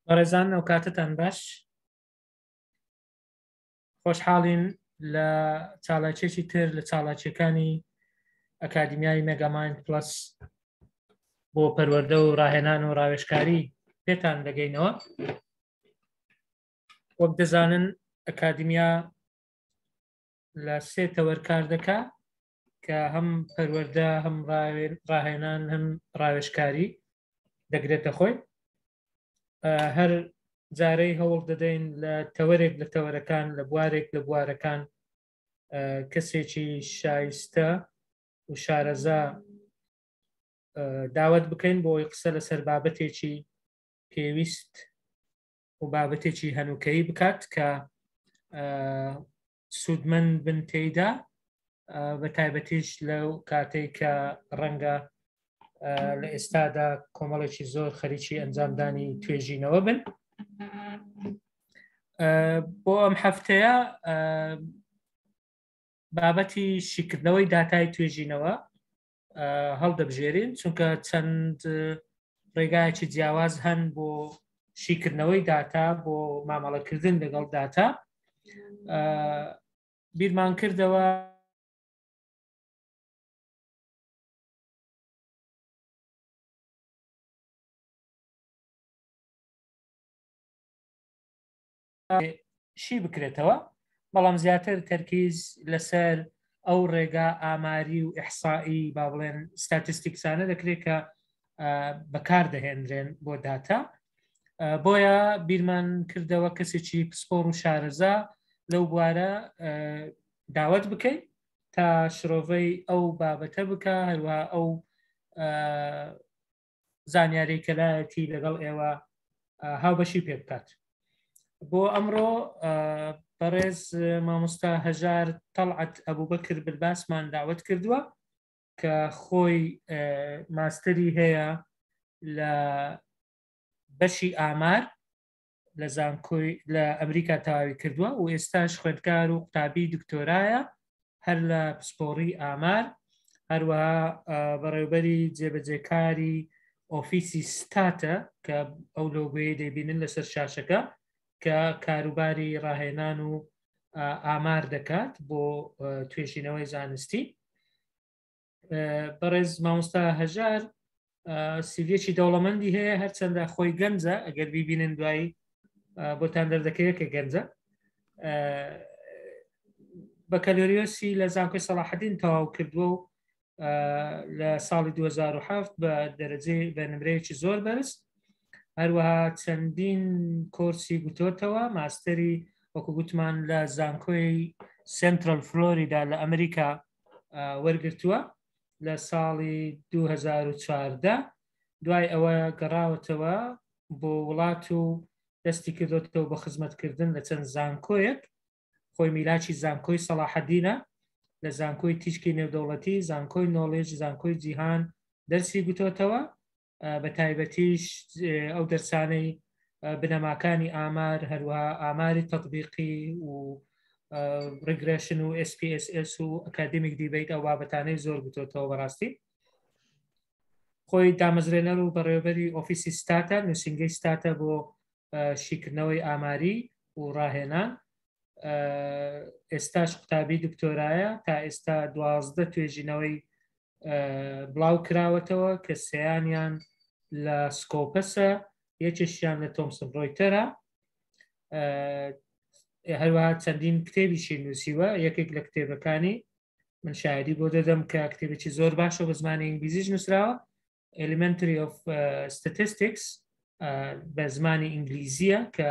بەڕێزان ئەو کاتتان باش خۆشحاڵین لە چالاکیەکی تر لە چالاکیەکانی ئەکادیمیای مێگامایند پلس بۆ پەروەردە و ڕاهێنان و ڕاوێژکاری پێتان دەگەینەوە. وەک دەزانن ئەکادیمیا لە سێ تەوەر کار دەکا کە هەم پەروەردە هەم ڕاهێنان هەم ڕاوێژکاری دەگرێتە خۆی. هەر جارەی هەوڵ دەدەین لە تەوەرێک لە تەوەرەکان لە بوارێک لە بوارەکان کەسێکی شایستە و شارەزا داوت بکەین بۆ ئەوی قسە لەسەر بابەتێکی پێویست و بابەتێکی هەنووکەیی بکات کە سوودمەند بن تێیدا بە تایبەتیش لەو کاتێک کە ڕەنگە لە ئێستادا کۆمەڵێکی زۆر خەریکی ئەنجامدانی توێژینەوە بن. بۆ ئەم هەفتەیە بابەتی شیکردنەوەی داتای توێژینەوە هەڵدەبژێرین چونکە چەند ڕێگایەکی جیاواز هەن بۆ شیکردنەوەی داتا بۆ مامەڵەکردن لەگەڵ داتا. بیرمان کردەوە شی بکرێتەوە، بەڵام زیاتر تەرکیز لەسەر ئەو ڕێگا ئاماری و ئیحسائی با بڵێن ستاتستیکسانە دەکرێت کە بەکار دەهێنرێن بۆ داتا. بۆیە بیرمان کردەوە کەسێکی پسپۆڕ و شارەزا لەو بوارە داوت بکەین تا شرۆڤەی ئەو بابەتە بکە، هەروە ئەو زانیاری کەلایەتی لەگەڵ ئێوە هاوبەشی پێ بکات. بۆ ئەمڕۆ بەڕێز مامۆستا هەژار تەڵعەت ئەبوبەکر بلباسمان داوت کردووە کە خۆی ماستەری هەیە لە بەشی ئامار لە زانکۆی لە ئەمریکا تەواوی کردووە و ئێستاش خوێندکار و قوتابی دکتۆرایە هەر لە پسپۆڕی ئامار، هەروەها بەڕێوبەری جێبەجێکاری ئۆفیسی ستاتە کە ئەو لۆگۆیەی دەیبینن لەسەر شاشەکە کە کاروباری ڕاهێنان و ئامار دەکات بۆ توێژینەوەی زانستی. بەڕێز مامۆستا هەژار سیڤیەکی دەوڵەمەندی هەیە، هەرچەندە خۆی گەنجە، ئەگەر بیبینن دوایی بۆتان دەردەکەوێت کە گەنجە. بەکەلۆریۆسی لە زانکۆی سەڵاحەدین تەواو کردووە و لە ساڵی 2007 بە دەرەجەی بە نمرەیەکی زۆر بەرز، هەروەها چەندین کۆرسی گوتۆتەوە، ماستەری وەکو گوتمان لە زانکۆی سنترال فلۆریدا لە ئەمریکا وەرگرتووە لە ساڵی 2014. دوای ئەوە گەڕاوەتەوە بۆ وڵات و دەستی کردوتەوە بە خزمەتکردن لە چەند زانکۆیەک. خۆی میلاکی زانکۆی سەڵاحەدینە، لە زانکۆی تیشکی نێودەوڵەتی، زانکۆی نۆڵێج، زانکۆی جیهان دەرسی گوتۆتەوە، بە تایبەتیش ئەو دەرسانەی بنەماکانی ئامار، هەروەها ئاماری تەطبیقی و ڕیگرێشن و SPSS و ئەکادمیک دیبیت، ئەو بابەتانەی زۆر گوتۆتەوە. بەڕاستی خۆی دامەزرێنەر و بەڕێوەبەری ئۆفیسی ستاتە، نووسینگەی ستاتە بۆ شیکردنەوەی ئاماری و ڕاهێنان. ئێستاش قوتابی دکتۆرایە، تا ئێستا 12 توێژینەوەی بڵاو کراوەتەوە کە سیانیان لە سکۆپەسە، یەکێکیان لە تۆمسن ڕۆیتەرە. هەروەها چەندین کتێبیشی نووسیوە. یەکێک لە کتێبەکانی من شایدی بۆ دەدەم کە کتێبێکی زۆر باشە، بە زمانی ئینگلیزیش نووسراوە، Elementary of Statistics بە زمانی ئینگلیزیە کە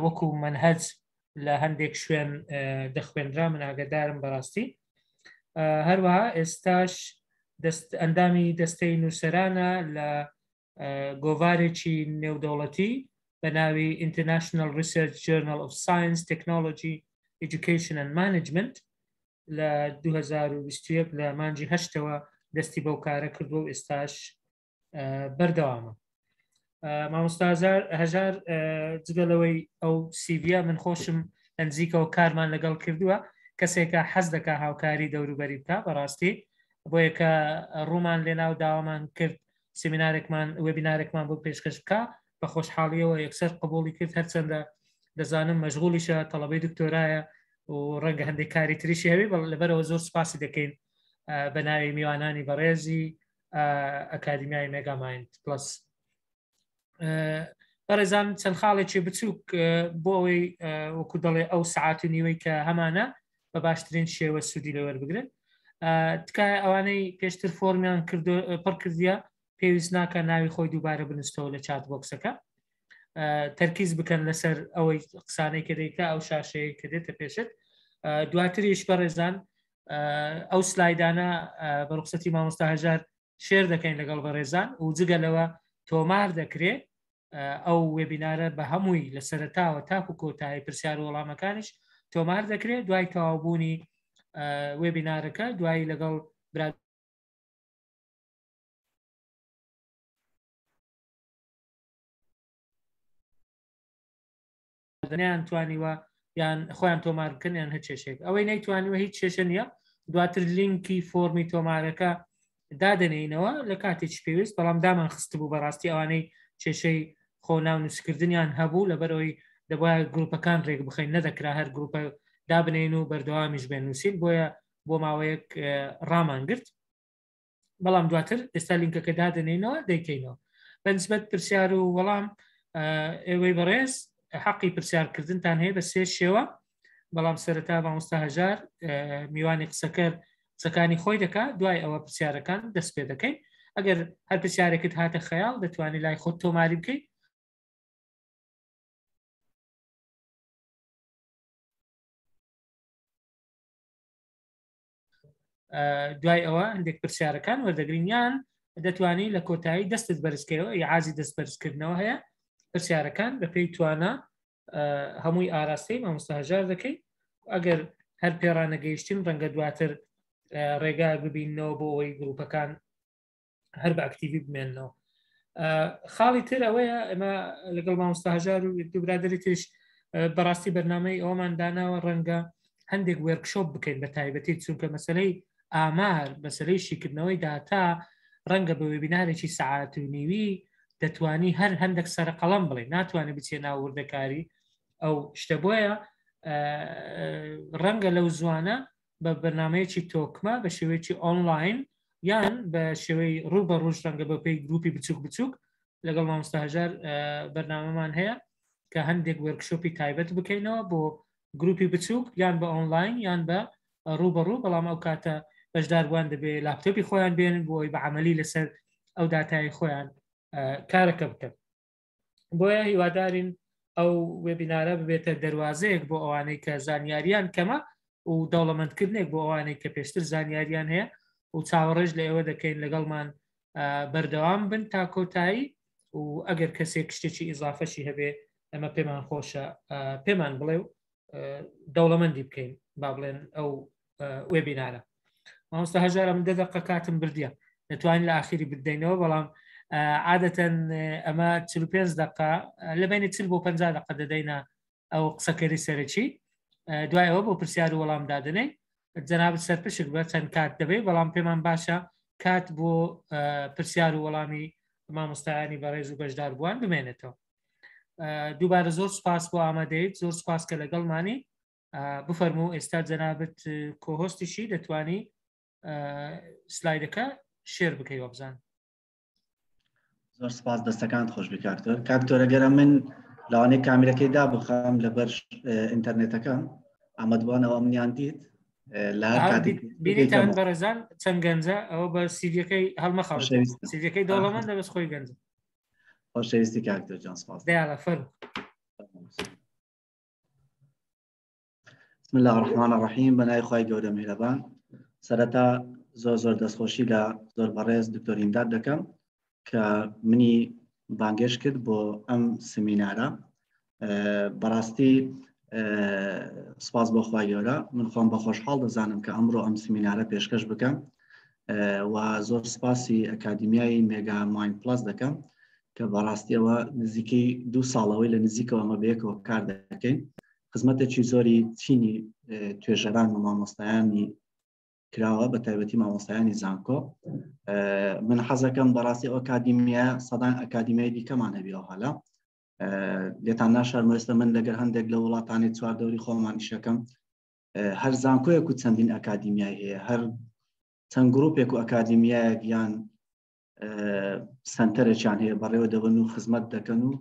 وەکو منهج لە هەندێک شوێن دەخوێنرا، من ئاگدارم بەڕاستی. هەروەها ئێستاش دەست ئەندامی دەستەی نووسەرانە لە گۆڤارێکی نێودەوڵەتی بە ناوی International Research Journal of Science, Technology, Education and Management. لە 2021 لە مانجی هەشتەوە دەستی بەو کارە کردووە و ئێستاش بەردەوامە. مامۆستا هەژار جگە لەوەی ئەو سیڤە من خۆشم لە نزیکەوە کارمان لەگەڵ کردووە، کەسێکە حەز دەکا هاوکاری دەوروبەری بکە بەڕاستی، بۆیە کە ڕوومان لێناو داوامان کرد سیمینارێکمان وێبینارێکمان بۆ پێشکەش بکە. بە خۆشحاڵیەوە یەکسەر قبوڵی کرد هەرچەندە دەزانم مەشغولیشە تەڵەبەی دکتۆرایە و ڕەنگە هەندێک کاری تریشی هەبێ بەڵ لەبەرەوە زۆر سپاسی دەکەین بە ناوی میوانانی بەڕێزی ئەکادیمیای مێگامایند پلس بەڕێزان چەند خاڵێکی بچووک بۆ ئەوەی وەکو دەڵێ ئەو سعات و نیوەی کە هەمانە بە باشترین شێوە سوودی لەوەربگرن تکایە ئەوانەی پێشتر فۆرمیان کردو پڕ کردیە پێویست ناکە ناوی خۆی دووبارە بنووسەوە لە chat box ەکە تەرکیز بکەن لەسەر ئەوەی قسانەی کە دەیکا ئەو شاشەیە کە دێتە پێشت دواتریش بەڕێزان ئەو سلایدانە بە ڕوخسەتی مامۆستا هەژار share دەکەین لەگەڵ بەڕێزان و جگە لەوە تۆمار دەکرێ ئەو webinar ە بە هەمووی لە سەرتاوە تاکو کۆتایی پرسیار و وەڵامەکانیش تۆمار دەکرێت دوای تەواوبوونی webinar ەکە دوایی لەگەڵ برا نیان توانیوە یان خۆیان تۆمار بکەن یان هەر کێشێک ئەوەی نەیتوانیوە هیچ کێشە نییە دواتر لینکی فۆرمی تۆمارەکە دادەنێینەوە لە کاتێکی پێویست بەڵام دامان خستبوو بەڕاستی ئەوانەی کێشەی خۆ ناونووسکردنیان هەبوو لەبەرەوەی دەبواە گروپەکان ڕێک بخەین نەدەکرا هەر گروپە دابنین و بەردەوامیش بێن نووسین بۆیە بۆ ماوەیەک ڕامان گرت بەڵام دواتر ئێستا لینکەکە دادەنێینەوە دەیکەینەوە بەنسبەت پرسیار و وەڵام ئێوەی بەڕێز حەقی پرسیارکردنتان هەیە بە سێ شێوە بەڵام سەرەتا مامۆستا هەژار میوانی قسەکەر قسەکانی خۆی دەکا دوای ئەوە پرسیارەکان دەست پێ دەکەین ئەگەر هەر پرسیارێکت هاتە خەیاڵ دەتوانانی لای خۆت تۆماری بکەیت دوای ئەوە هەندێک پرسیارەکان وەردەگرین یان دەتوانی لە کۆتایی دەستت بەرزکەوە یعازی دەست بەرزکردنەوە هەیە پرسیارەکان بە پێی توانا هەمووی ئاراستەی مامۆستا هەژار دەکەی ئەگەر هەر پێڕانەگەیشتین ڕەنگە دواتر ڕێگا ببینەوە بۆ ئەوەی گروپەکان هەر بە ئەکتیوی بمێننەوە خاڵی تر ئەوەیە ئێمە لەگەڵ مامۆستا هەژار و دوو برادری تریش بەڕاستی بەرنمەی ئەومان داناوە ڕەنگە هەندێک workshop بکەین بە تایبەتی چونکە مەسلەی ئامار مەسلەی شیکردنەوەی داتا ڕەنگە بە webinar ێکی سەعات و نیوی دەتوانی هەر هەندێک سەرقەڵم بڵێ ناتوانێت بچێ ناو وردەکاری ئەو شتە بۆیە ڕەنگە لەو زوانە بە بەرنمەیەکی تۆکمە بە شێوەیەکی ئۆنلاین یان بە شێوەی ڕوو بە ڕووش ڕەنگە بە پێی گروپی بچوک بچوک لەگەڵ مامۆستا هەژار بەرنامەمان هەیە کە هەندێک workshop ی تایبەت بکەینەوە بۆ گروپی بچوک یان بە ئۆنلاین یان بە ڕووبەڕوو بەڵام ئەو کاتە بەشداربووان دەبێ لاپتۆپی خۆیان بێنن بۆ ئەوی بە عملی لەسەر ئەو داتای خۆیان کارەکە بکەن بۆیە هیوادارین ئەو webinar ە ببێتە دەواازەیەک بۆ ئەوانەی کە زانیاریان کەمە و دەوڵەمەندکردنێک بۆ ئەوانەی کە پێشتر زانیاریان هەیە و چاوەڕێژ لە ئێوە دەکەین لەگەڵمان بەردەوام بن تا کۆتایی و ئەگەر کەسێک شتێکی ئیزافەشی هەبێ ئەمە پێمان خۆشە پێمان بڵێ و دەوڵەمەندی بکەین با بڵێن ئەو وێبینارە مامۆستا هەژارە من دە دەقە کاتم بردیە دەتوانین لە ئاخیری بدەینەوە بەڵام عادەتەن ئەمە 45 دقە لە بینی 40 بۆ 50 دقە دەدەینە ئەو قسەکەری سەرەکی دوای ئەوە بۆ پرسیار و وەڵام دادنێ جەنابت سەرپشک بە چەند کات دەبێت بەڵام پێمان باشە کات بۆ پرسیار و وەڵامی مامۆستایانی بەڕێز و بەشدار بووان بمێنێتەوە دووبارە زۆر سپاس بۆ ئامادەیت زۆر سپاس کە لەگەڵمانی بفەرموو ئێستا جەنابت co-host یشی دەتوانی سلایدەکە share بکەی وەبزان زۆر سپاس دەستەکان خۆشبی کاکتۆر کاکتۆرە گەرە من لەوانەیە کامیرەکەی دابخەم لەبەر ئینتەرنێتەکە ئامادوانەوە منیان دیت لە بینیتان بەڕێزان چەند گەنجە ئەوە بە سیدیەکەی هەڵمەخەڵ سیدیەکەی دەوڵەمەندە بەس خۆی گەنجە خۆشەویستی کاکتۆر جان سپاس دیالە فەرموو بسم الله الرحمن الرحیم بە ناوی خوای گەورە میهرەبان سەرەتا زۆر زۆر دەستخۆشی لە زۆر بەڕێز دکتۆر ئیمداد دەکەم کە منی بانگێش کرد بۆ ئەم سمینارە بەڕاستی سپاس بۆ خوای گەورە من خۆم بە خۆشحاڵ دەزانم کە ئەمڕۆ ئەم سمینارە پێشکەش بکەم و زۆر سپاسی ئەکادیمیای مێگا ماین پلاس دەکەم کە بەڕاستیەوە نزیکەی دوو ساڵەوەی لە نزیکەوە ئەمە بەیەکەوە کار دەکەین خزمەتێکی زۆری چینی توێژەران و مامۆستایانی کراوە بە تایبەتی مامۆستایانی زانکۆ من حەزەکەم بەڕاستی ئەکادیمیا سەدان ئەکادیمیای دیکەمان هەبیەوە هەلا. لێتان ناشارمە ئێستا من لەگەر هەندێک لە وڵاتانی چواردەوری خۆمان ئیشەکەم هەر زانکۆیەک و چەندین ئەکادیمیای هەیە هەر چەند گروپێک و ئەکادیمیایەک یان سنتەرێکیان هەیە بەڕێوە دەبن و خزمەت دەکەن و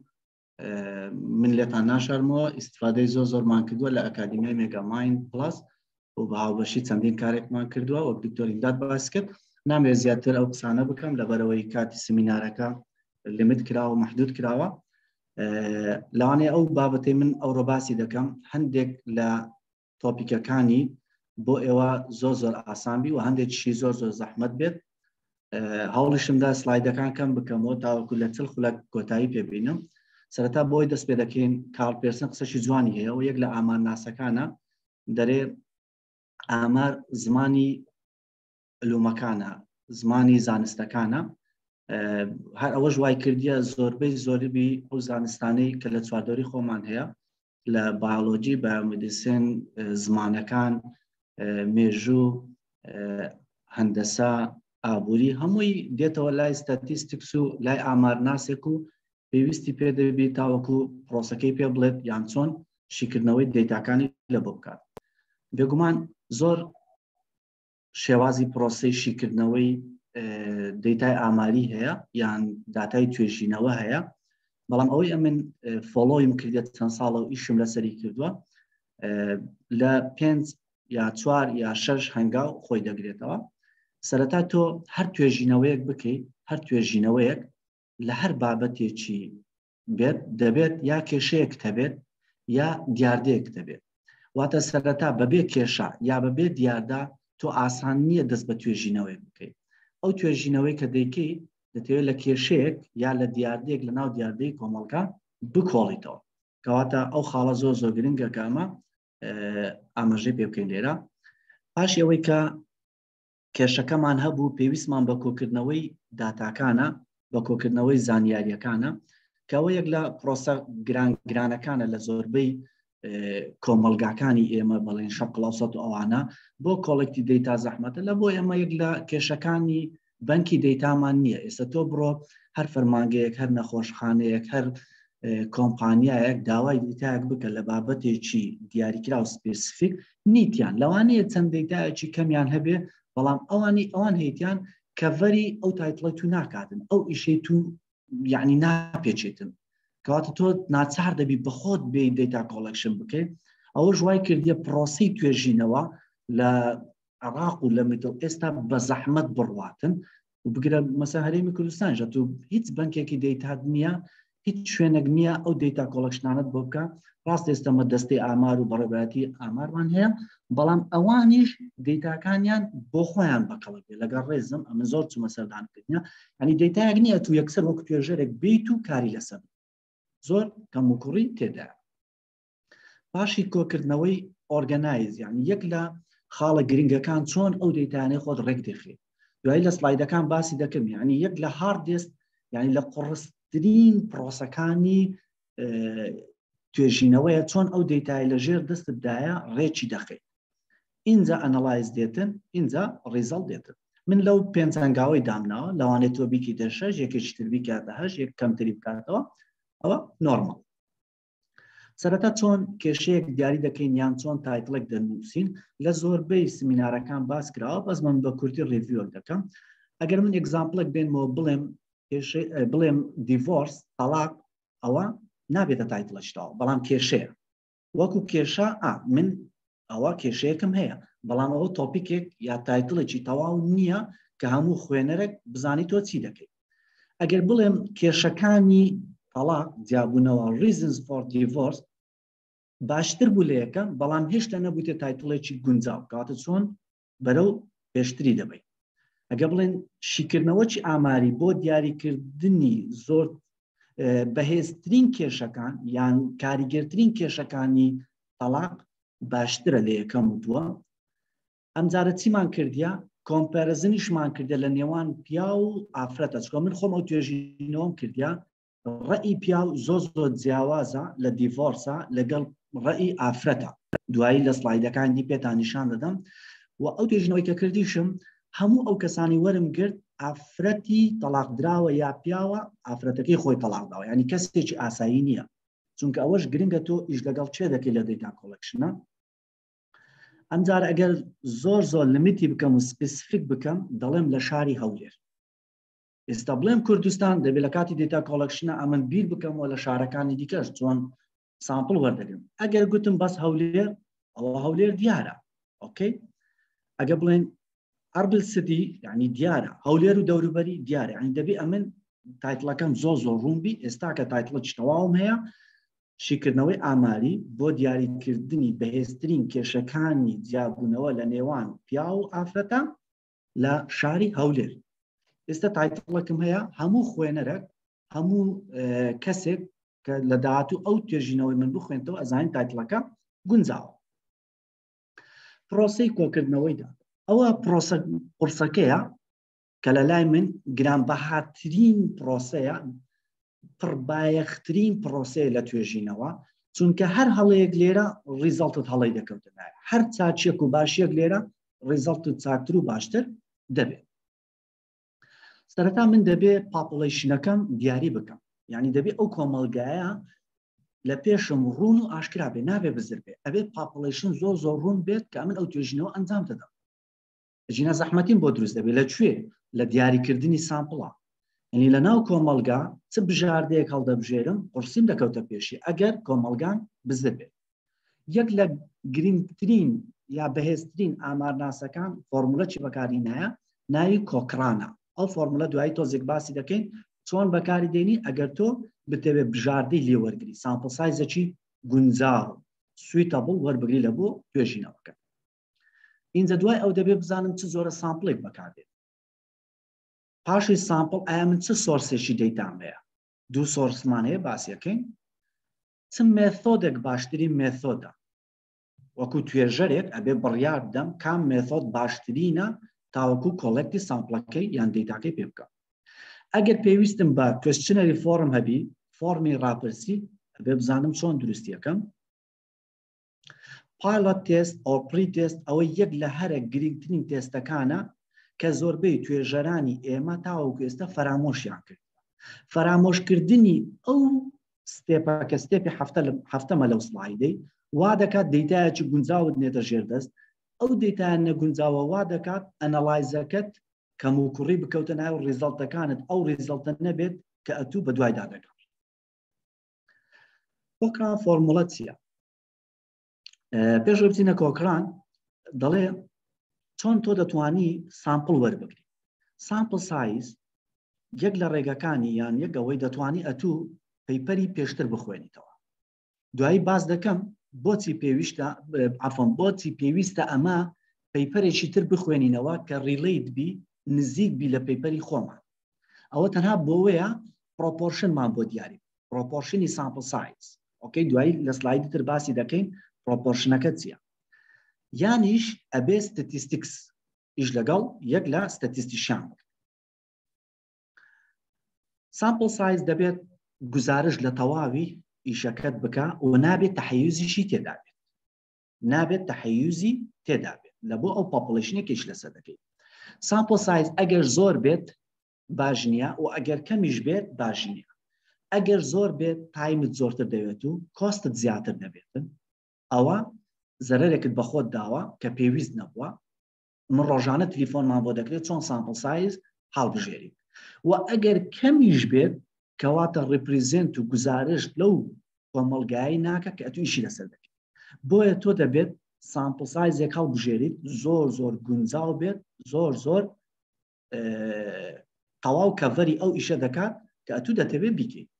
من لێتان ناشارمەوە ئیسفادەی زۆر زۆرمان کردووە لە ئەکادیمیای مێگاماین پلاس و بە هاوبەشی چەندین کارێکمان کردووە وەک دکتۆر ئیمداد باس کرد نامەوێت زیاتر ئەو قسانە بکەم لەبەرەوەی کاتی سمینارەکە limit کراوە محدود کراوە لەوانەیە ئەو بابەتەی من ئەوڕۆ باسی دەکەم هەندێک لە topic ەکانی بۆ ئێوە زۆر زۆر ئاسان بی و هەندێکشی زۆر زۆر زەحمت بێت هەوڵیشمدا سلایدەکان کەم بکەمەوە تاوەکو لە چل خولەک کۆتایی پێبینم سەرەتا بۆی دەست پێ دەکەین کارل پیرسن قسەشی جوانی هەیە و یەک لە ئامارناسەکانە دەرێ ئامار زمانی علومەکانە زمانی زانستەکانە هەر ئەوەش وای کردیە زۆربەی زۆربی ئەو زانستانەی کە لە چواردەوری خۆمان هەیە لە بایۆلۆجی biomedicine زمانەکان مێژوو هەندەسا ئابووری هەمووی دێتەوە لای statistics و لای ئامارناسێک و پێویستی پێ دەبی تاوەکو پرۆسەکەی پێ بڵێت یان چۆن شیکردنەوەی دەیتاکانی لە بۆ بکات بێگومان زۆر شێوازی پرۆسەی شیکردنەوەی دەیتای ئاماری هەیە یان داتای توێژینەوە هەیە بەڵام ئەوەی ئەمن follow یم کردێت چەند ساڵە و ئیشم لەسەری کردووە لە پێنج یا چوار یا شەش هەنگاو خۆی دەگرێتەوە سەرەتا تۆ هەر توێژینەوەیەک بکەیت هەر توێژینەوەیەک لە هەر بابەتێکی بێت دەبێت یا کێشەیەک هەبێت یا دیاردەیەک دەبێت واتە سەرەتا بەبێ کێشە یا بەبێ دیاردە تۆ ئاسان نییە دەست بە توێژینەوەی بکەیت ئەو توێژینەوەی کە دەیکەی دەتەوێت لە کێشەیەک یا لە دیاردەیەک لە ناو دیاردەی کۆمەڵگا بکۆڵیتەوە کەواتە ئەو خاڵە زۆر زۆر گرنگە کە ئەمە ئاماژەی پێ بکەین لێرە پاش ئەوەی کە کێشەکەمان هەبوو پێویستمان بە کۆکردنەوەی داتاکانە بە کۆکردنەوەی زانیاریەکانە کەەوە یەک لە پرۆسە گران گرانەکانە لە زۆربەی کۆمەلگاکانی ئێمە بەڵێن شەقڵاوسەت و ئەوانە بۆ collect ی data زەحمەتە لە بۆ ئێمە یەک لە کێشەکانی بەنکی دەیتامان نییە ئێستا تۆ بڕۆ هەر فەرمانگەیەک هەر نەخۆشخانەیەک هەر کۆمپانیایەک داوای دیتایەک بکە لە بابەتێکی دیاریکراو specific نیتیان لەوانەیە چەند دیتایەکی کەمیان هەبێ بەڵام ئەوانی ئەوان هەیتیان cover ی ئەو title ی تو ناکاتن ئەو ئیشەی تو یعنی ناپێچێتن کەواتە تۆ ناچار دەبی بەخۆت بێ data collection بکەیت ئەوە وای کردیە پرۆسی توێژینەوە لە عراق و لە Middle East ا بە زەحمەت بڕواتن و بگرە مەسە هەرێمی کوردستان ژە تو هیچ بەنکێکی دەیتات نییە هیچ شوێنێک نییە ئەو data collection انت بۆ بکە ڕاست ئێستەمە دەستەی ئامار و بەڕێبەتی ئامارمان هەیە بەڵام ئەوانیش دەیتاکانیان بۆ خۆیان بەکەڵک بێ لەگەڵ ڕێزم ئەمە زۆر چوومە سەردانکردنە ینی دەیتایەک نییە تو یەکسەر وەک توێژەرێک بیت و کاری لەسەر زۆر کەم و کوڕی تێدا پاشی کۆکردنەوەی organize یعنی یەک لە خاڵە گرنگەکان چۆن ئەو دەیتانەی خۆت ڕێک دەخێت دوایی لە سلایدەکان باسی دەکەم یعنی یەک لە hardest یعنی لە قڕسترین پرۆسەکانی توێژینەوەیە چۆن ئەو دەیتای لە ژێر دەستتدایە ڕێکی دەخەیت ئینجا analyze دێتن ئینجا result دێتن من لەو پێنج هەنگاوەی دامناوە لەوانێت تۆ بیکەیتە شەش یەکێکی تر بیکاتە هەشت یەک کەمتری بکاتەوە ئەوە نۆرمال سەرەتا چۆن کێشەیەک دیاری دەکەین یان چۆن title ێک دەنووسین لە زۆربەی سمینارەکان باس کراوە بەس من بە کورتی review ەک دەکەم ئەگەر من example ێک بێنمەوە بڵێم بڵێم divorce تەلاق ئەوە نابێتە title ەشتەوە بەڵام کێشەیە وەکو کێشە ئا من ئەوە کێشەیەکم هەیە بەڵام ئەوە topic ێک یا title ێکی تەواو نییە کە هەموو خوێنەرێک بزانی تۆ چی دەکەیت ئەگەر بڵێم کێشەکانی تەڵاق جیابوونەوە reasons for divorce باشتر بوو لە یەکەم بەڵام هێشتا نەبووتە title ێکی گونجاو کاتە چۆن بەرەو پێشتری دەبین ئەگە بڵێن شیکردنەوەکی ئاماری بۆ دیاریکردنی زۆر بەهێزترین کێشەکان یان کاریگەرترین کێشەکانی تەلاق باشترە لە یەکەم و دووە ئەمجارە چیمان کردیا comparison یشمان کردە لە نێوان پیا و ئافرەتە چکە من خۆم ئەو توێژینەوەم کردیا ڕەئی پیاو زۆر زۆر جیاوازە لە divorce ا لەگەڵ ڕەئی ئافرەتە دوایی لە سلایدەکان دی پێتان نیشان دەدەم و ئەو توێژینەوەی کە کردیشم هەموو ئەو کەسانی وەرم گرت ئافرەتی تەلاقدراوە یا پیاوە ئافرەتەکەی خۆی تەلاقداوە ینی کەسێکی ئاسایی نییە چونکە ئەوەش گرنگە تۆ ئیش لەگەڵ چێ دەکەی لە data collection ە ئەمجار ئەگەر زۆر زۆر limit ی بکەم و specific بکەم دەڵێم لە شاری هەولێر ئێستا بڵێم کوردستان دەبێت لە کاتی data collection ە ئەمن بیر بکەمەوە لە شارەکانی دیکەش چۆن sample وەردەگرم ئەگەر گوتم بەس هەولێر ئەوە هەولێر دیارە okay ئەگە بڵێن ئەربل city یعنی دیارە هەولێر و دەوروبەری دیارە یعنی دەبێ ئەمن title ەکەم زۆر زۆر ڕوون بی ئێستا کە title ەکی تەواوم هەیە شیکردنەوەی ئاماری بۆ دیاریکردنی بەهێزترین کێشەکانی جیابوونەوە لە نێوان پیاو و ئافرەتە لە شاری هەولێر ئێستا title ەکم هەیە هەموو خوێنەرەک هەموو کەسێک کە لە داهاتوو ئەو توێژینەوەی من بخوێنتەوە ئەزانین title ەکە گونجاوە پرۆسەی کۆکردنەوەی داتا ئەوە پرۆسە قورسەکەیە کە لە لای من گرانبەهاترین پرۆسەیە پڕبایەخترین پرۆسەیە لە توێژینەوە چونکە هەر هەڵەیەک لێرە result ت هەڵی دەکەوتە نایە هەر چاچیەک و باشیەک لێرە result ت چاکتر و باشتر دەبێت سەرەتا من دەبێ population ەکەم دیاری بکەم یعنی دەبێ ئەو کۆمەلگایە لە پێشم ڕوون و ئاشکرا بێ نابێ بزر بێ ئەبێ population زۆر زۆر ڕوون بێت کە من ئەو توێژینەوە ئەنجام دەدەم ژینە زەحمەتیم بۆ دروست دەبێت لە کوێ لە دیاریکردنی sample ە یعنی لە ناو کۆمەلگا چ بژاردەیەک هەڵدەبژێرم قورسیم دەکەوتە پێشی ئەگەر کۆمەلگان بزر بێت یەک لە گرنگترین یا بەهێزترین ئامارناسەکان فۆرمولە چی بەکاری نایە ناوی کۆکرانە ئەو فۆرمولە دوایی تۆزێک باسی دەکەین چۆن بەکاری دێنی ئەگەر تۆ بتەوێت بژاردەی لێوەرگری sample size ەکی گونجاو suitable وەربگری لە بۆ توێژینەوەکە ئینجا دوای ئەو دەبێت بزانم چ جۆرە sample ێک بەکاردێت پاشی sample ئایا من چ source ێکی data م هەیە دوو source مان هەیە باسیەکەین چ method ێک باشترین method ە وەکو توێژەرێک ئەبێ بڕیار بدەم کام method باشترینە تاوەکو collect ی sample ەکەی یان data کەی پێ بکەم ئەگەر پێویستم بە questionnaire form هەبی فۆرمی ڕاپرسی ئەبێ بزانم چۆن دروستیەکەم pilot test or pre test ئەوە یەک لە هەرە گرنگترین تێستەکانە کە زۆربەی توێژەرانی ئێمە تاوەکو ئێستا فەرامۆشیان کرد فەرامۆشکردنی ئەو step ە کە step ی هەفتەمە لەو slide ەی وا دەکات data یەکی گونجاوت نێتە ژێر دەست ئەو data نەگونجاوە وا دەکات analyze ەکەت کەم و کوڕی بکەوتە ناو result ەکانت ئەو result ە نەبێت کە ئەتوو بە دوایدا دەگەڕ کۆکران فۆرموڵە چییە؟ پێش بچینە کۆکران دەڵێ چۆن تۆ دەتوانی sample وەربگری sample size یەک لە ڕێگەکانی یان یەک ئەوەی دەتوانی ئەتوو paper ی پێشتر بخوێنیتەوە دوایی باس دەکەم بۆچی پێویستە عفوەن بۆچی پێویستە ئەمە paper ێکی تر بخوێنینەوە کە relate بی نزیک بی لە paper ی خۆمان ئەوە تەنها بۆوەیە proportion مان بۆ دیاری proportion ی sample size okay دوایی لە slide ی تر باسی دەکەین proportion ەکە چییە یانیش ئەبێ statistics ئیش لەگەڵ یەک لە statistician sample size دەبێت گزارش لە تەواوی ئیشەکەت بکە و نابێت تەحەیوزیشی تێدا بێت نابێت تەحەیوزی تێدا بێت لە بۆ ئەو population ێکیش لەسەر دەکەیت sample size ئەگەر زۆر بێت باش نییە و ئەگەر کەمیش بێت باش نییە ئەگەر زۆر بێت time ت زۆرتر دەوێت و cost ت زیاتر دەبێتن ئەوە زەرەرێکت بەخۆت داوە کە پێویست نەبووە من ڕۆژانە تلیفۆنمان بۆ دەکرێت چۆن sample size هەڵبژێرین و ئەگەر کەمیش بێت کەواتە represent و گزارشت لەو کۆمەڵگایی ناکە کە ئەتو ئیشی لەسەر دەکەیت بۆیە تۆ دەبێت sample size ێک هەڵبژێریت زۆر زۆر گونجاو بێت زۆر زۆر تەواو cover ی ئەو ئیشە دەکات کە ئەتو دەتەوێت بیکەیت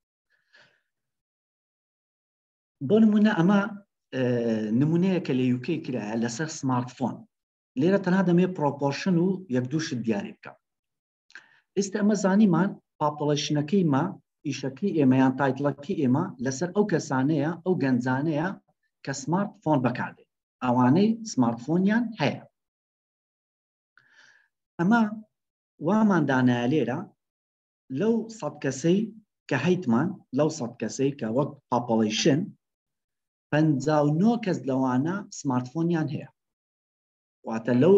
بۆ نمونە ئەمە نمونەیە کە لە UK کرایە لەسەر smartphone لێرە تەنها دەمێ proportion و یەک دوو شت دیاری بکەم ئێستا ئەمە زانیمان population ەکەی ما ئیشەکەی ئێمە یان title ەکەی ئێمە لەسەر ئەو کەسانەیە ئەو گەنجانەیە کە smartphone بەکاردێت ئەوانەی smartphone یان هەیە ئەمە وامان دانایە لێرە لەو سەد کەسەی کە هەیتمان لەو سەد کەسەی کە وەک population 59 کەس لەوانە smartphone یان هەیە واتە لەو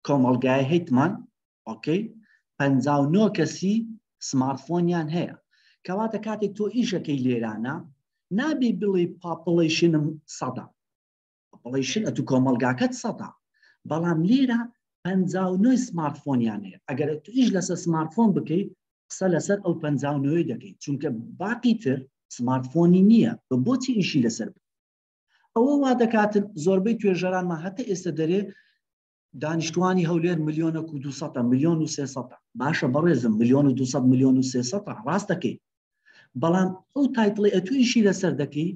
کۆمەڵگای هەیتمان okay. 59 کەسی سمارتفۆنیان هەیە. کەواتە کاتێک تۆ ئیشەکەی لێرانە نابی بڵێ population م سەدا، population ئەتو کۆمەلگاکەت سەدا، بەڵام لێرە 59 سمارتفۆنیان هەیە. ئەگەر تو ئیش لەسەر سمارتفۆن بکەی قسە لەسەر ئەو 59 دەکەیت، چونکە باقی تر سمارتفۆنی نییە، بە بۆچی ئیشی لەسەر بکەیت؟ ئەوە وا دەکاتن زۆربەی توێژەرانمان هەتا ئێستا دەرێ دانیشتوانی هەولێر ملیۆنەک و دووسەدە، ملیۆن و سێسەدە. باشە بەڕێزم، ملیۆن و دووسەد، ملیۆن و سێسەدە ڕاست دەکەی، بەڵام ئەو title ی ئەتو ئیشی لەسەر دەکەی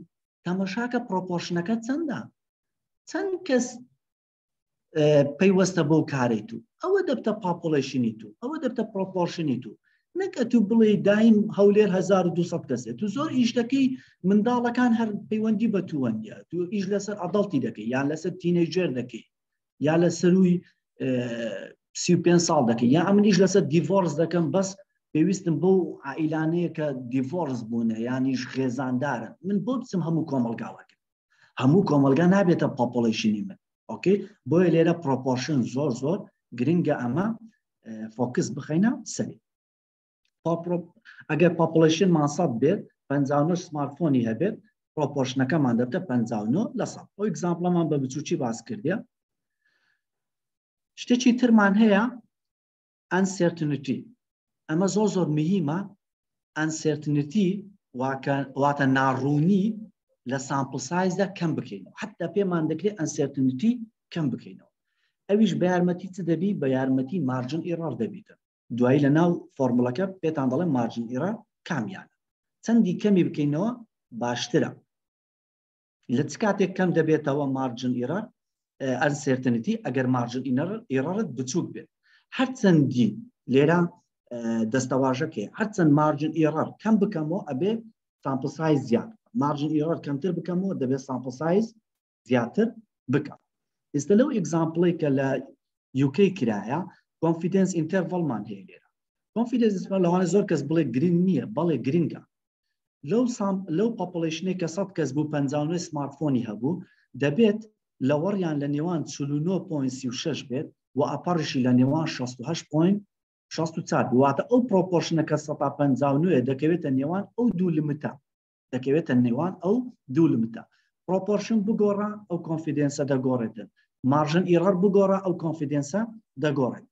تەمەشاکە proportion ەکە چەندە، چەند کەس پەیوەستە بەو کارەی تو، ئەوە دەبتە population ی تو، ئەوە دەبتە proportion ی تو. نەک ئەتو بڵێ دایم هەولێر 1200 کەسێ، تو زۆر ئیش دەکەی منداڵەکان هەر پەیوەندی بە تووە نییە، تو ئیش لەسەر adult ی دەکەی یان لەسەر teenager دەکەی یا لە سەروی 35 ساڵ دەکەی، یا ئەمنیش لەسەر divorce دەکەم، بەس پێویستم بەو عائیلانەیە کە divorce بوونە یانیش خێزاندارن، من بۆ بچم هەموو کۆمەلگاوەکە، هەموو کۆمەلگا نابێتە population ی من. okay، بۆیە لێرە proportion زۆر زۆر گرنگە، ئەمە focus بخەینە سەری. ئەگەر population مان 100 بێت، 59 سمارتفۆنی هەبێت، proportion ەکەمان دەبتە 59 لە 100. ئەو example ەمان بە بچوکی باس کردیە. شتێکی ترمان هەیە uncertainty، ئەمە زۆر زۆر مهمە. uncertainty واتە ناڕوونی لە sample size دا کەم بکەینەوە، حتا پێمان دەکرێت uncertainty کەم بکەینەوە. ئەویش بە یارمەتی چ دەبی؟ بە یارمەتی margin error دەبیتن. دوایی لە ناو فۆرمولەکە پێتان دەڵێن margin error کامیانە، چەندی کەمی بکەینەوە باشترە. لە چ کاتێک کەم دەبێتەوە margin error uncertainty؟ ئەگەر margin error ت بچووک بێت. هەرچەندی لێرە دەستەواژەکەی هەرچەند margin error کەم بکەمەوە ئەبێ sample size زیاد، margin error کەمتر بکەمەوە دەبێت sample size زیاتر بکەم. ئێستا لەو example ەی کە لە UK کرایە confidence interval مان هەیە لێرە. confidence interval لەوانە زۆر کەس بڵێ گرنگ نییە، بەڵێ گرنگە. لەو سام لەو population ێک کە 100 کەس بوو 59 سمارتفۆنی هەبوو، دەبێت lower یان لە نێوان 49.36 بێت و upper یشی لە نێوان 68.64. واتە ئەو proportion ە کە 159 دەکەوێتە نێوان ئەو دوو limit ە، دەکەوێتە نێوان ئەو دوو limit ە. proportion بگۆڕە ئەو confidence ە دەگۆڕێتن، margin error بگۆڕە ئەو confidence ە دەگۆڕێت.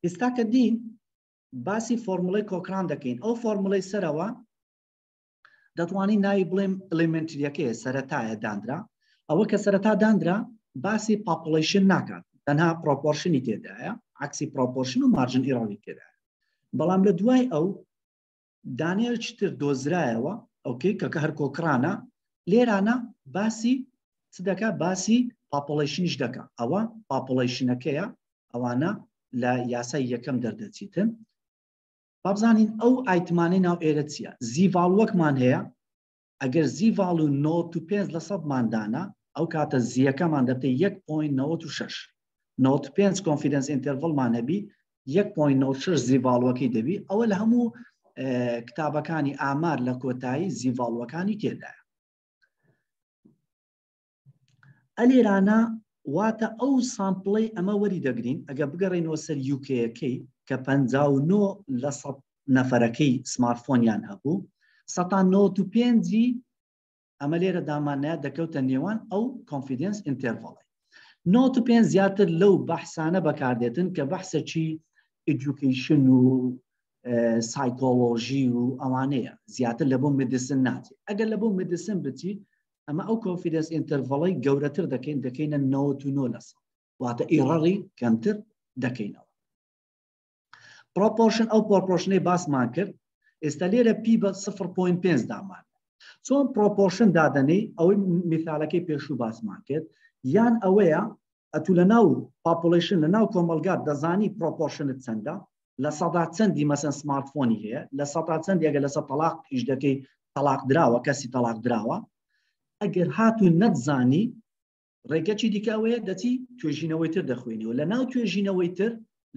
ئێستا کە دین باسی فۆرموڵەی کۆکران دەکەین، ئەو فۆرموڵەی سەرەوە دەتوانین ناوی بڵێم elementary یەکەیە، سەرەتایە دانرا. ئەوە کە سەرەتا دانرا باسی population ناکات، تەنها proportion ی تێدایە، عکسی proportion و margin error ی تێدایە. بەڵام لە دوای ئەو دانەیەکی تر دۆزرایەوە، okay، کە هەر کۆکرانە، لێرانە باسی چ دەکا؟ باسی population یش دەکا. ئەوە population ەکەیە، ئەوانە لە یاسای یەکەم دەردەچیتن. بابزانین ئەو item انەی ناو ئێرە چییە. z value ەکمان هەیە، ئەگەر z value 95 لە سەدمان دانا ئەو کاتە z یەکەمان دەبێت 1.96، 95 confidence interval مان هەبی 1.96 z value ەکەی دەبی. ئەوە لە هەموو کتابەکانی ئامار لە کۆتایی z value ەکانی تێدایە. ئەلێرانە واتە ئەو sample ەی ئەمە وەری دەگرین، ئەگە بگەڕێینەوە سەر UK ەکەی کە 59 لە 100 نەفەرەکەی سمارتفۆنیان هەبوو، 95 ئەمە لێرە دامانە دەکەوتە نێوان ئەو confidence interval ی. 95 زیاتر لەو بەحسانە بەکاردێتن کە بەحسەکی education و سایکۆلۆژی و ئەوانەیە، زیاتر لە بۆ medicine ناچێت. ئەگەر لە بۆ medicine بچی ئەمە ئەو confidence interval ەی گەورەتر دەکەین، دەکەینە 99 لە سەد، واتە error ی کەمتر دەکەینەوە. proportion ئەو proportion ەی باسمان کرد، ئێستا لێرە p بە 0.5 دامان. چۆن proportion دادەنەی؟ ئەوەی میثالەکەی پێشوو باسمان کرد، یان ئەوەیە ئەتو لە ناو population لە ناو کۆمەلگات دەزانی proportion ت چەندە، لە سەدا چەندی مەسەن سمارتفۆنی هەیە، لە سەدا چەند ئەگەر لەسەر تەلاق ئیش دەکەی تەلاق دراوە، کەسی تەلاق دراوە. ئەگەر هاتوو نەتزانی ڕێگەکی دیکە ئەوەیە دەچی توێژینەوەی تر دەخوێنیەوە. لە ناو توێژینەوەی تر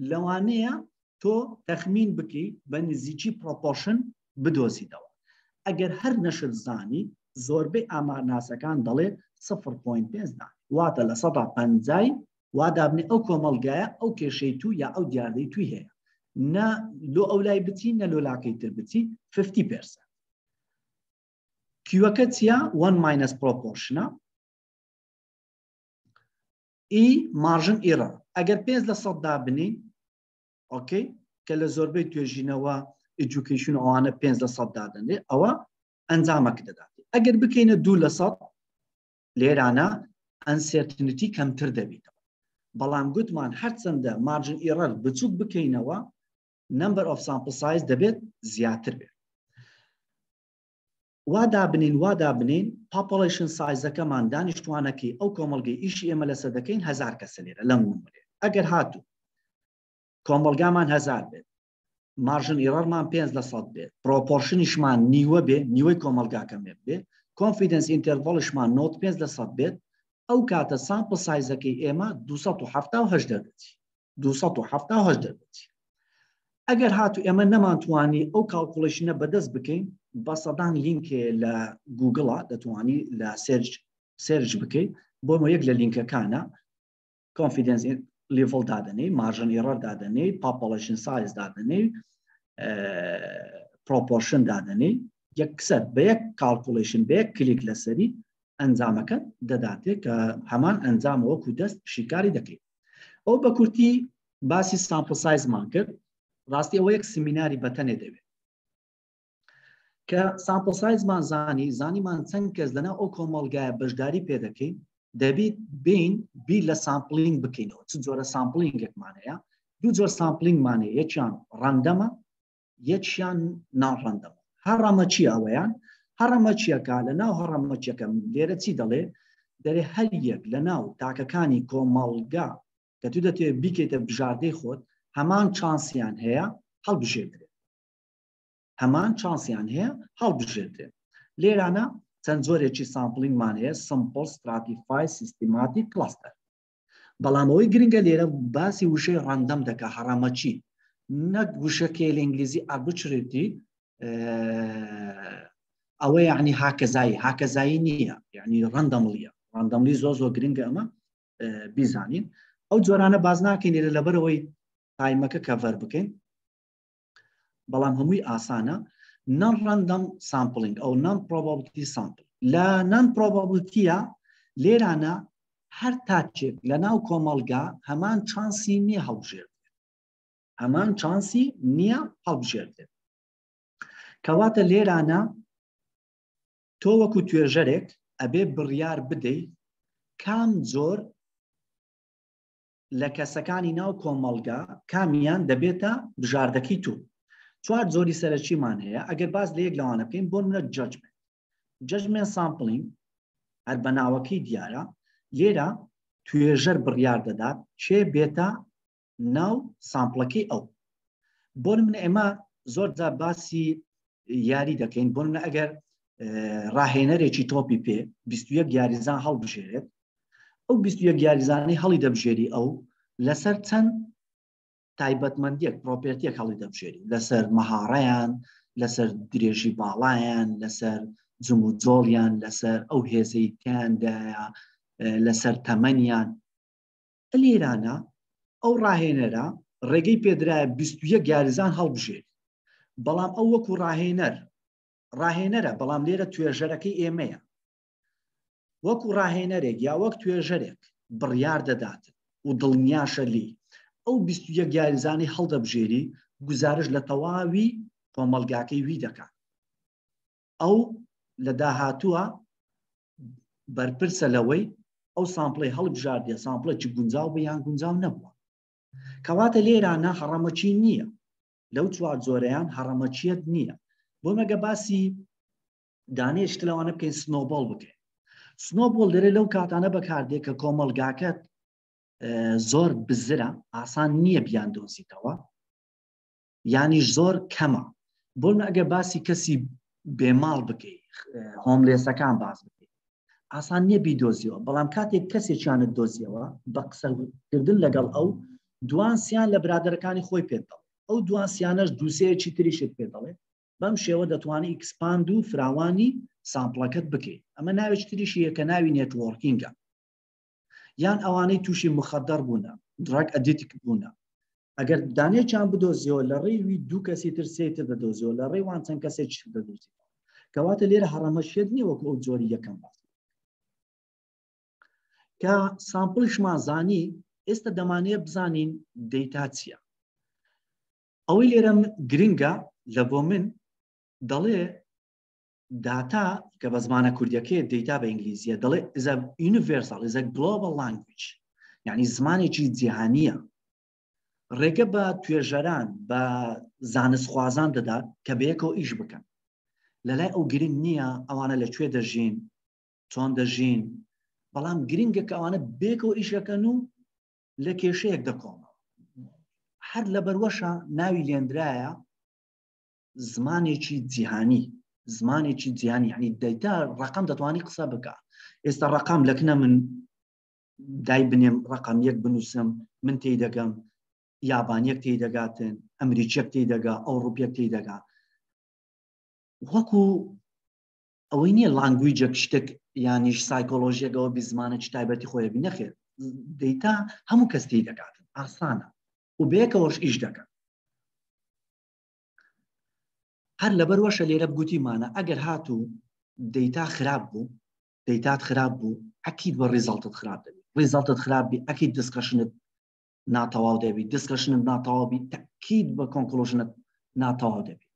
لەوانەیە تۆ تەخمین بکەی بە نزیکی proportion بدۆزیتەوە. ئەگەر هەر نەشت زانی زۆربەی ئامارناسەکان دەڵێ 0.5 دان، واتە لە سەدا پەنجای وا دابنێ ئەو کۆمەڵگایە ئەو کێشەی تو یا ئەو دیاردەی توی هەیە. نە لۆ ئەو لای بچی نە لۆ لاکەی تر بچی 50 percent Q ەکە چییە؟ 1 minus proportion ە ئی margin error ئەگەر پێنج لە سەد دابنین okay کە لە زۆربەی توێژینەوە education ئەوانە پێنج لە سەد دادەنرێ ئەوە ئەنجامەکە دەدات ئەگەر بکەینە دوو لە سەد لێرانە uncertainty کەمتر دەبیتەوە بەڵام گوتمان هەرچەندە margin error بچووک بکەینەوە number of sample size دەبێت زیاتر بێت وا دابنین وا دابنین population size ەکەمان دانیشتوانەکەی ئەو کۆمەڵگەی ئیشی ئێمە لەسەر دەکەین هەزار کەسە لێرە لەم نمونەیە ئەگەر هاتوو کۆمەڵگامان هەزار بێت margin error مان پێنج لە سەد بێت proportion یشمان نیوە بێ نیوەی کۆمەڵگاکەم بێ confidence interval شمان نۆت پێنج لە سەد بێت ئەو کاتە sample size ەکەی ئێمە 278 دەردەچی 278 دەردەچی ئەگەر هاتو ئێمە نەمانتوانی ئەو calculation ە بەدەست بکەین بە سەدان لینکێ لە گوگڵە دەتوانی لە search search بکەیت بۆمە یەک لە لینکەکانە confidence level دادەنێی margin error دادەنێی population size دادەنێی proportion دادەنێی یەکسەر بە یەک calculation بە یەک کلیک لەسەری ئەنجامەکە دەداتێ کە هەمان ئەنجام وەکو دەست شیکاری دەکەیت ئەو بە کورتی باسی sample size مان کرد ڕاستی ئەوە یەک سمیناری بەتەنێ دەوێت کە sample size مان زانی زانیمان چەند کەس لەناو ئەو کۆمەڵگایە بەشداری پێ دەکەین دەبیت بین بیر لە sampling بکەینەوە چ جۆرە sampling ێکمان هەیە دوو جۆر sampling مان هەیە یەکیان random ە یەکیان non-random ە هەڕەمەکی ئەوەیان هەڕەمەکیەکە لە ناو هەڕەمەکیەکە لێرە چی دەڵێ دەرێ هەر یەک لە ناو تاکەکانی کۆمەڵگا کە تو دەتەوێت بیکەیتە بژاردەی خۆت هەمان چانسیان هەیە هەڵبژێردرێت هەمان چانسیان هەیە هەڵبژێردرێن. لێرانە چەند جۆرێکی sampling مان هەیە، simple، stratified، systematic، cluster. بەڵام ئەوەی گرنگە لێرە باسی وشەی random دەکا، هەڕەمەکی، نەک وشەکەی لە ئینگلیزی arbitrary، ئەوە یعنی هاکەزایی، هاکەزایی نییە، یعنی randomly یە. randomly زۆر زۆر گرنگە ئەمە بیزانین. ئەو جۆرانە باز ناکەین لێرە لەبەرەوەی time ەکە cover بکەین. بەڵام هەمووی ئاسانە non random sampling ئەو non probability sample لە non probability ە لێرانە هەر تاکێک لە ناو کۆمەڵگا هەمان چانسی نییە هەڵبژێردرێت هەمان چانسی نییە هەڵبژێردرێت کەواتە لێرانە تۆ وەکو توێژەرێک ئەبێ بڕیار بدەیت کام جۆر لە کەسەکانی ناو کۆمەڵگا کامیان دەبێتە بژاردەکەی تۆ چوار جۆری سەرەکیمان هەیە ئەگەر باس لە یەک لەوانە بکەین بۆ منە judgment judgment sampling هەر بە ناوەکەی دیارە لێرە توێژەر بڕیار دەدات چێ بێتە ناو sample ەکەی ئەو بۆ منە ئێمە زۆر جار باسی یاری دەکەین بۆ منە ئەگەر ڕاهێنەرێکی تۆپی پێ 21 یاریزان هەڵبژێرێت ئەو 21 یاریزانەی هەڵی دەبژێری ئەو لەسەر چەند تایبەتمەندیەک property یەک هەڵی دەبژێری لەسەر مەهاڕیان لەسەر درێژی باڵایان لەسەر جم و جۆڵیان لەسەر ئەو هێزەی تیاندایە لەسەر تەمەنیان لێرانە ئەو ڕاهێنەرە ڕێگەی پێدرایە 21 یاریزان هەڵبژێری بەڵام ئەو وەکو ڕاهێنەر ڕاهێنەرە بەڵام لێرە توێژەرەکەی ئێمەیە وەکو ڕاهێنەرێک یا وەک توێژەرێک بڕیار دەدات و دڵنیاشە لێی ئەو 21 یاریزانی هەڵدەبژێری گوزارش لە تەواوی کۆمەڵگاکەی وی دەکات ئەو لە داهاتووە بەرپرسە لەوەی ئەو sample ی هەڵبژاردیە sample ێکی گونجاو بە یان گونجاو نەبووە کەواتە لێرانە هەڕەمەکی نییە لەو چوار جۆرەیان هەڕەمەکیەت نییە بۆ مەگە باسی دانێ شت لەوانە بکەین snowball بکەین snowball دەرێ لەو کاتانە بەکاردێ کە کۆمەڵگاکەت زۆر بزرە ئاسان نییە بیان دۆزیتەوە یانیش زۆر کەمە بۆ ئەگە باسی کەسی بێماڵ بکەی homeless ەکان باس بکەیت ئاسان نییە بیدۆزیەوە بەڵام کاتێک کەسێکیانت دۆزیەوە بە قسەکردن لەگەڵ ئەو دوان سیان لە برادەرەکانی خۆی پێت دەڵێ ئەو دوان سیانەش دووسەیەکی تریشت پێ دەڵێ بەم شێوە دەتوانی expand و فراوانی sample ەکەت بکەیت ئەمە ناوێکی تریشی کە ناوی networking ە یان ئەوانەی تووشی مخدر بوونە drug addict بوونە. ئەگەر دانێکیان بدۆزیەوە لە ڕێوی دوو کەسی تر سێ تر دەدۆزیەوە لە ڕێوان چەند کەسێکی تر دەدۆزیەوە کەواتە لێرە هەڕەمەشێت نییە وەکو ئەو جۆری یەکەم باس کە sample یشمان زانی ئێستا دەمانەیە بزانین data چییە ئەوەی لێرە گرنگە لە بۆ من دەڵێ data کە بە زمانە کوردیەکەی data بە ئینگلیزیە دەڵێ is a universal is a global language یعنی زمانێکی جیهانیە ڕێگە بە توێژەران بە زانستخوازان دەدات کە بەیەکەوە ئیش بکەن لەلای ئەو گرنگ نییە ئەوانە لە کوێ دەژین چۆن دەژین بەڵام گرنگە کە ئەوانە بێکەوە ئیشەکەن و لە کێشەیەک دەکۆڵنەوە هەر لە بەروەشە ناوی لێندرایە زمانێکی جیهانی زمانێکی جیهانی یعنی data ڕقم دەتوانی قسە بکە ئێستا ڕقم لەکنە من دای بنێم ڕقم یەک بنووسم من تێی دەگەم یابانیەک تێی دەگاتن ئەمریکیەک تێی دەگا ئەوڕوپیەک تێی دەگا وەکو ئەوەی نییە language ێک شتێک یانیش سایکۆلۆژیەکەوە بی زمانێکی تایبەتی خۆی بی نەخێر data هەموو کەس تێی دەگاتن ئاسانە و بەیەکەوەش ئیش دەکەن هەر لەبەروەشە لێرە بگوتیمانە ئەگەر هاتوو data خراپ بوو data ت خراپ بوو ئەکید بە result ت خراپ دەبی result ت خراپ بی ئەکید discussion ت ناتەواو دەبی discussion ت ناتەواو بی تەکید بە conclusion ت ناتەواو دەبی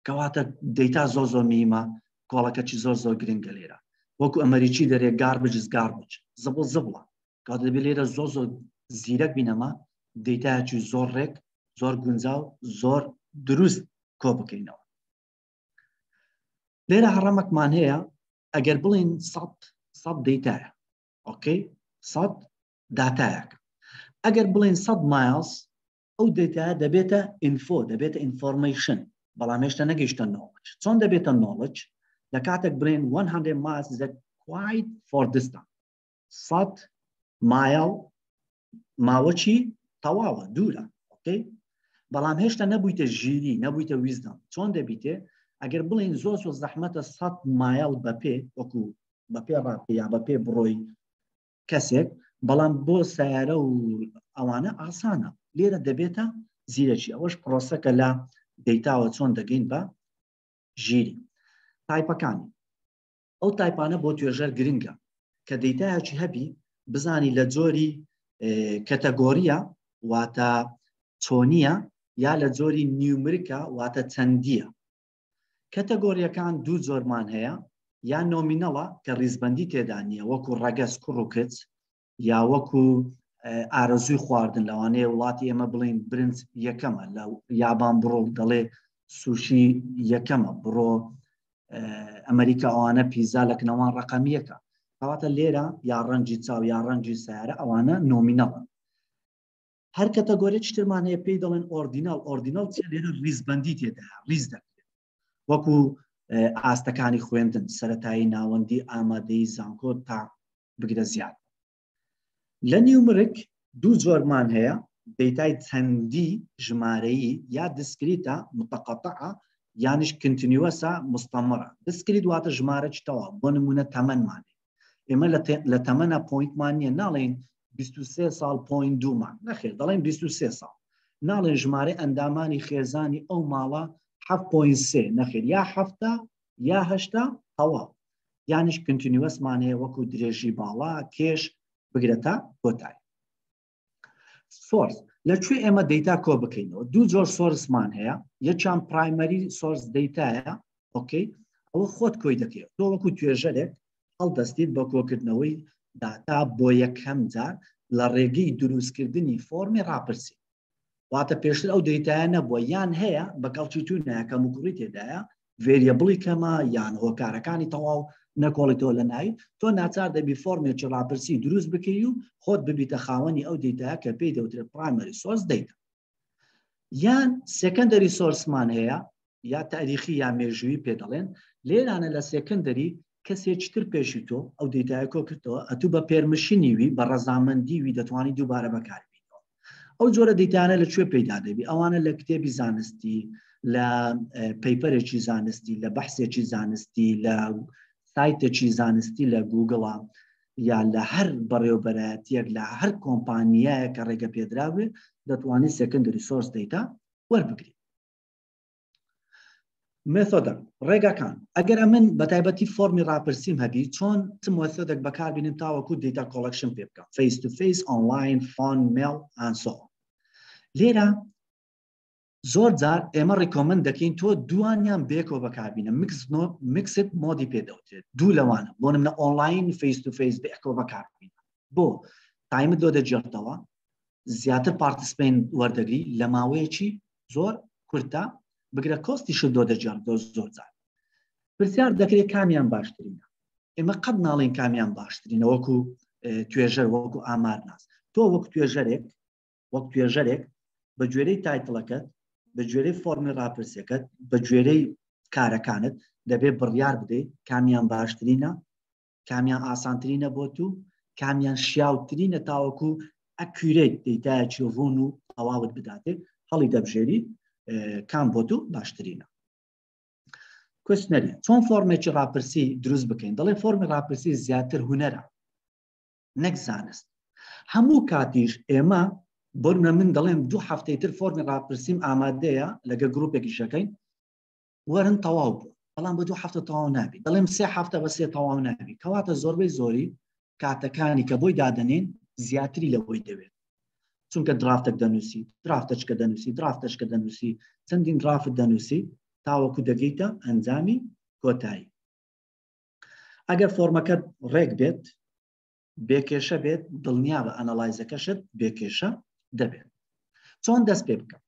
کەواتە data زۆر زۆر مهمە کۆڵەکەچی زۆر زۆر گرنگە لێرە وەکو ئەمریکی دەرێ garbage garbage زبڵ زبڵە کات دەبێت لێرە زۆر زۆر زیرەک بینەما data یەکی زۆر ڕێک زۆر گونجاو زۆر دروست کۆ بکەینەوە لێرە هەڕەمەکمان هەیە ئەگەر بڵین سە data یە okay سە data یەک ئەگەر بڵین 100 miles ئەو data یە دەبێتە info دەبێتە information بەڵام هێشتا نەگەیشتە knowledge چۆن دەبێتە knowledge لە کاتێک بڵێن 100 miles is a quite for distance 100 mile ماوەچی تەواوە دوورە okay بەڵام هێشتا نەبوویتە ژیری نەبوویتە wisdom چۆن دەبیتێ ئەگەر بڵین زۆر زۆر زەحمەتە 100 mile بەپێ وەکو بەپێ ڕاپێ یا بەپێ بڕۆی کەسێک بەڵام بۆ سیارە و ئەوانە ئاسانە لێرە دەبێتە زیرەکی ئەوەش پرۆسەکە لە data وە چۆن دەگەین بە ژیری type ەکانی ئەو type انە بۆ توێژەر گرنگە کە data یەکی هەبی بزانی لە جۆری category یە واتە چۆنیە یا لە جۆری numeric ە واتە چەندیە category یەکان دوو جۆرمان هەیە یا nominal ە کە ڕیزبندی تێدا نییە وەکو ڕەگەز کوڕ و کچ یا وەکو ئارەزووی خواردن لەوانەیە وڵاتی ئێمە بڵین برنج یەکەمە لە یابان بڕۆ دەڵێ سوشی یەکەمە بڕۆ ئەمریکا ئەوانە پیزا لە کنەوان ڕقەمیەکە کەواتە لێرە یا ڕەنجی چاو یا ڕەنجی سیارە ئەوانە nominal ە هەر category ێکی ترمان هەیە پێی دەڵێن ordinal. Ordinal چیە؟ لێرە ڕیزبندی تێدا ڕیز دەکرێت وەکو ئاستەکانی خوێندن سەتایی ناوەندی ئامادەی زانکۆ تا بگرە زیاد. لە numeric دوو جۆرمان هەیە data ی چەندی ژمارەیی یا discrete ە متقطعە یانیش continuous ە مستمرە. Discrete واتە ژمارەکی تەواو بۆ نمونە تەمەنمان ئێمە لە تەمەنە point مان نییە ناڵێن 23 ساڵ point دوومان نەخێر دەڵێن 23 ساڵ ناڵێن ژمارەی ئەندامانی خێزانی ئەو ماڵە 7.3 نەخێر یا هەفتە یا هەشتا تەواو یانیش continuous مان هەیە وەکو درێژی باڵا کێش بگرە تا کۆتایی. Source لە کوێ ئێمە data کۆ بکەینەوە؟ دوو جۆر source مان هەیە یەکیان primary source data یە okay ئەوە خۆت کۆی دەکەیت تۆ وەکو توێژەرێک هەڵدەستیت بە کۆکردنەوەی داتا بۆ یەکەم جار لە ڕێگەی دروستکردنی فۆرمی ڕاپرسی واتە پێشتر ئەو data یە نەبووە یان هەیە بە کەڵکی تو نایە کەموکوڕی تێدایە variable ی کەمە یان هۆکارەکانی تەواو نەکۆڵیتەوە لە ناوی تۆ ناچار دەبی فۆرمێکی ڕاپرسی دروست بکەی و خۆت ببیتە خاوەنی ئەو data یە کە پێی دەوترێت primary source data. یان secondary source مان هەیە یا تاریخی یا مێژووی پێ دەڵێن لێرانە لە secondary کەسێکی تر پێشی تۆ ئەو data یە کۆ کردەوە ئەتوو بە permission ی وی بە ڕەزامەندی وی دەتوانی دووبارە بەکاربینەوە ئەو جۆرە data انە لە کوێ پەیدا دەبی؟ ئەوانە لە کتێبی زانستی لە paper ێکی زانستی لە بەحسێکی زانستی لە سایتێکی زانستی لە گوگڵە. یا لە هەر بەڕێوبەرایەتیەک لە هەر کۆمپانیایە کە ڕێگە پێدراوێ دەتوانانی secondary source data وەربگری. method ە ڕێگاکان ئەگەر ئەمن بە تایبەتی فۆرمی ڕاپرسیم هەبی چۆن چ method ێک بەکاربینم تاوەکو data collection پێ بکەم face to face online phone mail and so لێرە زۆر جار ئێمە recommend دەکەین تۆ دوانیان بێکەوە بەکاربینە mixed mode ی پێ دەوترێت دوو لەوانە بۆ منە online face to face بێکەوە بەکاربینە بۆ time ت لۆ دەگێڕتەوە زیاتر participant وەردەگری لە ماوەیەکی زۆر کورتە بگرە cost یشت لۆ دەگێڕێتەوە زۆر جار پرسیار دەکرێت کامیان باشترینە ئێمە قەت ناڵێن کامیان باشترینە وەکو توێژەر وەکو ئامارناس تۆ وەک توێژەرێک وەک توێژەرێک بە گوێرەی title ەکەت بە گوێرەی فۆرمی ڕاپرسیەکەت بە گوێرەی کارەکانت دەبێت بڕیار بدەیت کامیان باشترینە کامیان ئاسانترینە بۆ تو کامیان شیاوترینە تاوەکو accurate data یەکی ڕوون و تەواوت بداتێ هەڵی دەبژێری کام بۆ تو باشترینە. questionnaire چۆن فۆرمێکی ڕاپرسی دروست بکەین؟ دەڵێ فۆرمی ڕاپرسی زیاتر هونەرە نەک زانست. هەموو کاتیش ئێمە بۆ من دەڵێم دوو هەفتەی تر فۆرمی ڕاپرسیم ئامادەیە لەگە گروپێکی شەکەین وەرن تەواو بوو بەڵام بە دوو هەفتە تەواو نابی دەڵێم سێ هەفتە بە سێ تەواو نابی کەواتە زۆربەی زۆری کاتەکانی کە بۆی دادەنین زیاتری لەوەی دەوێت چونکە draft ێک دەنووسی draft ەچکە دەنووسی draft ەچکە دەنووسی چەندین draft دەنووسی تاوەکو دەگەیتە ئەنجامی کۆتایی ئەگەر فۆرمەکەت ڕێک بێت بێکێشە بێت دڵنیا بە analyze ەکەشت بێکێشە دەبێت. چۆن دەست پێ بکەم؟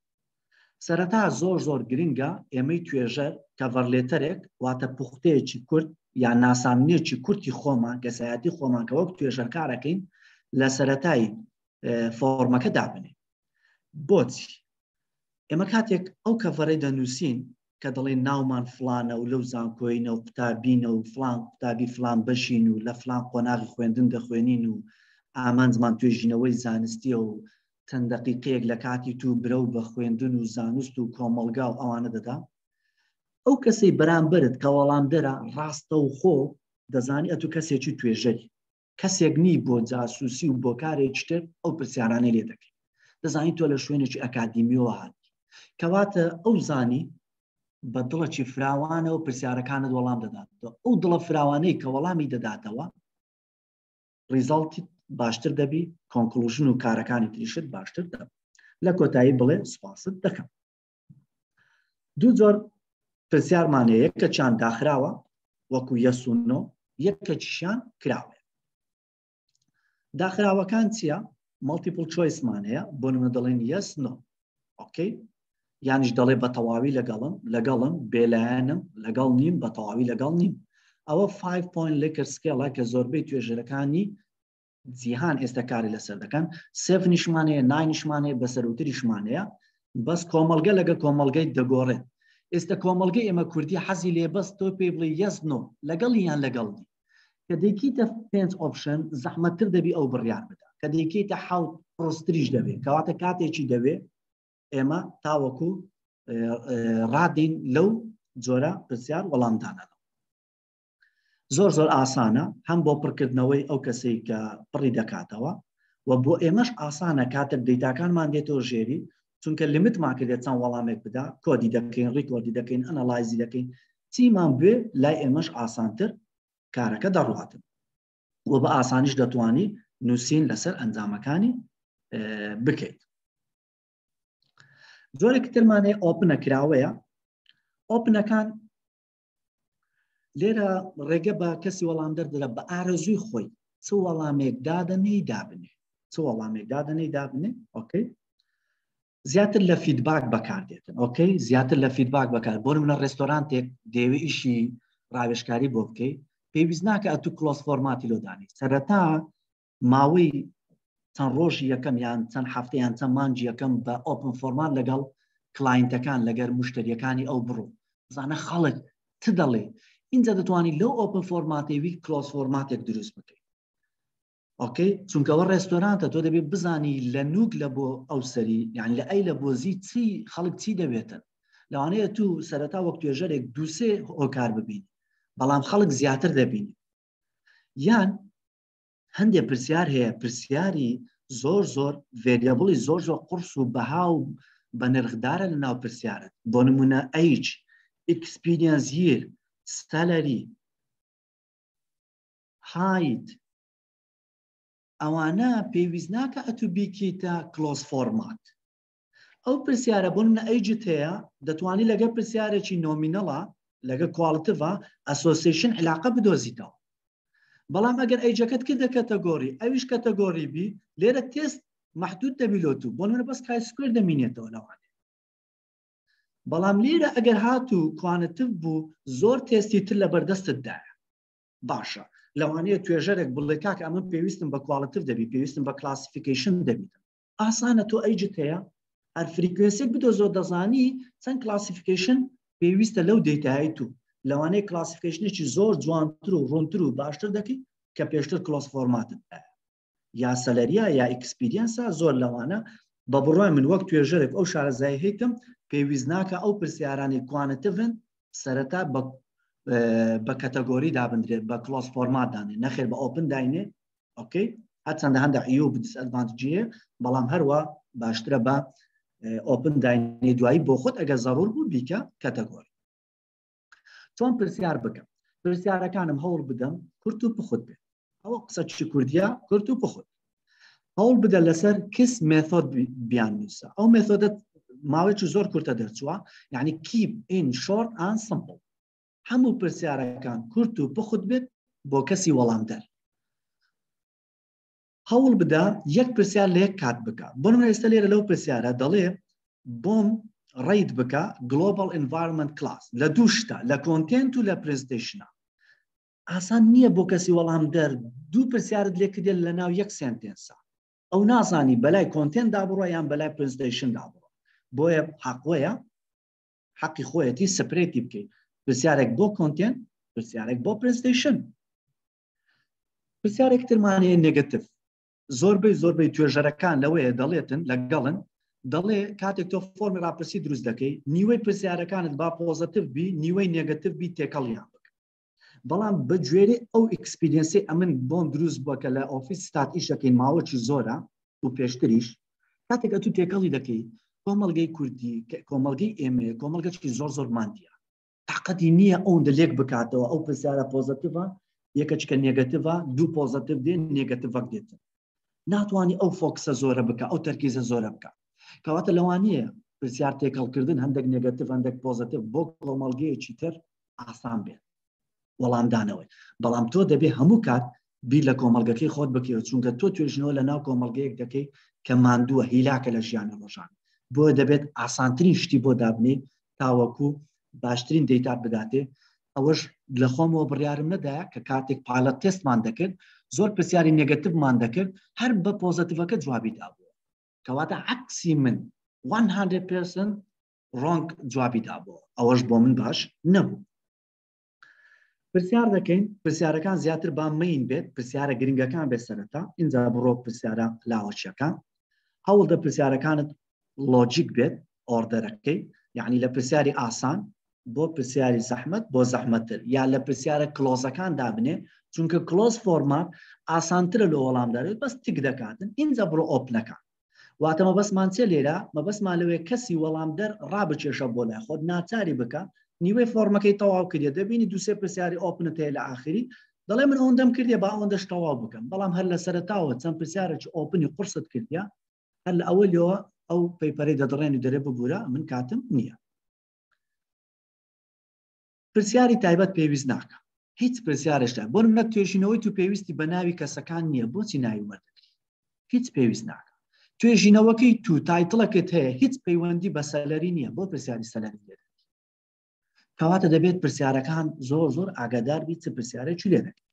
سەرەتا زۆر زۆر گرنگە ئێمەی توێژەر cover letter ێک واتە پوختەیەکی کورت یان ناساندنێکی کورتی خۆمان کەسایەتی خۆمان کە وەک توێژەر کارەکەین لە سەرەتای فۆرمەکە دابنێ. بۆچی؟ ئێمە کاتێک ئەو cover ەی دەنووسین کە دەڵێن ناومان فڵانە و لەو زانکۆینە و قوتابینە و فڵان قوتابی فڵان بەشین و لە فڵان قۆناغی خوێندن دەخوێنین و ئامانجمان توێژینەوەی زانستیە و چەند دەقیقەیەک لە کاتی تو برەو بە خوێندن و زانست و کۆمەڵگا و ئەوانە دەدا ئەو کەسەی بەرامبەرت کە وەڵامدەرە ڕاستەوخۆ دەزانی ئەتو کەسێکی توێژەری کەسێک نی بۆ جاسوسی و بۆ کارێکی تر ئەو پرسیارانەی لێ دەکەی دەزانی تۆ لە شوێنێکی ئەکادیمیەوە هاتی کەواتە ئەو زانی بە دڵێکی فراوانەوە پرسیارەکانت وەڵام دەداتەوە ئەو دڵە فراوانەی کە وەڵامی دەداتەوە result ی باشتر دەبی conclusion و کارەکانی تریشت باشتر دەب لە کۆتایی بڵێ سپاست دەکەم دوو جۆر پرسیارمان هەیە یەکەکیان داخراوە وەکو yes و no یەکەکیشیان کراوەیە داخراوەکان چییە multiple choice مان هەیە بۆ نمونە دەڵێن yes no okay یانیش دەڵێ بە تەواوی لەگەڵم لەگەڵم بێلایەنم لەگەڵ نیم بە تەواوی لەگەڵ نیم ئەوە 5 point Likert scale ە کە زۆربەی توێژەرەکانی جیهان ئێستا کاری لەسەر دەکەن seven یشمان هەیە nine یشمان هەیە بەسەروتریشمان هەیە بەس کۆمەڵگە لەگە کۆمەڵگەی دەگۆڕێت ئێستا کۆمەڵگەی ئێمە کوردی حەزی لێ بەس تۆ پێی بڵێ yes no لەگەڵ یان لەگەڵ نی کە دەیکەیتە پێنج option زەحمەتتر دەبی ئەو بڕیار بدا کە دەیکەیتە حوت قڕستریش دەبێت کەواتە کاتێکی دەوێ ئێمە تاوەکو ڕادین لەو جۆرە پرسیار وەڵامدانەوە زۆر زۆر ئاسانە هەم بۆ پڕکردنەوەی ئەو کەسەی کە پڕی دەکاتەوە و بۆ ئێمەش ئاسانە کاتێک data کانمان دێتەوە ژێری چونکە limit مان کردێت چەند وەڵامێک بدا کۆدی دەکەین record ی دەکەین analyze ی دەکەین چیمان بوێ لای ئێمەش ئاسانتر کارەکە دەڕواتن و بە ئاسانیش دەتوانی نووسین لەسەر ئەنجامەکانی بکەیت جۆرێکی ترمانەیە open ە کراوەیە open ەکان لێرە ڕێگە بە کەسی وەڵامدەر دەدا بە ئارەزووی خۆی چ وەڵامێک دادەنێی دابنێ چ وەڵامێک دادەنێی دابنێ okay زیاتر لە feedback بەکاردێتن okay زیاتر لە feedback بەکار بۆ منە restaurant ێک دەیەوێ ئیشی ڕاوێژکاری بۆ بکەی پێویست ناکە ئەتو close format ی لۆدانی سەرەتا ماوەی چەند ڕۆژی یەکەم یان چەند هەفتە یان چەند مانگی یەکەم بە open format لەگەڵ client ەکان لەگەر مشتریەکانی ئەو بڕۆ بزانە خەڵک چ دەڵێ اینجا دەتوانانی لەو open format ەوی close format ێک دروست بکەیت okay چونکەوە restaurant ە تۆ دەبێت بزانی لە نوک لە بۆ ئەو سەری یان لە ئەی لە بۆزی چی خەڵک چی دەبێتن لەوانەیە تو سەرەتا وەک توێژەرێک دووسێ هۆکار ببینی بەڵام خەڵک زیاتر دەبینی یان هەندێک پرسیار هەیە پرسیاری زۆر زۆر variable ی زۆر زۆر قرس و بەها و بە نرخدارە لە ناو پرسیارت بۆ نمونە age experience year salary height ئەوانە پێویست ناکە ئەتو بیکەیتە closed format ئەو پرسیارە بۆ منە age ت هەیە دەتوانی لەگە پرسیارێکی nominal ە لەگە qualitative association علاقە بدۆزیتەوە بەڵام ئەگەر age ەکەت کردە category ئەویش category بی لێرە تێست محدود دەبی لۆ تو بۆ نمونە بەس chi square دەمینێتەوە لەوانێ بەڵام لێرە ئەگەر هاتوو quantitative بوو زۆر تێستی تر لە بەردەستتدایە باشە لەوانەیە توێژەرێک بڵێ کاکە ئەمە پێویستم بە qualitative دەبی پێویستم بە classification دەبیت ئاسانە تۆ age ت هەیە هەر frequency ێک بدۆزۆ دەزانی چەند classification پێویستە لەو data ی تو لەوانەیە classification ێکی زۆر جوانتر و ڕوونتر و باشتر دەکەی کە پێشتر closed format ت یا salary ە یا experience ە زۆر لەوانە بە بڕای من وەک توێژەرێک ئەو شارەزای هەیتم پێویست ناکە ئەو پرسیارانی quantitative ن سەرەتا بە بە category دابندرێت بە closed format دانێ نەخێر بە open داینێ okay هەرچەندە هەندە عیوب disadvantage ە بەڵام هەروە باشترە بە open داینێ دوایی بۆ خۆت ئەگەر زەڕور بوو بیکە category چۆن پرسیار بکەم پرسیارەکانم هەوڵ بدەم کورت و پوخت بێت ئەوە قسە چی کوردیە کورت و پوخت هەوڵ بدە لەسەر KISS method بیان نووسە ئەو method ە ماوەیەکی زۆر کورتە دەرچووە یعنی keep it short and simple هەموو پرسیارەکان کورت و پوخت بێت بۆ کەسی وەڵامدەر هەوڵ بدە یەک پرسیار لە یەک کات بکە بۆ نمونە ئێستا لێرە لەو پرسیارە دەڵێ بۆم rate بکە global environment class لە دوو شتە لە content و لە presentation ە ئاسان نییە بۆ کەسی وەڵامدەر دوو پرسیارت لێ کردێت لە ناو یەک sentence ە ئەو نازانی بەلای content دابڕۆ یان بەلای presentation دابڕۆ بۆیە حەقۆیە حەقی خۆیەتی separate ی بکەیت پرسیارێک بۆ content پرسیارێک بۆ presentation پرسیارێک ترمان هەیە negative زۆربەی زۆربەی توێژەرەکان لەوەیە دەڵێتن لەگەڵن دەڵێ کاتێک تۆ فۆرمی راپرسی دروست دەکەی نیوەی پرسیارەکانت با positive بی نیوەی negative بی تێکەڵیان بکە بەڵام بە گوێرەی ئەو experience ی ئەمن بۆم دروست بووە کە لە ئۆفیس ستات ئیشەکەی ماوەکی زۆرە و پێشتریش کاتێک ئەتو تێکەڵی دەکەی کۆمەڵگەی کوردی کۆمەڵگەی ئێمەیە کۆمەڵگەکی زۆر زۆر ماندیە تاقەتی نییە ئەوەندە لێک بکاتەوە ئەو پرسیارە positive ە یەکەچکە negative ە دوو positive دێن negative ەک دێتن ناتوانانی ئەو focus ە زۆرە بکە ئەو تەرکیزە زۆرە بکە کەواتە لەوانەیە پرسیار تێکەڵکردن هەندێک negative هەندێک positive بۆ کۆمەڵگەیەکی تر ئاسان بێت وەڵامدانەوەی بەڵام تۆ دەبێ هەموو کات بیر لە کۆمەڵگەکەی خۆت بکەیەوە چونکە تۆ توێژینەوە لە ناو کۆمەڵگەیەک دەکەی کە ماندووە هیلاکە لە ژیانی ڕۆژان بۆ دەبێت ئاسانترین شتی بۆ دابنێ تاوەکو باشترین data ت بداتێ ئەوەش لە خۆمەوە بڕیارم نەدا کە کاتێک pilot test مان دەکرد زۆر پرسیاری negative مان دەکرد هەر بە positive ەکە جوابی دابوو کەواتە عکسی من 100% wrong جوابی دابوو ئەوەش بۆ من باش نەبوو پرسیار دەکەین پرسیارەکان زیاتر با main بێت پرسیارە گرنگەکان بێت سەرەتا اینجا بڕۆ پرسیارە لاوەچیەکان هەوڵدە پرسیارەکانت logic بێت order ەکەی یعنی لە پرسیاری ئاسان بۆ پرسیاری زەحمت بۆ زەحمەتتر یا لە پرسیارە close ەکان دابنێ چونکە closed format ئاسانترە لە وەڵامدارێت بەس tick دەکاتن ئینجا بڕۆ open ەکان واتە مەبەستمان چیە لێرە؟ مەبەستمان لەوێ کەسی وەڵامدەر ڕابکێشە بۆ لای خۆت ناچاری بکە نیوەی فۆرمەکەی تەواو کردێ دەبینی دوسێ پرسیاری open ت هەیە لە ئاخری دەڵێ من ئەوەندەم کردێ با ئەوەندەش تەواو بکەم بەڵام هەر لە سەرەتاوە چەند پرسیارێکی open ی قورست کردیا هەر لە ئەوەلەوە ئەو paper ەی دەدڕێن و دەرێ ببوورە من کاتم نییە پرسیاری تایبەت پێویست ناکە هیچ پرسیارشتا بۆ منە توێژینەوەی تو پێویستی بە ناوی کەسەکان نییە بۆچی ناوی وەردەگری هیچ پێویست ناکە توێژینەوەکەی تو title ەکەت هەیە هیچ پەیوەندی بە salary نییە بۆ پرسیاری salary لێ کەواتە دەبێت پرسیارەکان زۆر زۆر ئاگادار بیت چ پرسیارێکی لێ دەکەی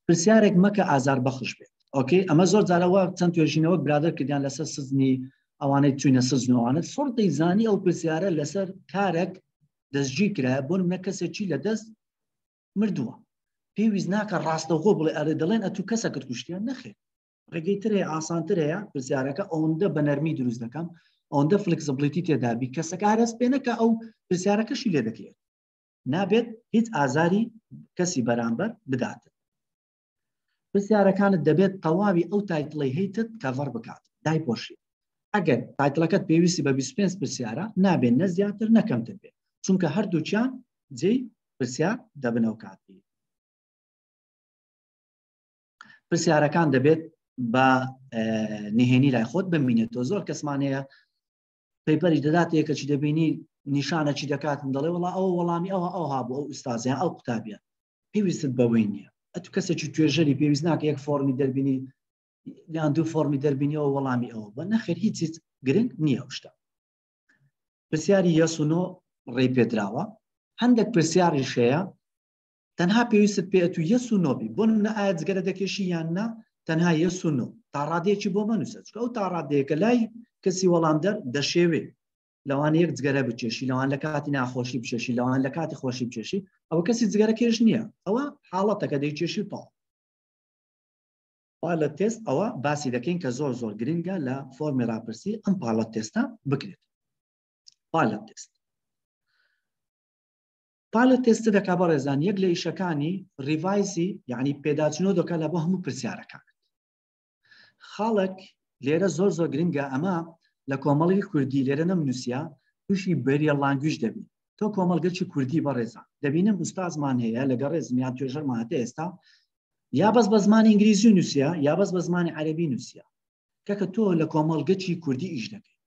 پرسیارێک مەکە ئازار بەخش بێت okay ئەمە زۆر جارەوە چەند توێژینەوە برادر کردیان لەسەر سزنی ئەوانەی چوینە سزن ئەوانە سۆر دەیزانی ئەو پرسیارە لەسەر کارێک دەستگیر کرایە بۆ منە کەسێکی لە دەست مردووە پێویست ناکە ڕاستەوخۆ بڵێ ئەرێ دەڵێن ئەتو کەسەکەت کوشتیان نەخێر ڕێگەی تر هەیە ئاسانتر هەیە پرسیارەکە ئەوەندە بە نەرمی دروست دەکەم ئەوەندە flexibility تێدابی کەسەکە هەرس پێ نەکە ئەو پرسیارەکەشی لێ دەکرێت نابێت هیچ ئازاری کەسی بەرامبەر بدات. پرسیارەکانت دەبێت تەواوی ئەو title ەی هەیتت cover بکات، دایپۆشی. ئەگەر title ەکەت پێویستی بە 25 پرسیارە، نابێت نە زیاتر نە کەمتر بێت، چونکە هەردووکیان جێی پرسیار دەبنەوە کاتی. پرسیارەکان دەبێت بە نهێنی لای خۆت بمینێتەوە. زۆر کەسمان هەیە paper یش دەدات یەکەچی دەبینی نیشانەکی دەکاتن دەڵێ وڵا ئەو وەڵامی ئەوە ئەوها بوو ئەو ئوستازیان ئەو قوتابیە پێویستت بەوەی نییە ئەتو کەسێکی توێژەری پێویست ناکە یەک فۆرمی دەربینی یان دوو فۆرمی دەربینیەوە وەڵامی ئەوە بە نەخێر هیچ هیچ گرنگ نییە ئەو شتە پرسیاری yes و no ڕێی پێدراوە هەندێک پرسیاریش هەیە تەنها پێویستت پێ ئەتو yes و no بی بۆ نمونە ئایا جگەرە دەکێشی یان نا تەنها yes و no تا ڕادەیەکی بۆ مەنووسە چونکە ئەو تا ڕادەیەکە لای کەسی وەڵامدەر دەشێوێ لەوان یەک جگەرە بکێشی لەوان لە کاتی ناخۆشی بچێشی لەوان لە کاتی خۆشی بچێشی ئەوە کەسی جگەرە کێش نییە ئەوە حاڵەتەکە دەیکێشی و تەواو pilot test ئەوە باسی دەکەین کە زۆر زۆر گرنگە لە فۆرمی راپرسی ئەم pilot test ە بکرێت pilot test pilot test دەکا بەڕێزان یەک لە ئیشەکانی revise ی یعنی پێداچنەوە دەکات لە بۆ هەموو پرسیارەکان خاڵک لێرە زۆر زۆر گرنگە ئەمە لە کۆمەڵی کوردی لێرە نەم نووسە تووشی barrier language دەبی تۆ کۆمەڵگەکی کوردی بەڕێزان دەبینم ئوستازمان هەیە لەگەڵ ڕێزمیان توێژەرمان هەتە ئێستا یا بەس بە زمانی ئینگلیزی نووسە یا بەس بە زمانی عەربی نووسە کەکە تۆ لە کۆمەڵگەکی کوردی ئیش دەکەی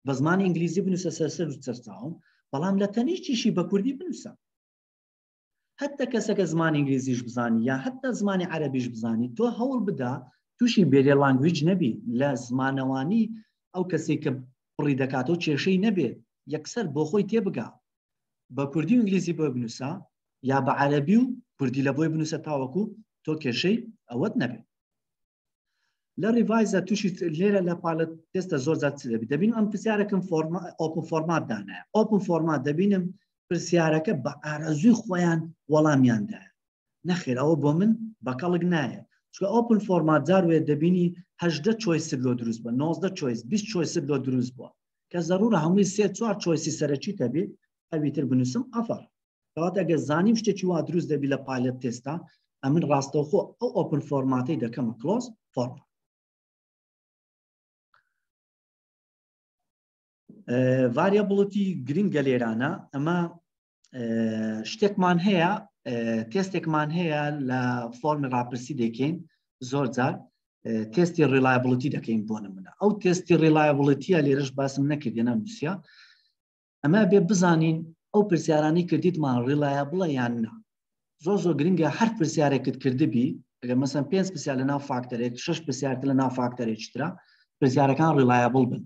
بە زمانی ئینگلیزی بنووسە سەرسەر و سەرچاوم بەڵام لە تەنیشتیشی بە کوردی بنووسە هەتا کەسەکە زمانی ئینگلیزیش بزانی یا هەتا زمانی عەربیش بزانی تۆ هەوڵ بدە تووشی barrier language نەبی لە زمانەوانی ئەو کەسێک کە پڕی دەکاتەوە کێشەی نەبێت یەکسەر بۆ خۆی تێبگا بە کوردی و ئینگلیزی بۆی بنووسە یا بە عەربی و کوردی لە بۆی بنووسە تاوەکو تۆ کێشەی ئەوەت نەبێت لە revise ە تووشی لێرە لە pilot test ە زۆر زیاد دەبی دەبین ئەم پرسیارەکەم فۆرما open format دانایە open format دەبینم پرسیارەکە بە ئارەزووی خۆیان وەڵامیاندایە نەخێر ئەوە بۆ من بەکەڵک نایە چونکە open format جار وێ دەبینی هەژدە choice ت لۆ دروست بە 19 choice 20 choice ت لۆ دروست بووە کە زەرورە هەمووی سێ چوار choice ی سەرەکی تەبێت ئەوی تر بنووسم ئەفەر کەواتە ئەگەر زانیم شتێکی وا دروست دەبی لە pilot test ا ئەمن ڕاستەوخۆ ئەو open format ەی دەکەمە closed format. Variability گرنگە لێرانە ئەمە شتێکمان هەیە تێستێکمان هەیە لە فۆرمی ڕاپرسی دەکەین زۆر جار تێستی reliability دەکەین بۆ نمونە ئەو تێستی reliability ە لێرەش باسم نەکردێ نەنووسە ئەمە بێ بزانین ئەو پرسیارانەی کردیتمان reliable ە یان نا زۆر زۆر گرنگە هەر پرسیارێکت کردبی ئەگەر مەسەن پێنج پرسیار لە ناو factor ێک شش پرسیارتر لە ناو factor ێکی ترە پرسیارەکان reliable بن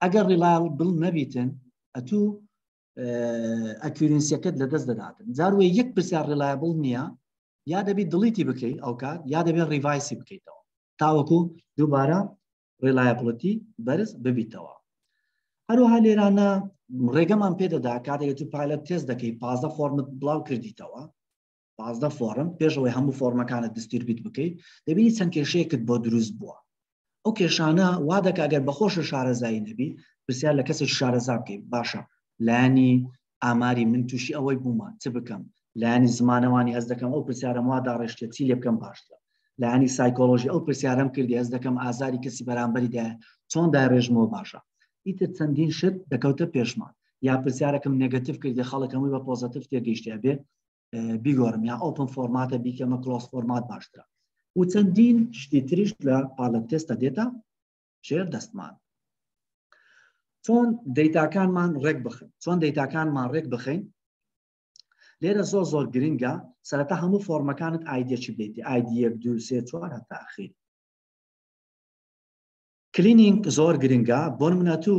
ئەگەر reliable نەبیتن ئەتوو accuracy ەکەت لەدەست دەداتن جاروێ یەک پرسیار reliable نییە یا دەبی delete ی بکەیت ئەو کات یا دەبێت revise ی بکەیتەوە تاوەکو دووبارە reliability بەرز ببیتەوە. هەروەها لێرانە ڕێگەمان پێدەدا کاتێک تو pilot test دەکەی 15 فۆرمت بڵاو کردیتەوە 15 فۆرم پێشەوەی هەموو فۆرمەکانت distribute بکەیت دەبینی چەند کێشەیەکت بۆ دروست بووە ئەو کێشانە وا دەکا گەر بەخۆشە شارەزایی نەبی پرسیار لە کەسێک شارەزا بکەیت باشە لایەنی ئاماری من تووشی ئەوەی بوومە چ بکەم لایەنی زمانەوانی هەست دەکەم ئەو پرسیارم وا داڕێشتێت چی لێ بکەم باشترە لایەنی سایکۆلۆژی ئەو پرسیارم کردی هەست دەکەم ئازاری کەسی بەرامبەری دایە چۆن داڕێژمەوە باشە ئیتر چەندین شت دەکەوتە پێشمان یا پرسیارەکەم negative کردی خەڵک هەمووی بە positive تێگەیشتێ بێ بیگۆڕم یا open format ە بیکەمە closed format باشترە و چەندین شتی تریش لە pilot test ە دێتە ژێر دەستمان چۆن دەیتاکانمان ڕێک بخن چۆن دەیتاکانمان ڕێک بخین لێرە زۆر زۆر گرنگە سەرەتا هەموو فۆرمەکانت ID ەکی بیت ID یەک دو سێ چوار هەتا ئەخیر cleaning زۆر گرنگە بۆ نمونە تو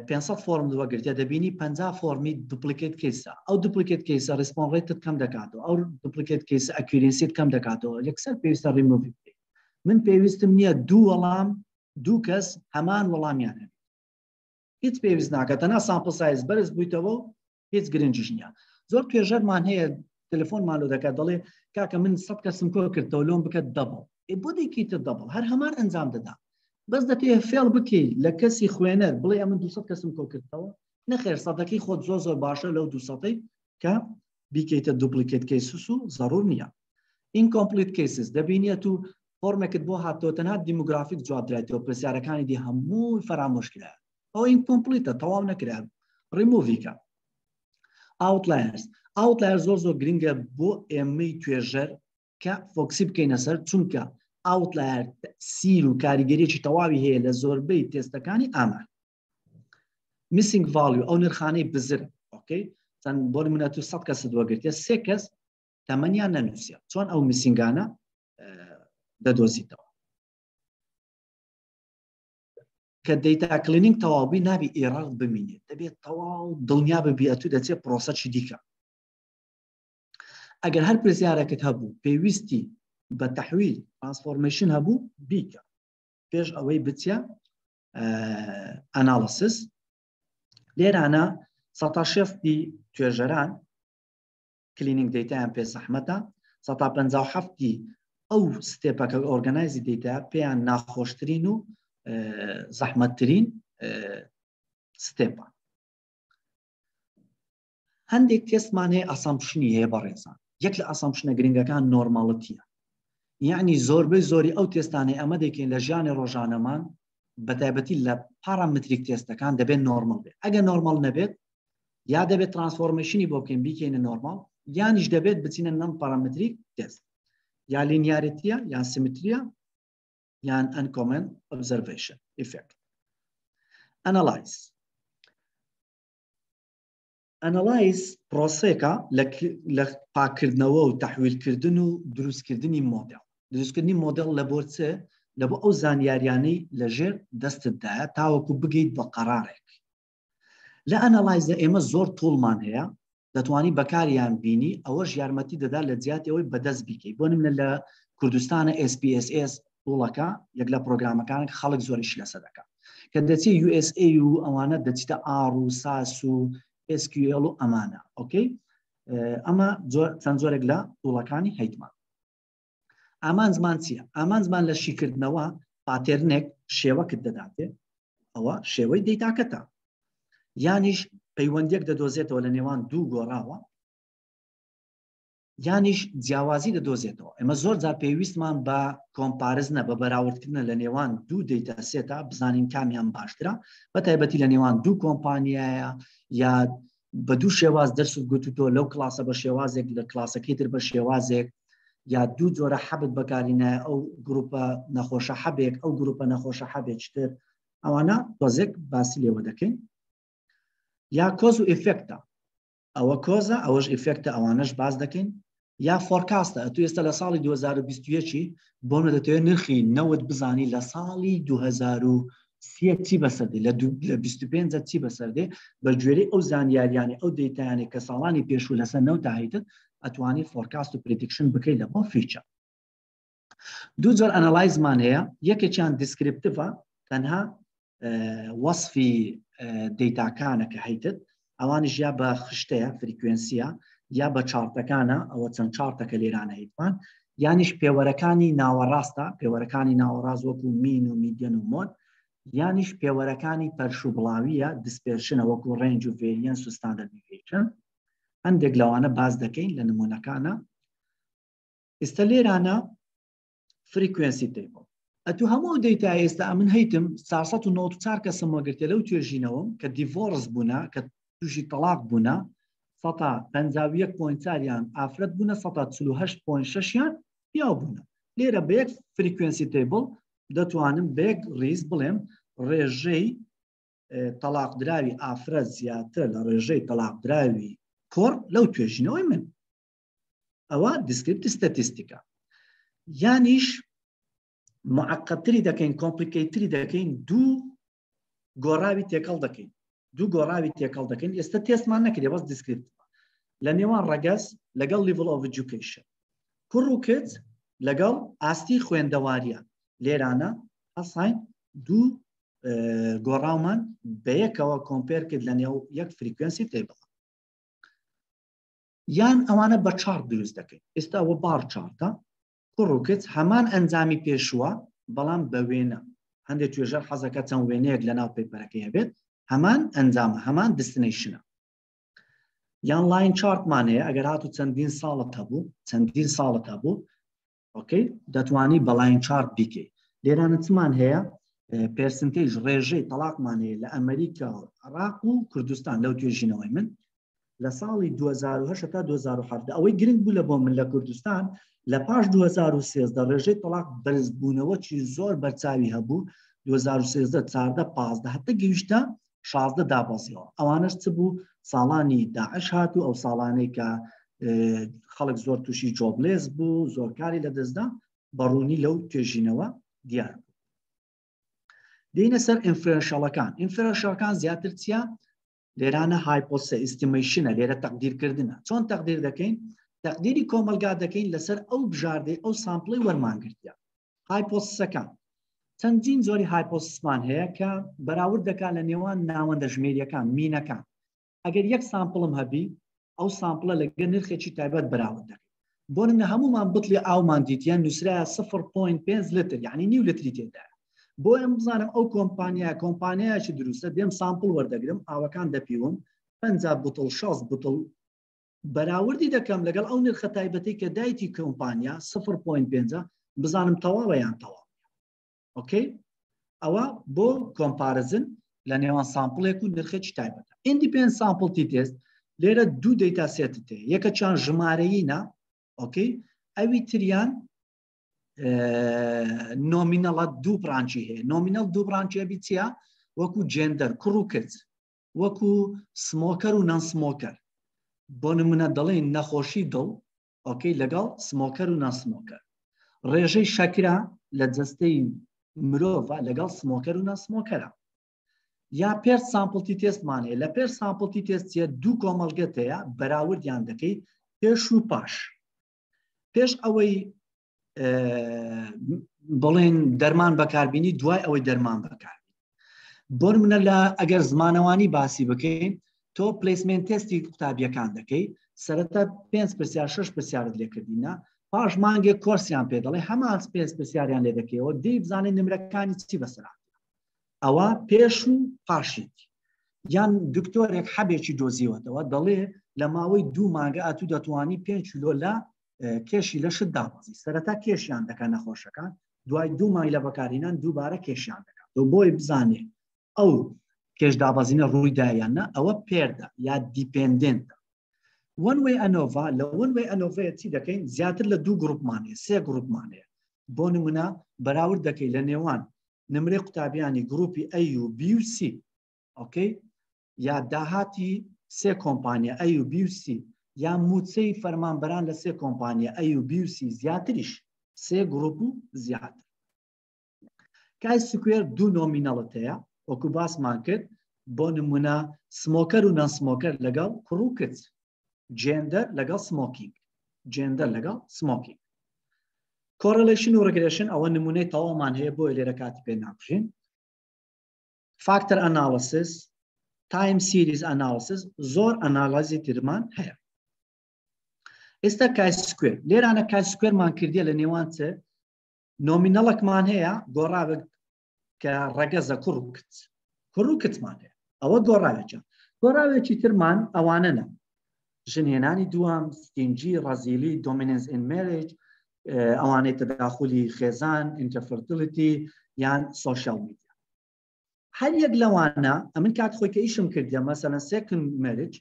500 فۆرم وەگرتە دەبینی 50 فۆرمی duplicate case ە ئەو duplicate case ە response rate ت کەم دەکاتەوە ئەو duplicate case ە accuracy ت کەم دەکاتەوە یەکسەر پێویستە ڕیموڤ بکەیت من پێویستم نییە دوو وەڵام دوو کەس هەمان وەڵامیان هەبێت هیچ پێویست ناکە تەنها sample size بەرز بوویتەوە هیچ گرنگیش نییە زۆر توێژەرمان هەیە تەلەفۆنمان لۆ دەکات دەڵێ کاکە من سە کەسم کۆ کردەوە لۆم بکە double ئێ بۆ دەیکەیتە double هەر هەمان ئەنجام دەدا بەس دەتێ فێڵ بکەی لە کەسی خوێنەر بڵێ ئەمن 200 کەسم کۆ کردەوە نەخێر سەدەکەی خۆت زۆر زۆر باشە لەو دووسەتەی کە بیکەیتە duplicate cases و زەڕور نییە. Incomplete cases دەبینیت و فۆرمێکت بۆ هاتەوە تەنها demographic جواب درایتەوە پرسیارەکانی دی هەموو فەرامۆش کرا ئەو incomplete ە تەواو نەکرا ڕیموڤیکە. Outliers outlier زۆر زۆر گرنگە بۆ ئێمەی توێژەر کە focus ی بکەینە سەر چونکە outlier سیر و کاریگەریی تەواوی هەیە لە زۆربەی تێستەکانی ئامار. Missing value ئەو نرخانەی بزر okay چەند بۆ نمونە تو 100 کەست وەگرتێ سێ کەس تەمەنیان نەنووسە چۆن ئەو missing انە دەدۆزیتەوە کە data cleaning تەواوبی نابی error بمینێت دەبێت تەواو دڵنیا ببی ئەتو دەچێت پرۆسەکی دیکە ئەگەر هەر پرسیارێکت هەبوو پێویستی بە تەحویل transformation هەبوو بیکە پێش ئەوەی بچە analysis لێرانە سەتا شێستی توێژەران cleaning data یان پێ زەحمەتە سەتا 57 ئەو step ەکە organize ی data پێیان ناخۆشترین و زەحمەتترین step ە. هەندێک تێستمان هەیە assumption ی هەیە بەڕێزان یەک لە assumption ە گرنگەکان normality یە یعنی زۆربەی زۆری ئەو تێستانەی ئەمە دەکەین لە ژیانی ڕۆژانەمان بە تایبەتی لە parametric تێستەکان دەبێت normal بێت ئەگەر normal نەبێت یا دەبێت transformation ی بۆ بکەین بیکەینە normal یانیش دەبێت بچینە non parametric test یا linearity یە یان symmetry یە یان uncommon observation effect. Analyze Analyze پرۆسێکە لە پاکردنەوە و تەحویلکردن و دروستکردنی مۆدێل. دروستکردنی مۆدێل لە بۆ چ؟ لە بۆ ئەو زانیاریانەی لە ژێر دەستتدایە تاوەکو بگەیت بە قەرارێک. لە analyze ە ئێمە زۆر tool مان هەیە دەتوانی بەکاریان بینی ئەوەش یارمەتی دەدا لە جیاتی ئەوەی بەدەست بیکەی بۆ نمونە لە کوردستانە SPSS tool ەکە یەک لە پرۆگرامەکان خەڵک زۆریش لەسەر دەکات کە دەچێت USA و ئەوانە دەچیتە R و SAS و SQL و ئەمانە okay ئەمە چەند جۆرێک لە tool ەکانی هەیتمان ئامانجمان چییە؟ ئامانجمان لە شیکردنەوە pattern ێک شێوەکت دەداتێ ئەوە شێوەی دەیتاکەتە یانیش پەیوەندیەک دەدۆزێتەوە لە نێوان دوو گۆڕاوە یانیش جیاوازی دەدۆزێتەوە ئێمە زۆر جار پێویستمان بە comparison ە بە بەراوردکردنە لە نێوان دوو data set ا بزانین کامیان باشترە بە تایبەتی لە نێوان دوو کۆمپانیایە یا بە دوو شێواز دەرست گوتوتۆ لەو کلاسە بە شێوازێک لە کلاسەکەی تر بە شێوازێک یا دوو جۆرە حەبت بەکارینایە ئەو گروپە نەخۆشە حەبێک ئەو گروپە نەخۆشە حەبێکتر ئەوانە تۆزێک باسی لێوە دەکەین یا cause و effect ە ئەوە cause ە ئەوەش effect ە ئەوانەش باس دەکەین یا forecast ە ئەتو ئێستا لە ساڵی 2021 بۆ منە دەتەوێت نرخی نەوت بزانی لە ساڵی 2030 چی بەسەر دێ لە 25 چی بەسەر دێ بە گوێرەی ئەو زانیاریانەی ئەو دەیتایانەی کە ساڵانی پێشوو لەسەر نەوت هەیتت ئەتوانی forecast و prediction بکەیت لە بۆ future. دوو جۆر analyze مان هەیە یەکێکیان descriptive ە تەنها وەصفی دەیتاکانە کە هەیتت ئەوانیش یا بە خشتەیە frequency یە یا بە chart ەکانە ئەوە چەند chart ەکە لێرانە هەیتمان یانیش پێوەرەکانی ناوەڕاستە پێوەرەکانی ناوەڕاست وەکو mean و median و mode یانیش پێوەرەکانی پەرش و بڵاویە dispersion ە وەکو range و variance و standard deviation هەندێک لەوانە باس دەکەین لە نمونەکانە ئێستا لێرانە frequency table ئەتو هەموو دەیتا ئێستا ئەمن هەیتم 494 کەسم وەگرتە لەو توێژینەوەم کە divorce بوونە کە تووشی تەلاق بوونە سەتا 51.4 یان ئافرەت بوونە سەتا 48.6 یان پیاو بوونە لێرە بە یەک frequency table دەتوانم بە یەک ڕیز بڵێم ڕێژەی تەلاقدراوی ئافرەت زیاتر لە ڕێژەی تەلاقدراوی کوڕ لەو توێژینەوەی من ئەوە descriptive statistic ە یانیش معقدتری دەکەین complicate تری دەکەین دوو گۆڕاوی تێکەڵ دەکەین دوو گۆڕاوی تێکەڵ دەکەین ئێستا تێستمان نەکرێ بەس descriptive لە نێوان ڕەگەز لەگەڵ level of education کوڕ و کچ لەگەڵ ئاستی خوێندەواریە لێرانە هەساین دوو گۆڕاومان بەیەکەوە compare کرد لە نێو یەک frequency table یان ئەوانە بە chart دروست دەکەین ئێستا ئەوە bar chart ە کوڕ و کچ هەمان ئەنجامی پێشووە بەڵام بە وێنە هەندێک توێژەر حەزەکە چەند وێنەیەک لە ناو paper ەکەی هەبێت هەمان ئەنجامە هەمان destination ە یان line chart مان هەیە ئەگەر هاتو چەندین ساڵت هەبوو چەندین ساڵت هەبوو Okay دەتوانی بە line chart بیکەی. لێرانە چمان هەیە؟ Percentage ڕێژەی تەلاقمان هەیە لە ئەمریکا و عراق و کوردستان لەو توێژینەوەی من لە ساڵی 2010 تا 2017. ئەوەی گرنگ بوو لە بۆ من لە کوردستان لە پاش 2013 ڕێژەی تەلاق بەرزبوونەوەکی زۆر بەرچاوی هەبوو، 2013، 14، 15 هەتا گەیشتە 16 دابەزیەوە. ئەوانەش چ بوو؟ ساڵانی داعش هات و ئەو ساڵانەی کە خەڵک زۆر تووشی jobless بوو، زۆر کاری لەدەستدا، بەڕوونی لەو توێژینەوە دیار بوو. دێینە سەر inferential ەکان. Inferential ەکان زیاتر چییە؟ لێرانە hypothesis estimation ە، لێرە تەقدیرکردنە. چۆن تەقدیر دەکەین؟ تەقدیری کۆمەلگا دەکەین لەسەر ئەو بژاردەی ئەو sample ی وەرمانگرتیە. Hypothesis ەکان چەندین جۆری hypothesis مان هەیە کە بەراورد دەکات لە نێوان ناوەندە ژمێریەکان، mean ەکان. ئەگەر یەک sample م هەبی ئەو sample ە لەگە نرخێکی تایبەت بەراورد دەکەین. بۆ نمونە هەمومان بتڵی ئاومان دیتیان نووسرایە 0.5 لتر، یعنی نیو لتری تێدایە. بۆ ئەم بزانم ئەو کۆمپانیا کۆمپانیایەکی دروستە، دێم sample وەردەگرم، ئاوەکان دەپیوم، 50 بتڵ 60 بتڵ، بەراوردی دەکەم لەگەڵ ئەو نرخە تایبەتی کە دایتی کۆمپانیا 0.5، بزانم تەواوە یان تەواو. Okay، ئەوە بۆ comparison لە نێوان sample ێک و نرخێکی تایبەتە. Independent sample t test، لێرە دوو data set تێ، یەکەچیان ژمارەیینە، okay، ئەوی تریان nominal ە، دوو branch ی هەیە. Nominal دوو branch ی ئەبی چییە؟ وەکو gender، کوڕ و کچ، وەکو smoker و non smoker. بۆ نمونە دەڵێن نەخۆشی دڵ، okay، لەگەڵ smoker و non smoker، ڕێژەی شەکرە لە جەستەی مرۆڤ لەگەڵ smoker و non smoker ە. یا paired sample t test مان هەیە. لە paired sample t test چیە؟ دوو کۆمەڵگەت هەیە، بەراوردیان دەکەی پێش و پاش. پێش ئەوەی بڵێن دەرمان بەکاربینی، دوای ئەوەی دەرمان بەکار. بۆ منە لە ئەگەر زمانەوانی باسی بکەین، تۆ placement test ی قوتابیەکان دەکەی، سەرەتا پێنج پرسیار شش پرسیارت لێکردینە، پاش مانگێک کۆرسیان پێ دەڵێ، هەمان پێنج پرسیاریان لێ دەکەیەوە، دی بزانێت نمرەکانی چی بەسەر. ئەوە پێش و پاشیت. یان دکتۆرێک حەبێکی دۆزیوەتەوە، دەڵێ لە ماوەی دوو مانگە ئەتوو دەتوانی 5 کیلۆ لە کێشی لەشت دابەزی. سەرەتا کێشیان دەکەن نەخۆشەکان، دوای دوو مانگ لە بەکارهێنان دووبارە کێشیان دەکات بۆی بزانێ ئەو کێش دابەزینە ڕووی دایانە. ئەوە paired ە یا dependent ە. One way ANOVA، لە one way ANOVA یە چی دەکەین؟ زیاتر لە دوو گروپمان هەیە، سێ گروپمان هەیە. بۆ نمونە بەراورد دەکەی لە نێوان نمرەی قوتابیانی گروپی A و B و C، okay، یا داهاتی سێ کۆمپانیا A و B و C، یا موچەی فەرمانبەران لە سێ کۆمپانیا A و B و C، زیاتریش، سێ گروپ و زیاتر. Chi square دوو nominal ت هەیە وەکو باسمان کرد، بۆ نمونە smoker و non smoker لەگەڵ کوڕ و کچ، gender لەگەڵ smoking، gender لەگەڵ smoking. Correlation و regression، ئەوە نمونەی تەواومان هەیە بۆ لێرە کاتی پێ ناکوژین. Factor analysis، time series analysis، زۆر analysis ی ترمان هەیە. ئێستا chi square، لێرانە chi square مان کردیە لە نێوان چ nominal ەکمان هەیە گۆڕاوێک کە ڕەگەزە کوڕ و کچ، کوڕ و کچمان هەیە، ئەوە گۆڕاوێکە. گۆڕاوێکی ترمان ئەوانە نە ژنهێنانی دووەم، stingy، ڕەزیلی، dominance in marriage، ئەوانەی تەداخلی خێزان، infertility یان social media. هەر یەک لەوانە ئەمن کات خۆی کە ئیشم کردیە مەسەلەن second marriage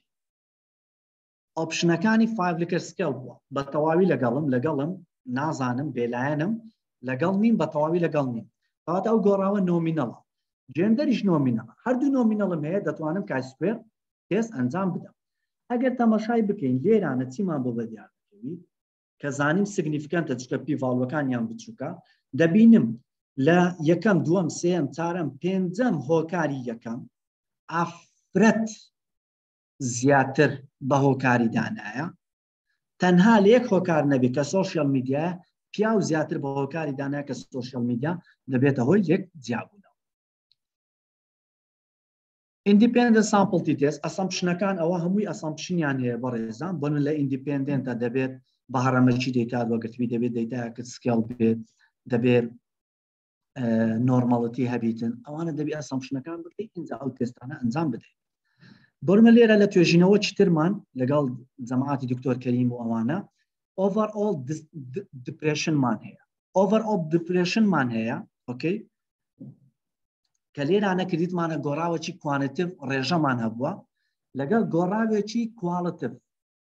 option ەکانی 5 Likert scale بووە، بە تەواوی لەگەڵم، لەگەڵم، نازانم، بێلایەنم، لەگەڵ نیم، بە تەواوی لەگەڵ نیم. کەواتە ئەو گۆڕاوە nominal ە، gender یش nominal ە، هەردوو nominal م هەیە، دەتوانم chi square test ئەنجام بدەم. ئەگەر تەمەشای بکەین لێرانە چیمان بۆ بەدیار دەکەوی کە زانیم significant ە، چکە p value ەکانیان بچووکە، دەبینم لە یەکەم، دووەم، سێم، چارەم، پێنجەم هۆکاری یەکەم ئافرەت زیاتر بە هۆکاری دانایە. تەنها لە یەک هۆکار نەبێت کە social media، پیاو زیاتر بە هۆکاری دانایە کە social media دەبێتە هۆی یەک جیابوونەوە. Independent sample t test، assumption ەکان، ئەوە هەمووی assumption یان هەیە بەڕێزان. بۆ لە independent ە دەبێت بە هەڕەمەکی data وەگرتبی، دەبێت data یەکت scale بێت، دەبێت normality هەبیتن، ئەوانە دەبی assumption ەکان بکەیت اینجا ئەو تێستانە ئەنجام بدەیت. بۆرمە لێرە لە توێژینەوە چترمان لەگەڵ جەماعاتی دکتۆر کەریم و ئەوانە. Overall depression مان هەیە. Overall depression مان هەیە okay کە لێرانە کردیتمانە گۆڕاوەکی quantitative ڕێژەمان هەبووە لەگەڵ گۆڕاوێکی qualitative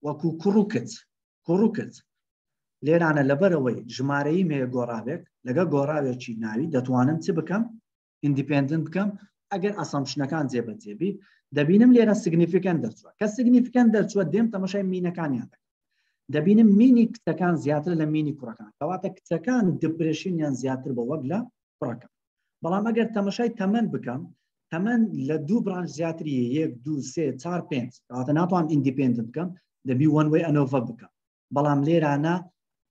وەکو کوڕ و کچ کوڕ و کچ لێرانە لەبەرەوەی ژمارەیی مێ گۆڕاوێک لەگەڵ گۆڕاوێکی ناوی دەتوانم چ بکەم independent بکەم ئەگەر assumption ەکان جێبەجێبی دەبینم لێرە significant دەرچوە کە significant دەرچوە دێم تەمەشای mean ەکانیان دەکەم دەبینم mean ی کچەکان زیاتر لە mean ی کوڕەکان کەواتە کچەکان depression یان زیاتر بە وەک لە کوڕەکان بەڵام ئەگەر تەمەشای تەمەن بکەم تەمەن لە دوو branch زیاتری یەک دوو سێ چار پێنج کەواتە ناتوانم independent بکەم دەبی one way ANOVA بکەم بەڵام لێرانە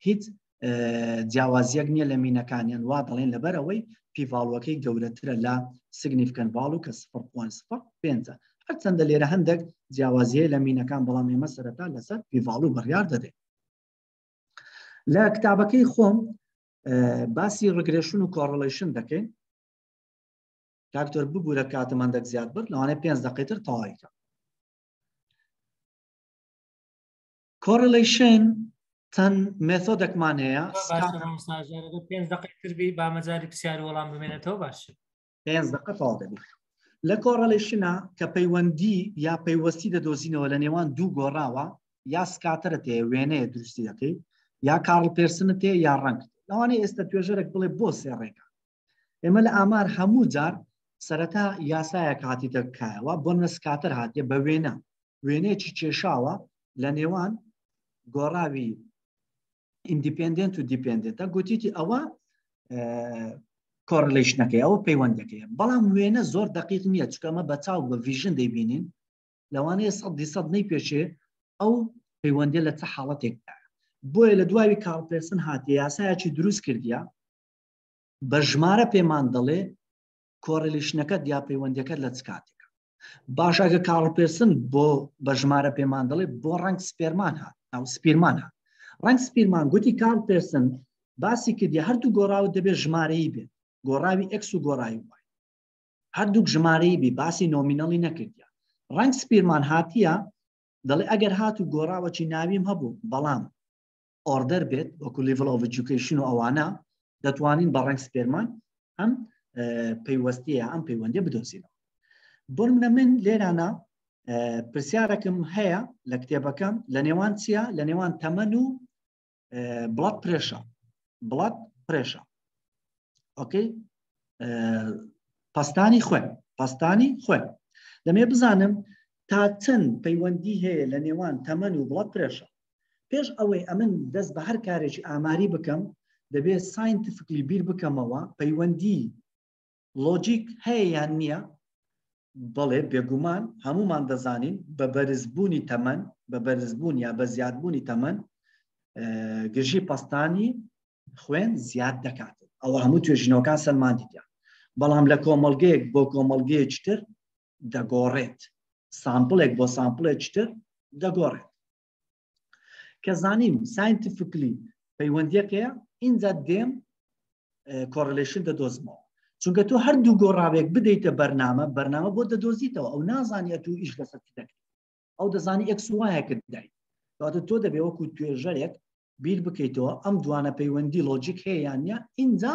هیچ جیاوازیەک نییە لە mean ەکانیان وا دەڵێن لەبەر ئەوەی p value ەکەی گەورەترە لە significant value کە 0.05 هەرچەندە لێرە هەندێک جیاوازیە لە mean ەکان بەڵام ئێمە سەرەتا لەسەر p value بڕیار دەدەین لە کتابەکەی خۆم باسی regression و correlation دەکەین دکتۆر ببوورە کاتم هەندێک زیاد برد لەوانەیە پێنج دقیقەی تر تەواوی کەم correlation چەند method ێکمان هەیە پێنج دقیقەی تر بی با مەجالی پرسیار وەڵام بمێنێتەوە باش پێنج دقە تەواو دەبی لە correlation ە کە پەیوەندی یا پەیوەستی دەدۆزینەوە لە نێوان دوو گۆڕاوە یا scatter ت هەیە وێنەیە دروستی دەکەی یا کارل پێرسنت هەیە یا rank لەوانەیە ئێستا توێژەرێک بڵێ بۆ سێ ڕێگا ئێمە لە ئامار هەموو جار سەرەتا یاسایەک هاتیتە کایەوە بۆ منە scatter هاتیە بە وێنە وێنەیەکی کێشاوە لە نێوان گۆڕاوی independent و dependent ە گوتیتی ئەوە correlation ەکەی ئەوە پەیوەندەکەی بەڵام وێنە زۆر دقیق نییە چکەمە بە چاو بە vision دەیبینین لەوانەیە سەد سەد نەیپێچێ ئەو پەیوەندی لە چه حاڵەتێکدا بۆیە لە دواوی کارل پێرسن هاتیە یاسایەکی دروست کردیە بە ژمارە پێمان دەڵێ correlation ەکەت یا پەیوەندەکەت لە چ کاتێکە باش ئەگە کارل پێرسن بۆ بە ژمارە پێمان دەڵێ بۆ rank سپێرمان هات ئەو سپیرمان هات rank سپیرمان گوتی کارل پێرسن باسی کردی هەردوو گۆڕاو دەبێت ژمارەیی بێت گۆڕاوی X و گۆڕاوی Y هەردووک ژمارەیی بی باسی nominal ی نەکردیە rank سپیرمان هاتیە دەڵێ ئەگەر هات و گۆڕاوەکی ناویم هەبوو بەڵام order بێت وەکو level of education و ئەوانە دەتوانین بە rank سپێرمان ئەم پەیوەستیە ئەم پەیوەندی بدۆزینەوە بۆ منە من لێرانە پرسیارەکەم هەیە لە کتێبەکەم لە نێوان چییە لە نێوان تەمەن و blood pressure blood pressure okay پەستانی خوێن پەستانی خوێن دەمێ بزانم تا چەند پەیوەندی هەیە لە نێوان تەمەن و blood pressure پێش ئەوەی ئەمن دەست بە هەر کارێکی ئاماری بکەم دەبێت scientifically بیر بکەمەوە پەیوەندی logic هەیە یان نییە بەڵێ بێگومان هەمومان دەزانین بە بەرزبوونی تەمەن بە بەرزبوون یا بە زیادبوونی تەمەن گرژی پەستانی خوێن زیاد دەکات ئەوە هەموو توێژینەوەکان سەلماندیتیان بەڵام لە کۆمەڵگەیەک بۆ کۆمەڵگەیەکی تر دەگۆڕێت sample ێک بۆ sample ێکی تر دەگۆڕێت کە زانیم scientifically پەیوەندیەکەیە ئینجا دێم correlation دەدۆزمەوە چونکە تۆ هەردوو گۆڕاوێک بدەیتە بەرنامە بەرنامە بۆ دەدۆزیتەوە ئەو نازانی ئەتو ئیش لەسەر چ دەکەیت ئەو دەزانی X Y ەکت دایت کەواتە تۆ دەبێ وەکو توێژەرێک بیر بکەیتەوە ئەم دوانە پەیوەندی logic هەیە یان نییە ئینجا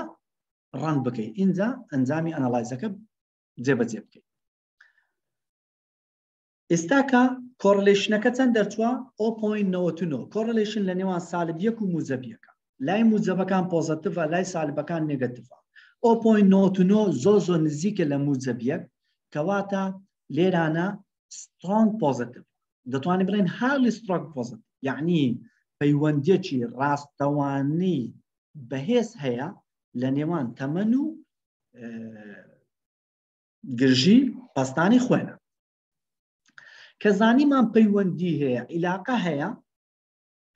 run بکەیت ئینجا ئەنجامی analyze ەکە جێبەجێ بکەیت ئێستاکە correlation ەکە چەند دەرچووە؟ 0.99 correlation لە نێوان سالب یەک و موجەب یەکە. لای موجەبەکان positive ە، لای سالبەکان negative ە. 0.99 زۆر زۆر نزیکە لە موجەب یەک، کەواتە لێرانە strong positive. دەتوانین بڵێن highly strong positive. یعنی پەیوەندیەکی ڕاستەوانی بەهێز هەیە لە نێوان تەمەن و گرژی پەستانی خوێنە. کە زانیمان پەیوەندی هەیە عیلاقە هەیە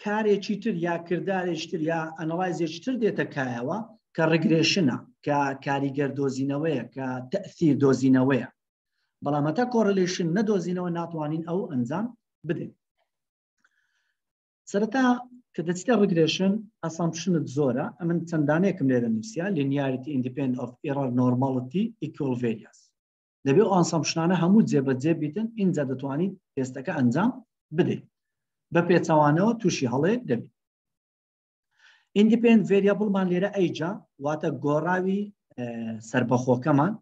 کارێکی تر یا کردارێکی تر یا analyze ێکی تر دێتە کایەوە کە regression ە کە کاریگەر دۆزینەوەیە کە تەثیر دۆزینەوەیە بەڵام هەتا correlation نەدۆزینەوە ناتوانین ئەو ئەنجام بدەین سەرەتا کە دەچیتە regression assumption ت زۆرە ئەمن چەندانێکم لێرە نووسیا linearity independent of error normality equal variance دەبێ ئەو assumption انە هەموو جێبەجێ بیتن ئینجا دەتوانیت تێستەکە ئەنجام بدەیت بە پێچەوانەوە تووشی هەڵەیەک دەبیت. Independent variable مان لێرە age ە واتە گۆڕاوی سربەخۆکەمان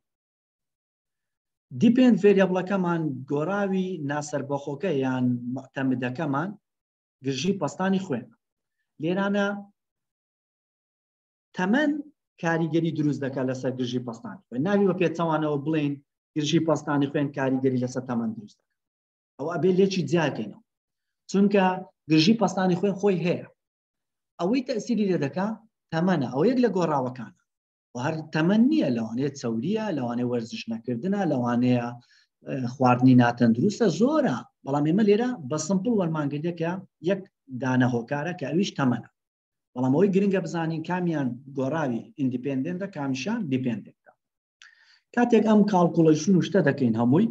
dependent variable ەکەمان گۆڕاوی ناسەربەخۆکە یان معتەمدەکەمان گرژی پەستانی خوێن لێرانە تەمەن کاریگەری دروست دەکات لەسەر گرژی پەستانی خوێن ناوی بە پێچەوانەوە بڵێن گرژی پەستانی خوێن کاریگەری لەسەر تەمەن دروست دەکات ئەو ئەبێ لێکی جیاکەینەوە چونکە گرژی پەستانی خوێن خۆی هەیە ئەوەی تەسیری لێ دەکا تەمەنە ئەو یەک لە گۆڕاوەکانە و هەر تەمەن نییە لەوانەیە چەوریە لەوانەیە وەرزش نەکردنە لەوانەیە خواردنی ناتەندروستە زۆرە بەڵام ئێمە لێرە بە simple وەرمانگردە کە یەک دانە هۆکارە کە ئەویش تەمەنە بەڵام ئەوەی گرنگە بزانین کامیان گۆڕاوی independent ە کامیشان dependent ە کاتێک ئەم calculation و شتە دەکەین هەمووی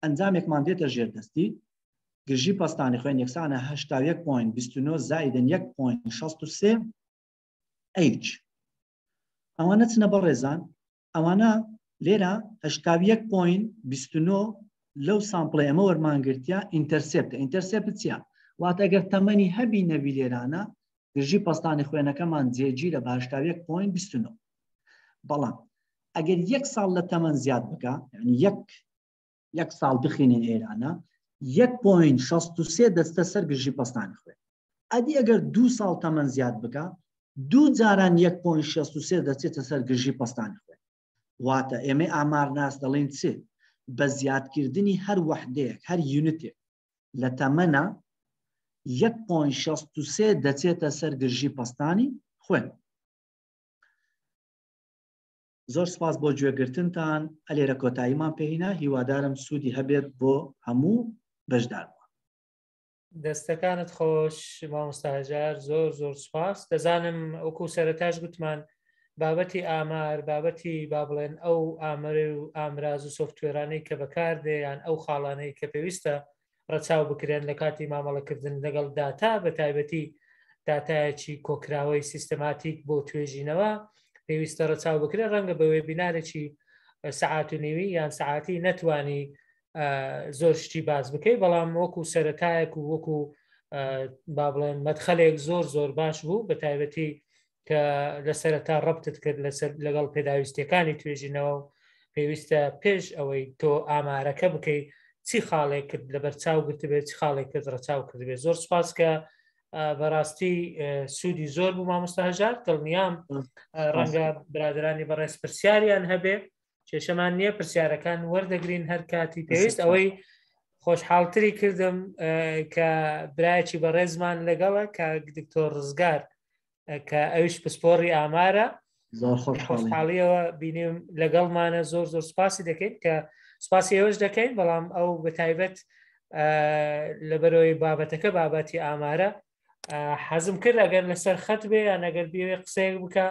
ئەنجامێکمان دێتە ژێر دەستی گرژی پەستانی خوێن یەکسانە 81.29 زایدن 1.63 H ئەوانە چنە بەڕێزان ئەوانە لێرە 81.29 لەو sample ی ئەمە وەرمانگرتیا intercept ە intercept چیە واتە ئەگەر تەمەنی هەبی نەبی لێرانە گرژی پەستانی خوێنەکەمان جێگیرە بە 81.29 بەڵام ئەگەر یەک ساڵ لە تەمەن زیاد بکە یعنی یەک یەک ساڵ بخینین ئێرانە 1.63 دەستە سەر گرژی پەستانی خوێن ئەدی ئەگەر دوو ساڵ تەمەن زیاد بکە دوو جاران 1.63 دەچێتە سەر گرژی پەستانی خوێن واتە ئێمەی ئامارناس دەڵێن چ بە زیادکردنی هەر وەحدەیەک هەر unit ێک لە تەمەنە 1.63 دەچێتە سەر گرژی پەستانی خوێن زۆر سپاس بۆ گوێگرتنتان ئەلێرە کۆتاییمان پێهینا هیوادارم سوودی هەبێت بۆ هەموو بەشداربووان. دەستەکانت خۆش مامۆستا هەژار زۆر زۆر سپاس دەزانم وەکو سەرەتاش گوتمان بابەتی ئامار بابەتی با بڵێن ئەو ئامرە و ئامراز و سۆفتوێرانەی کە بەکاردێ یان ئەو خاڵانەی کە پێویستە ڕەچاو بکرێن لە کاتی مامەڵەکردن لەگەڵ داتا بە تایبەتی داتایەکی کۆکراوەی سیستەماتیک بۆ توێژینەوە پێویستە ڕەچاو بکرێن ڕەنگە بە وێبینارێکی سەعات و نیوی یان سەعاتی نەتوانی زۆر شتی باس بکەی بەڵام وەکو سەتایەک و وەکو با بڵێن مەدخەلێک زۆر زۆر باش بوو بە تایبەتی کە لە سەرەتا ڕەبتت کرد لەسەر لەگەڵ پێداویستیەکانی توێژینەوە و پێویستە پێش ئەوەی تۆ ئامارەکە بکەی چی خاڵێک کرد لەبەر چاو گرتبێت چ خاڵێک کرد ڕەچاو کردبێت زۆر سپاس کە بەڕاستی سوودی زۆر بوو مامۆستا هەژار دڵنیام ڕەنگە برادرانی بەڕێز پرسیاریان هەبێ کێشەمان نییە پرسیارەکان وەردەگرین هەر کاتی پێویست ئەوەی خۆشحاڵتری کردم کە برایەکی بەڕێزمان لەگەڵە کە دکتۆر ڕزگار کە ئەویش پسپۆڕی ئامارە زۆر خۆشحاڵیەوە بینیم لەگەڵمانە زۆر زۆر سپاسی دەکەین کە سپاسی ئێوەش دەکەین بەڵام ئەو بەتایبەت لەبەرەوەی بابەتەکە بابەتی ئامارە حەزم کرد ئەگەر لەسەر خەت بێ یان ئەگەر بێ قسەیەک بکە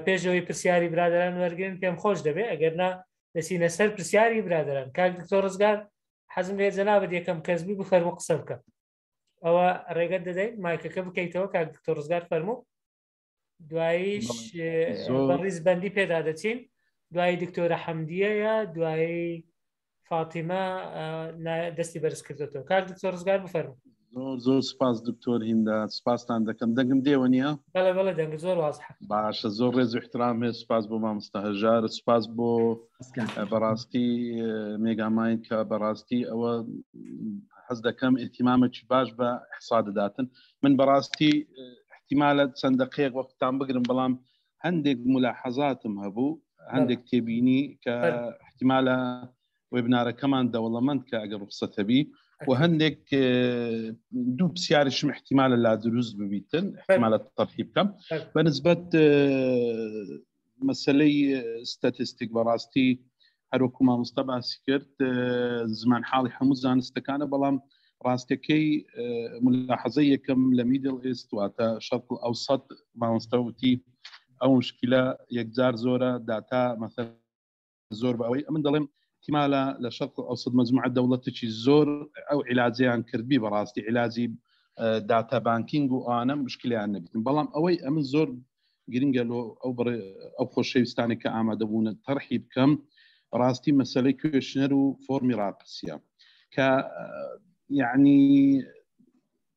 پێشەوەی پرسیاری برادران وەرگن پێم خۆش دەبێ ئەگەر نا دەچینە سەر پرسیاری برادران کاک دکتۆر ڕزگار حەزم لێ جەنابەت یەکەم کەسبی بفەرمو قسە بکە ئەوە ڕێگەت دەدەین مایکەکە بکەیتەوە کاک دکتۆر ڕزگار فەرموو دواییش بەڕیز بەندی پێدا دەچین دوایی دکتۆرە حەمدیەیە دوایی فاتیمە دەستی بەرز کردێتەوە کاک دکتۆر ڕزگار بفەرموو زۆر زۆر سپاس دکتۆر هیندا سپاستان دەکەم دەنگم دێوە نییە بەڵێ بەڵێ دەنگ زۆر وازحە باشە زۆر ڕێز و احترام هەیە سپاس بۆ مامۆستا هەژار سپاس بۆ بەڕاستی مێگاماین کە بەڕاستی ئەوە حەز دەکەم ئیهتیمامێکی باش بە ئیحسا دەداتن من بەڕاستی احتیمالە چەند دقەیەک وەختتان بگرم بەڵام هەندێک ملاحەزاتم هەبوو هەندێک تێبینی کە احتیمالە وێبنارەکەمان دەوڵەمەند کە ئەگەر ڕوخسەت هەبی و هەندێک دوو پرسیارشم احتیمالە لا دروست ببیتن احتیمالە تەرحی بکەم بەنسبەت مەسلەی ستاتستیک بەڕاستی هەروەکو مامۆستا باسی کرد زمان حاڵی هەموو زانستەکانە بەڵام ڕاستەکەی ملاحەزە یەکەم لە میدل ئێست واتە شەرق ئەو سەد مامۆستا وتی ئەو مشکلە یەکجار زۆرە داتا مەسەر زۆر بە ئەوەی ئەمن دەڵێم احتیمالە لە شەرق ئەوسط مەجموعە دەوڵەتێکی زۆر ئەو عیلاجیان کردبی بەڕاستی عیلاجی داتا بانکینگ و ئەوانە مشکلیان نەبیتن بەڵام ئەوەی ئەمن زۆر گرنگە لۆ ئەو بڕێ ئەو خۆشەویستانی کە ئامادەبوونە تەرحی بکەم ڕاستی مەسلەی questionnaire و فۆرمی ڕاپرسیە کە یعنی.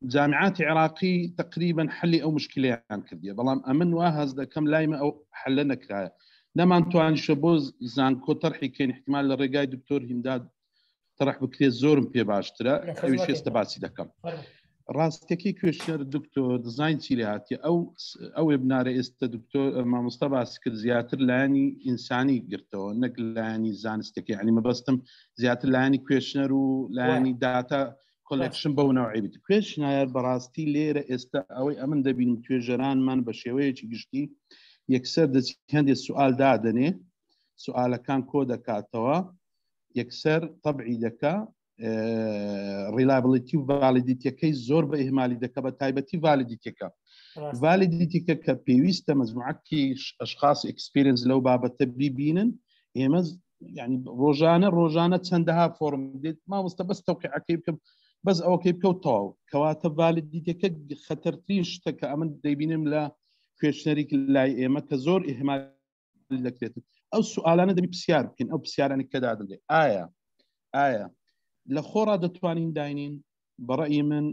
جامعاتی عراقی تقریبا حلی ئەو مشکلیان کردیە بەڵام ئەمن وا هەست دەکەم لای مە ئەو حلە نەکرایە نەمان توانیشە بۆ زانکۆ تەرحی کەین احتمال لە ڕێگای دکتۆر هیمداد تەرح بکرێت زۆرم پێ باشترە ئەویش ئێستا باسی دەکەم ڕاستەکەی questionnaire دکتۆر دیزاین چی لێ هاتیە ئەو ئەو webinar ە ئێستا دکتۆر مامۆستا باسی کرد زیاتر لایەنی ئینسانی گرتەوە نەک لایەنی زانستەکە یعنی مەبەستم زیاتر لایەنی questionnaire و لایەنی data collection بەو نەوعی بیت questionnaire بەڕاستی لێرە ئێستا ئەوەی ئەمن دەبینم توێژەرانمان بە شێوەیەکی گشتی یەکسەر دەچی هەندێک سوال دادەنێ سوالەکان کۆ دەکاتەوە یەکسەر تەبعی دەکا reliability و validity ەکەی زۆر بە ئیهمالی دەکە بە تایبەتی validity ەکە validity ەکە کە پێویستە مەجموعەکی ئەشخاص experience لەو بابەتە بیبینن ئێمە ینی ڕۆژانە ڕۆژانە چەندەها فۆرم دێت مامۆستا بەس تەوقیعەکەی بکەم بەس ئەوەکەی بکەوت تەواو کەواتە validity ەکە خەتەرترین شتە کە ئەمن دەیبینم لە questionnaire ێک لای ئێمە کە زۆر ئیهمال دەکرێت ئەو سوالانە دەبی پرسیار بکەین ئەو پرسیارانی کە دادنرێ ئایا ئایا لە خۆڕا دەتوانین داینین بەڕئی من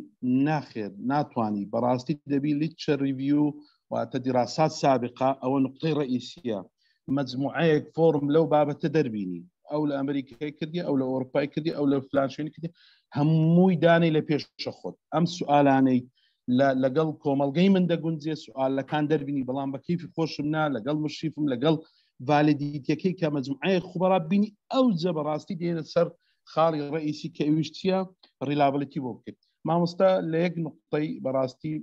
ناخێت ناتوانانی بەڕاستی دەبی literature review واتە دیراسات سابقا ئەوە نقطەی ڕئیسیە مجموعەیەک فۆرم لەو بابەتە دەربینی ئەو لە ئەمریکای کردی ئەو لە ئەوروپای کردی ئەو لە فلان شوێنی کردی هەمووی دانەی لە پێشە خۆت ئەم سوالانەی لەگەڵ کۆمەڵگەی من دەگونجێ سوالەکان دەربینی بەڵام بە کەیفی خۆشم نا لەگەڵ مشریفم لەگەڵ validity ەکەی کە مەجموعەیە خوبەرا بینی ئەو جە بەڕاستی دێنە سەر خاڵی ڕئیسی کە ئەویش چییە reliability بۆ بکەیت مامۆستا لە یەک نقطەی بەڕاستی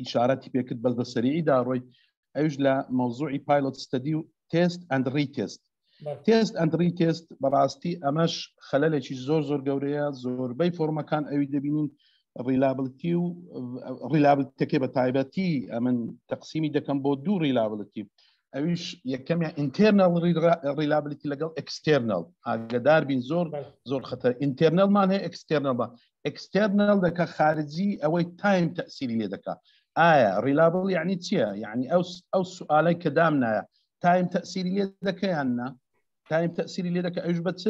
ئیشارەتی پێکرد بەس بە سەریعی داڕۆی ئەوش لە مەوزوعی pilot study و test and retest test and retest بەڕاستی ئەمەش خەلەلێکی زۆر زۆر گەورەیە زۆربەی فۆرمەکان ئەوی دەبینین reliability و reliability ەکەی بە تایبەتی ئەمن تەقسیمی دەکەم بۆ دوو reliability ئەویش یەکەمیان internal reliability لەگەڵ external ئاگدار بین زۆر زۆر خەتەر internal مان هەیە external بە external دەکە خارجی ئەوەی time تەسیری لێ دەکا ئایا reliable یعنی چییە؟ یعنی ئەو ئەو سوالای کە دامنایە time تەسیری لێ دەکەیان نا time تەسیری لێ دەکە ئەوش بە چ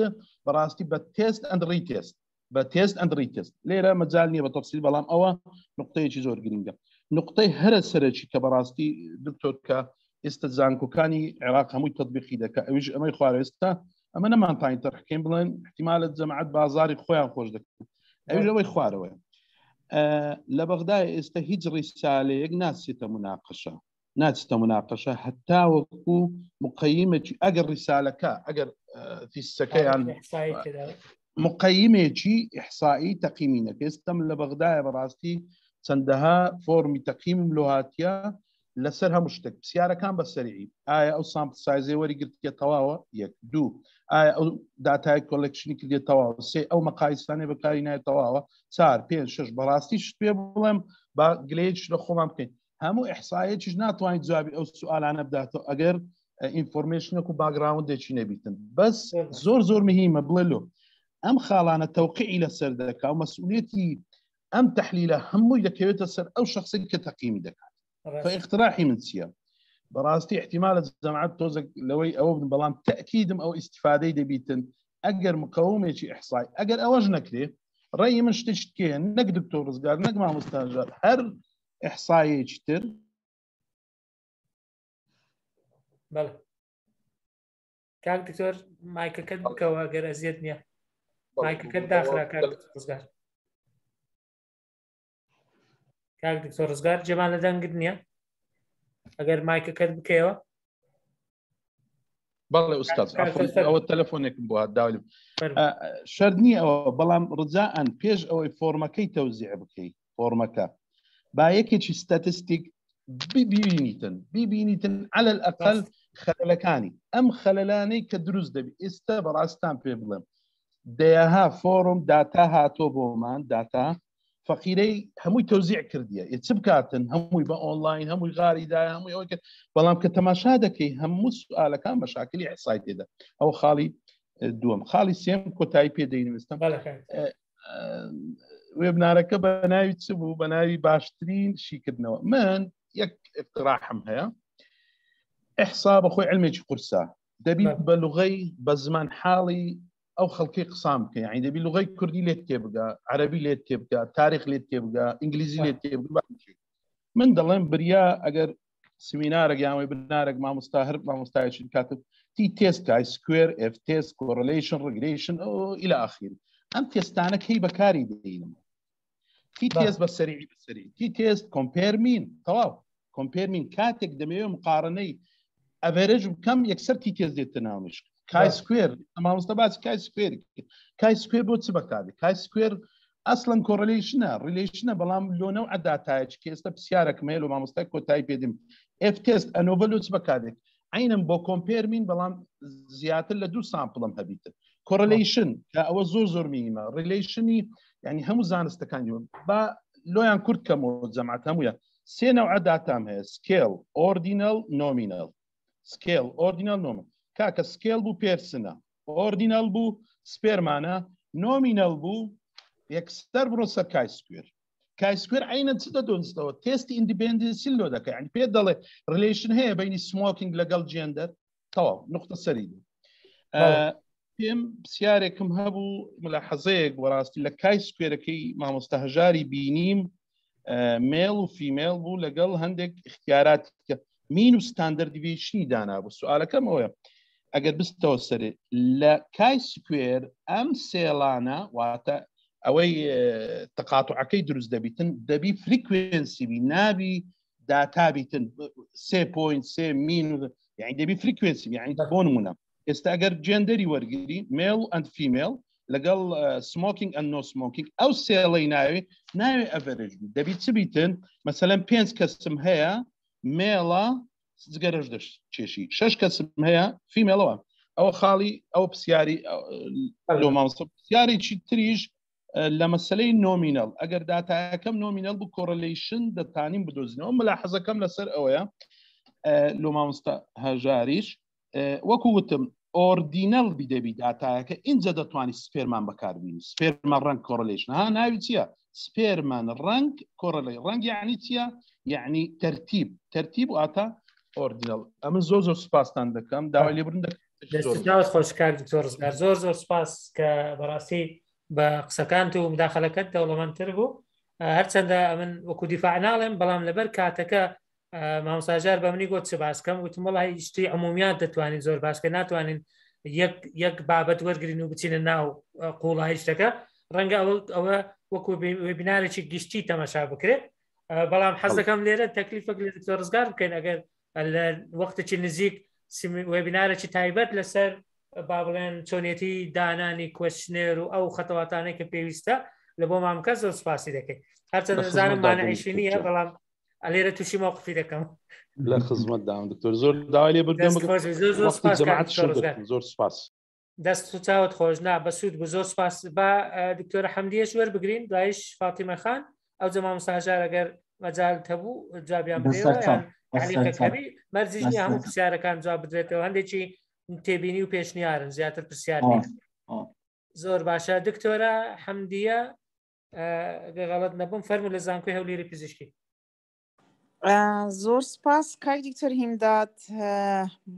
بەڕاستی بە test and retest بە test and retest لێرە مەجال نییە بە تەفسیل بەڵام ئەوە نقطەیەکی زۆر گرنگە نقطەی هەرە سەرەکی کە بەڕاستی دکتۆر کە ئێستا زانکۆکانی عێراق هەمووی تطبیقی دەکە ئەویش ئەمەی خوارە ئێستا ئەمە نەمانتانی تەرحکەین بڵێن احتیمالە جەماعەت بازاری خۆیان خۆش دەکەن ئەویش ئەوەی خوارەوەیە لە بەغدای ئێستا هیچ ڕیسالەیەک ناسێتە مناقەشە ناچتە مناقەشە هەتا وەکو مقیمێکی ئەگەر ڕیسالەکە ئەگەر فیسەکەیان مقیمێکی ئیحسائی تەقیمی نەکە ئێستم لە بەغدایە بەڕاستی چەندەها فۆرمی تەقیمم لۆ هاتیە لەسەر هەموو شتێک پرسیارەکان بە سەریعی ئایا ئەو sample size ێ وەری گرتیە تەواوە یەک دوو ئایا ئەو داتای collection ی کردێت تەواوە سێ ئەو مەقایسانێ بەکاری نایە تەواوە چار پێ شش بەڕاستی شت پێ بڵێم با گلەیەکیش لە خۆمان بکەین هەموو ئیحسایەکیش ناتوانێت جوابی ئەو سوالانە بداتەوە ئەگەر information ێک و background ێکی نەبیتن بەس زۆر زۆر مهمە بڵێ لۆ ئەم خاڵانە تەوقعی لەسەر دەکا و مەسئولیەتی ئەم تحلیلە هەمووی دەکەوێتە سەر ئەو شخصی کە تەقیمی دەکات فاقتراحی من چییە؟ بەڕاستی احتیمالە جەماعەت تۆزێک لەوەی ئەوە بن بەڵام تەکیدم ئەو ئیسیفادەی دەبیتن ئەگەر مقەومێکی ئیحسای ئەگەر ئەوەش نەکرێ ڕێی من شتێکی تکێ نەک دکتۆر ڕزگار نەک مامۆستاژار هەر ئیحسایەکی تر بەڵێ کاک دکتۆر مایکەکەت بکەوە گەر ئەزیەت نییە مایکەکەت داخرا کاک ڕزگار کاک دکتۆر ڕزگار جێمان لە دەنگت نییە ئەگەر مایکەکەت بکەیەوە بەڵێ ئوستاز ئەوە تەلەفۆنێکم بۆ داولی شەرت نییە ئەوە بەڵام ڕجاءەن پێش ئەوەی فۆرمەکەی تەوزیع بکەی فۆرمەکە با یەکێکی statistic ببینیتن ببینیتن على الأقل خەلەکانی ئەم خەلەلانەی کە دروست دەبی ئێستا بەڕاستان پێ بڵێم دەیەها فۆرم داتا هاتۆ بۆمان داتا فەقیرەی هەمووی تەوزیع کردیە ئێ چ بکاتن هەمووی بە ئۆنلاین هەمووی غاری دایە هەمووی ئەوەی کرد بەڵام کە تەماشا دەکەی هەموو سوالەکان مەشاکلی ئیحسای تێدا ئەو خاڵی دووەم خاڵی سێم کۆتایی پێ دەینوستم webinar ەکە بە ناوی چ بوو بە ناوی باشترین شیکردنەوە من یەک اقتراحم هەیە ئیحسا بەخۆی علمێکی قورسە دەبی بە لغەی بە زمان حاڵی ئەو خەڵکی قسان بکە یعنی دەبی لغەی کوردی لێت تێ بگا عەربی لێت تێ بگا تاریخ لێت تێ بگا ئینگلیزی لێت تێ بگا من دەڵێم بریا ئەگەر سمینارێک یان وێبنارێک مامۆستا هەر مامۆستایەکی کاتت t test chi square F test correlation regression إلى آخره ئەم تێستانە کەی بەکاری دێنم t test بە سەری بەسەری t test compare mean تەواو compare mean کاتێک دەمەوێت مقارنەی average بکەم یەکسەر t test دێتە ناومشک chi square مامۆستا باسی chi square chi square بۆ چ بەکارێ chi square ئەسڵەن correlation ە relation ە بەڵام لۆ نەوع داتایەک کە ئێستا پرسیارێکم هەیە لۆ مامۆستای کۆتایی پێدیم F test ANOVA لۆ چ بەکارێت عینم بۆ compare mean بەڵام زیاتر لە دوو sample م هەبیتن correlation کە ئەوە زۆر زۆر میمە relation ی ینی هەموو زانستەکانی با لۆیان کورت کەمەوە جەماعەت هەموویان سێ نەوع داتام هەیە scale ordinal nominal scale ordinal nominal کاکە scale بوو person ە ordinal بوو Spearman ە nominal بوو یەکسەر بڕۆ سەر chi square chi square عینە چ دەدۆزیتەوە test ی independency لۆ دەکە یعنی پێ دەڵێ relation هەیە بینی smoking لەگەڵ gender تەواو نقطە سەری بوو پێم پرسیارێکم هەبوو ملاحەزەیەک بەڕاستی لە chi square ەکەی مامۆستا هەژاری بینیم male و female بوو لەگەڵ هەندێک اختیارات کە mean و standard deviation ی دانابوو سوالەکەم ئەوەیە ئەگەر بستەوە سەرێ لە chi square ئەم cell انە واتە ئەوەی تەقاتعەکەی دروست دەبیتن دەبی frequency بی نابی داتا بیتن سێ point سێ mean یعنی دەبی frequency یعنی بۆ نمونە ئێستا ئەگەر gender ی وەرگری male and female لەگەڵ smoking and no smoking ئەو cell ەی ناوێ ناوێ average بی دەبی چ بیتن مەسەلەن پێنج کەسم هەیە male ە جگەرەش دەکێشی شش کەسم هەیە female ەوە ئەوە خاڵی ئەو پرسیاری لۆ مامۆستا پرسیارێکی تریش لە مەسلەی nominal ئەگەر داتایەکەم nominal بوو correlation دەتانیم بدۆزینەوە ملاحەزەکەم لەسەر ئەوەیە لۆ مامۆستا هەژاریش وەکو وتم ordinal بی دەبی داتایەکە ئینجا دەتوانی Spearman بەکاربینی Spearman rank correlation ها ناوی چییە Spearman rank correla rank یعنی چییە یعنی تەرتیب تەرتیب واتە ordinal ئەمە زۆر زۆر سپاستان دەکەم داوای لێبوردن دەکەم دەستت خۆش کاک دکتۆر ڕزگار زۆر زۆر سپاس کە بەڕاستی بە قسەکانت و مداخلەکەت دەوڵەمەندتر بوو هەرچەندە ئەمن وەکو دیفاع ناڵێم بەڵام لەبەر کاتەکە مامۆستا ژار بە منی گوت چ باسکەم وتم وڵی شتی عمومیات دەتوانین زۆر باسکە ناتوانین یەک یەک بابەت وەرگین و بچینە ناو قوڵایی شتەکە ڕەنگە ئەوە ئەوە وەکو وێبینارێکی گشتی تەماشا بکرێت بەڵام حەز دەکەم لێرە تەکلیفێک لە دکتۆر ڕزگار بکەین ئەگەر لە وەختێکی نزیک وێبینارێکی تایبەت لەسەر با بڵێن چۆنیەتی دانانی questionnaire و ئەو خەتەواتانەی کە پێویستە لە بۆ مامکە زۆر سپاسی دەکەین هەرچەند دەزانم مانعیشی نییە بەڵام ئەلێرە تووشی مەوقفی دەکەم لە خزمەت دام دکتۆر زۆر داوای لێ بردم زۆر سپاس دەست و چاوت خۆش نا بەسوود بوو زۆر سپاس با دکتۆرە حەمدیەش وەربگرین دوایش فاتیمە خان ئەو جە مامۆستا هەژار ئەگەر مەجال هەبوو جوابیان بدەیەوە مەرجیش نییە هەموو پرسیارەکان جواب بدرێتەوە هەندێکی تێبینی و پێشنیارن زیاتر پرسیار نیە زۆر باشە دکتۆرە حەمدیە گە غەڵەت نەبووم فەرموو لە زانکۆی هەولێری پزیشکی زۆر سپاس کاک دکتۆر هیمداد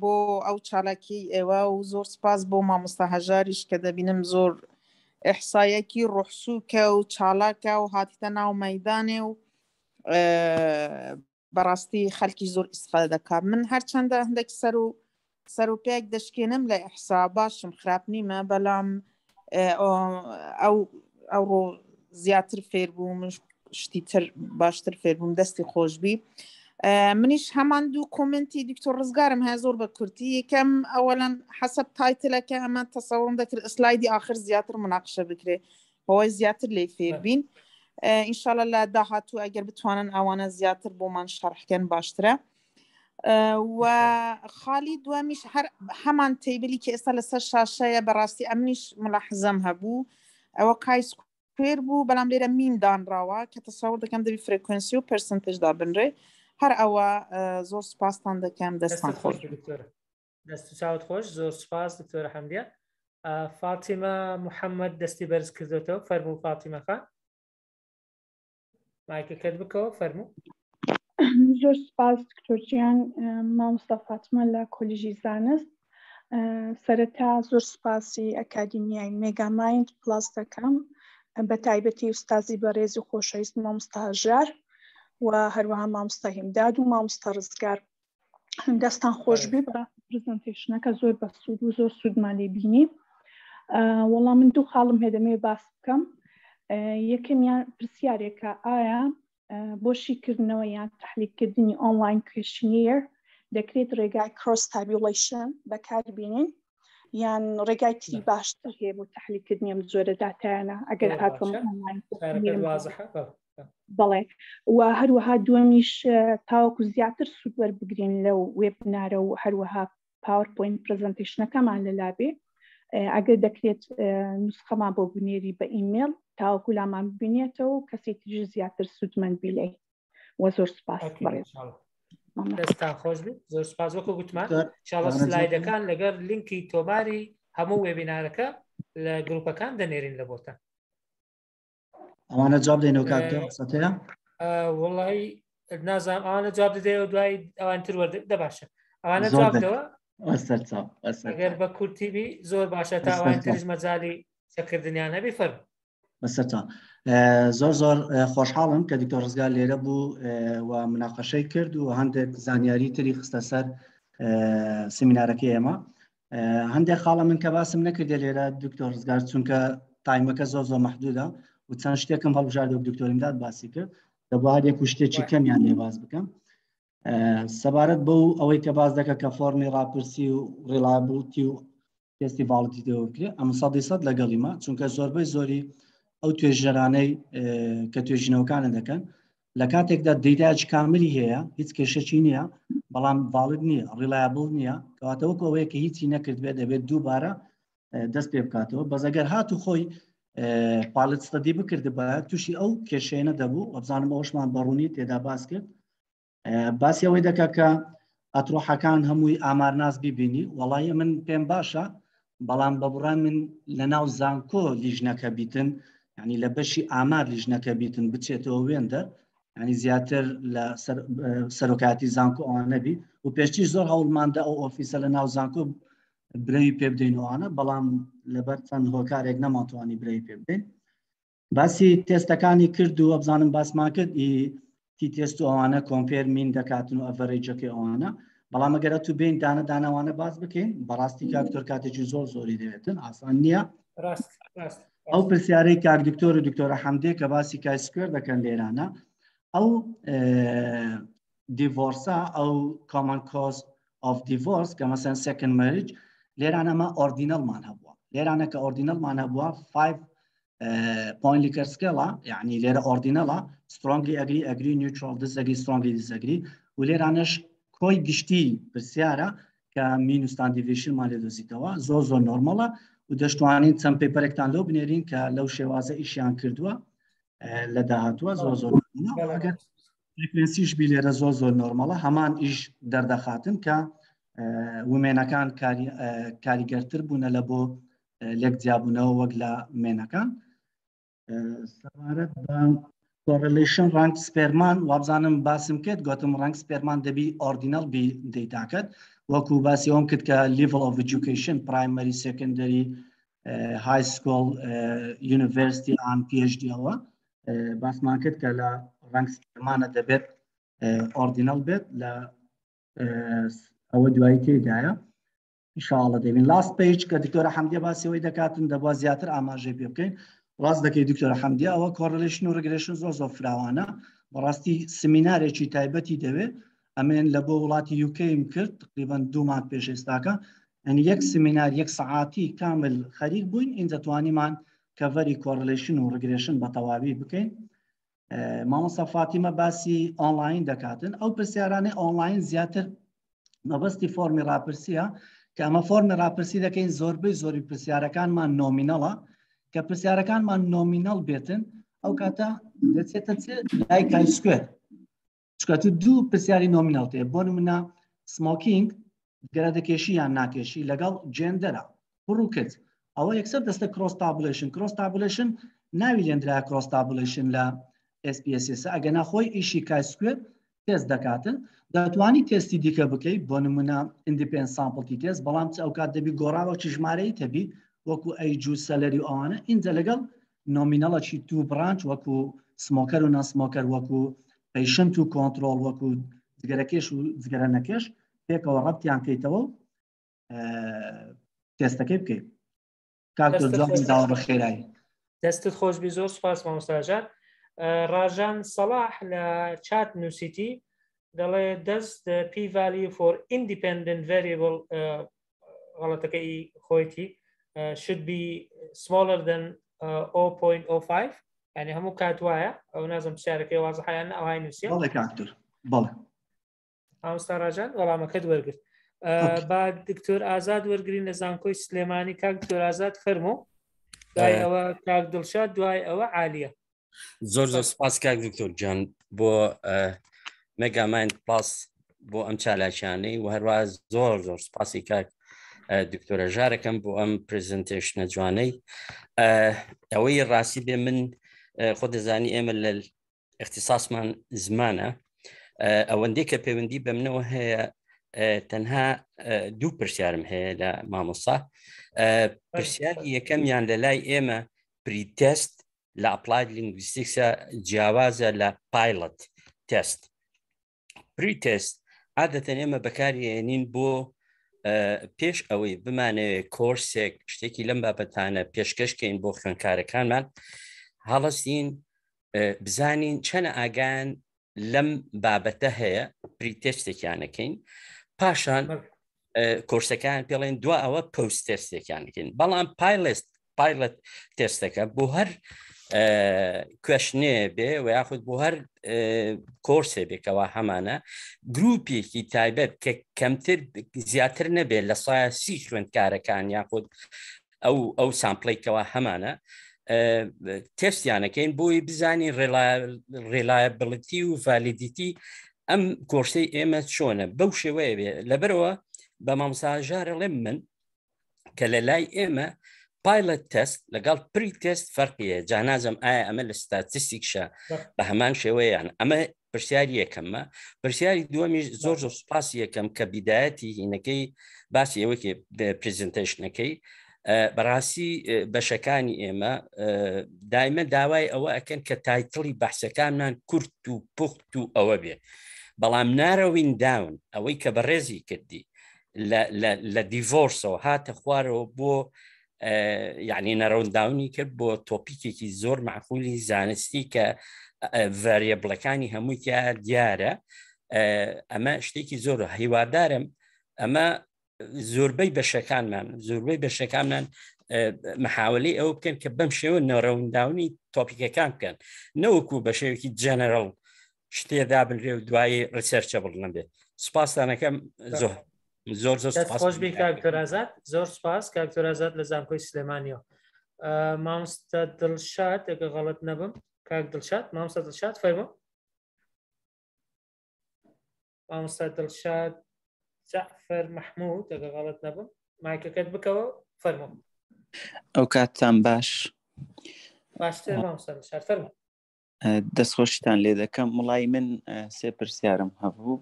بۆ ئەو چالاکی ئێوە و زۆر سپاس بۆ مامۆستا هەژاریش کە دەبینم زۆر ئەحسایەکی ڕۆحسوکە و چالاکە و هاتیتە ناو مەدانێ و بەڕاستی خەلکی زۆر ئیسفادە دەکات من هەرچەندە هەندێک سەر و سەر و پێک دەشکێنم لە ئیحسا باشم خراپ نیمە بەڵام ئەو ئەوڕۆ زیاتر فێر بووم شتی تر باشتر فێر بووم دەستی خۆشببی منیش هەمان دوو comment ی دکتۆر ڕزگارم هەیە زۆر بە کورتی یەکەم ئەوەلەن حەسەب title ەکە ئەمە تەسەوڕم دەکرد slide ی ئاخر زیاتر مناقشە بکرێ بەوەی زیاتر لێی فێربین ئینشاالله لە داهاتوو ئەگەر بتوانن ئەوانە زیاتر بۆمان شەرحکەن باشترە و خاڵی دومیش هەر هەمان table ی کە ئێستا لەسەر شاشەیە بەڕاستی ئەمنیش ملاحزەم هەبوو ئەوە chi square بوو بەڵام لێرە mean دانراوە کە تەسەور دەکەم دەبی frequency و percentage دابنرێ هەر ئەوە زۆر سپاستان دەکەم دەستان خۆش دەست و چاوت خۆش زۆر سپاس دکتۆرە حەمدیە فاتیمە محەممەد دەستی بەرز کردوێتەوە فەرموو فاتیمەخان مایکەکەت بکەوە فەرموو زۆر سپاس دکتۆرجیان مامۆستا فاتمە لە کۆلیژی زانست. سەرەتا زۆر سوپاسی ئەکادیمیای مێگامایند پڵاس دەکەم بە تایبەتی ئوستازی بەڕێز و خۆشەویست مامۆستا هەژار و هەروەها مامۆستا هیمداد و مامۆستا ڕزگار دەستان خۆشبێ بە presentation ەکە زۆر بەسوود و زۆر سوودمان لێ بینی وەڵام من دوو خاڵم هەیە دەمەوێت باس بکەم یەکەمیان پرسیارێکە ئایا بۆ شیکردنەوە یان تەحلیلکردنی online questionnaire دەکرێت ڕێگای cross tabulation بەکاربینین یان ڕێگای تری باشتر هەیە بۆ تەحلیلکردنی ئەم جۆرە داتایانە ئەگەر هاتووم بەڵێ و هەروەها دووەمیش تاوەکو زیاتر سوود وەربگرین لەو webinar ە و هەروەها PowerPoint presentation ەکەمان لەلابێ ئەگەر دەکرێت نوسخەمان بۆ بنێری بە ئیمێڵ تاوەکو لامان ببینێتەوە و کەسی تریش زیاتر سوودمەند بی لێی وە زۆر سپاس بەڕێز. دەستان خۆش بێت زۆر سپاس وەکو گوتمان چاڵە سلایدەکان لەگەر لینکی تۆماری هەموو webinar ەکە لە گروپەکان دەنێرین لە بۆتان ئەوانە جواب دێنەوە کاک دکتۆر قسەت هەیە وڵی نازانم ئەوانە جواب دەدەیەوە دوای ئەوان تر وەرد دە باشە ئەوانە جواب دەوە ئەگەر بە کورتی بی زۆر باشە تا ئەوان ترش مەجای قسەکردنیان هەبی فەرموو بەسەرچاو زۆر زۆر خۆشحاڵم کە دکتۆر ڕزگار لێرە بوو و مناقەشەی کرد و هەندێک زانیاری تری خستە سەر سمینارەکەی ئێمە هەندێک خاڵە من کە باسم نەکردە لێرە دکتۆر ڕزگار چونکە time ەکە زۆر زۆر محدودە و چەند شتێکم هەڵبژارد و دکتۆرم داد باسی کرد دەبوو هەر یەک و شتێکی کەمیان لێ باس بکەم سەبارەت بەو ئەوەی کە باس دەکە کە فۆرمی ڕاپرسی و reliability و test ی validity بکرێ ئەم سەدی سەد لەگەڵیمە چونکە زۆربەی زۆری ئەو توێژەرانەی کە توێژینەوەکانە دەکەن لە کاتێکدا data ی کاملی هەیە هیچ کێشەکی نییە بەڵام valid نییە reliable نییە کەواتە وەکو ئەوەیە کە هیچی نەکرد بێت دەبێت دووبارە دەست پێ بکاتەوە بەس ئەگەر هات و خۆی pilot study بکردبا تووشی ئەو کێشەیە دەبوو وەبزانم ئەوشمان بەڕوونی تێدا باس کرد باسی ئەوەی دەکا کە ئەترۆحەکان هەمووی ئامارناس بیبینی وەڵی من پێم باشە بەڵام بە بڕای من لە ناو زانکۆ لیژنەکە بیتن ینی لە بەشی ئامار لیژنەکە بیتن بچێتەوە وێندە ینی زیاتر لە سەرۆکاتی زانکۆ ئەوان نەبی و پێشتیش زۆر هەوڵماندا ئەو office ە لە ناو زانکۆ برەوی پێ بدەینەوانە بەڵام لەبەر چەند هۆکارێک نەمانتوانی برەوی پێ بدەین باسی تێستەکانی کرد و ئەبزانم باسمان کرد ئی t test و ئەوانە compare mean دەکاتن و average ەکەی ئەوانە بەڵام ئەگەر تو بین دانە دانەوانە باس بکەین بەڕاستی کاک دکتۆر کاتێکی زۆر زۆری دەوێتن ئاسان نییە ڕاست ڕاست ئەو پرسیارەی کاک دکتۆر و دکتۆرە حەمدێ کە باسی chi square دەکەن لێرانە ئەو divorce ە ئەو common cause of divorce کە مەسەن second marriage لێرانە مە ordinal مان هەبووە لێرانە کە ordinal مان هەبووە 5 point Likert scale ە یعنی لێرە ordinal ە strongly agree agree neutral disagree strongly disagree و لێرانەش کۆی گشتی پرسیارە کە mean و standard deviation مان لێ دۆزیتەوە زۆر زۆر normal ە و دەشتوانین چەند paper ێکتان لەو بنێرین کە لەو شێوازە ئیشیان کردووە لە داهاتووە زۆر زۆر ئەگەر frequency ش بی لێرە زۆر زۆر normal ە هەمان ئیش دەردەخاتن کە women ەکان کاریگەرتر بوونە لە بۆ لێک جیابوونەوە وەک لە men ەکان سەبارەت بە correlation rank Spearman وابزانم باسم کرد گوتم rank Spearman دەبی ordinal بی دەیتاکەت وەکو باسی ئەوم کرد کە level of education primary secondary high school university ئان PhD ەوە باسمان کرد کە لە rank Spearman ە دەبێت ordinal بێت لە ئەوە دوایی تێدایە ئینشاءاللە دەبین last page کە دکتۆرە حەمدیە باسی ئەوەی دەکاتن دەبوا زیاتر ئاماژەی پێ بکەین ڕاست دەکەی دکتۆرە حەمدیە ئەوە correlation و regression زۆر زۆر فراوانە بەڕاستی سمینارێکی تایبەتی دەوێت ئەمێن لە بۆ وڵاتی UK م کرد تقریبا دوو مانگ پێش ئێستاکە یعنی یەک سمینار یەک سەعاتی کامل خەریک بووین ئینجا توانیمان cover ی correlation و regression بە تەواوی بکەین مامۆستا فاتیمە باسی ئۆنلاین دەکاتن ئەو پرسیارانەی ئۆنلاین زیاتر مەبەستی فۆرمی ڕاپرسیە کە ئەمە فۆرمی ڕاپرسی دەکەین زۆربەی زۆری پرسیارەکانمان nominal ە کە پرسیارەکانمان nominal بێتن ئەو کاتە دەچێتە چ لای chi square چونکە تو دوو پرسیاری nominal تێ بۆ نمونە smoking جگەرە دەکێشی یان ناکێشی لەگەڵ gender ە کوڕ و کچ ئەوە یەکسەر دەستە cross tabulation cross tabulation ناوی لێندرا cross tabulation لە SPSS ئەگەنا خۆی ئیشی chi square. تێست دەکاتن دەتوانی تێستی دیکە بکەیت بۆ نمونە independent sample t test بەڵام چ ئەوکات دەبی گۆڕاوەکی ژمارەی تەبی وەکو age و salary و ئەوانە ئینجا لەگەڵ nominal ەکی two branch وەکو smoker و non-smoker وەکو patient و کۆنتترۆل وەکو جگەرەکێش و جگەرە نەکێش پێکەوە ڕەتیان کەیتەوە تێستەکەی بکەیت کاک جوابم داوە بە خێرایی. دەستت خۆشبی زۆر سپاس مامۆستاژان ڕاژان سەڵاح لە چات نووسیتی دەڵێ does the p value for independent variable غەڵەتەکەی خۆیتی should be smaller than 0.05 یعنی هەموو کات وایە ئەو نازم پرسیارەکەی وازحیان ئەوهای نووسی بەڵێ کاکتور بەڵێ مامۆستا ڕاژان وەڵامەکەت وەرگرت با دکتۆر ئازاد وەرگین لە زانکۆی سلێمانی کاک دکتۆر ئازاد فەرمو دوای ئەوە کاک دڵشاد دوای ئەوە عالیە زۆر زۆر سپاس کاک دکتۆر جان بۆ مێگامایند پلاس بۆ ئەم چالاکیانەی و هەروە زۆر زۆر سپاسی کاک دکتۆرە ژارەکەم بۆ ئەم presentation ە جوانەی ئەوەی ڕاستی بێ من خۆ دەزانی ئێمە لە اختصاصمان زمانە ئەوەندەی کە پەیوەندی بە منەوە هەیە تەنها دوو پرسیارم هەیە لە مامۆسا پرسیاری یەکەمیان لە لای ئێمە pretest لە applied linguistics ە جیاوازە لە pilot test pretest عادەتەن ئێمە بەکاریێنین بۆ پێش ئەوەی بمانەوێت کۆرسێک شتێکی لەم بابەتانە پێشکەشکەین بۆ خوێنکارەکانمان هەڵستین بزانین چەنە ئاگان لەم بابەتە هەیە pretest ێکیانەکەین پاشان کۆرسەکان پێڵێن دوا ئەوە post test ێکیان بکەین بەڵام pilot pilot test ەکە بۆ هەر questionnaire بێ و یاخود بۆ هەر کۆرسێ بێکەوە هەمانە گروپێکی تایبەت کە کەمتر زیاتر نەبێت لە سایسی خوێندکارەکان یاخود ئەو ئەو sample ی کەوا هەمانە تێستیانەکەین بۆی بزانین reliability و validity ئەم کۆرسەی ئێمە چۆنە بەو شێوەیە بێ لەبەرەوە بە مامۆساژارە ڵێم من کە لە لای ئێمە pilot test لەگەڵ pretest فەرقیە جانازم ئایا ئەمە لە statistic شە بە هەمان شێوەیان ئەمە پرسیاری یەکەمە پرسیاری دووەمیش زۆر زۆر سوپاسی یەکەم کە بیدایەتی هینەکەی باسی ئەوەی presentation ەکەی بەڕاستی بەشەکانی ئێمە دایمە داوای ئەوە ئەکەن کە title ی بەحسەکانمان کورت و پوخت و ئەوە بێ بەڵام narrowing down ئەوەی کە بەڕێزی کردی لە divorce ەوە هاتە خوارەوە بۆ یعنی narrow down ی کرد بۆ topic ێکی زۆر معقولی زانستی کە variable ەکانی هەمووی تیا دیارە ئەمە شتێکی زۆر هیوادارم ئەمە زۆربەی بەشەکانمان زۆربەی بەشەکانمان محاولەی ئەوە بکەن کە بەم شێوە narrow down ی topic ەکان بکەن نەوەکو بە شێوەیەکی جەنەرل شتێ دابنرێ و دوایی researchable نەبێت سپاسانەکەم زۆر زۆر زۆر سپاس خۆش بی کاک تۆرازات زۆر سپاس کاک تۆرازات لە زانکۆی سلێمانیەوە مامۆستا دڵشاد ئەگە غەڵەت نەبم کاک دڵشاد مامۆستا دڵشاد فەرموو مامۆستا دڵشاد جەعفەر مەحموود ئەگە غەڵەت نەبم مایکەکەت بکەوە فەرموو ئەو کاتتان باش باشتر مامۆستا دڵشاد فەرموو دەستخۆشتان لێ دەکەم وڵی من سێ پرسیارم هەبوو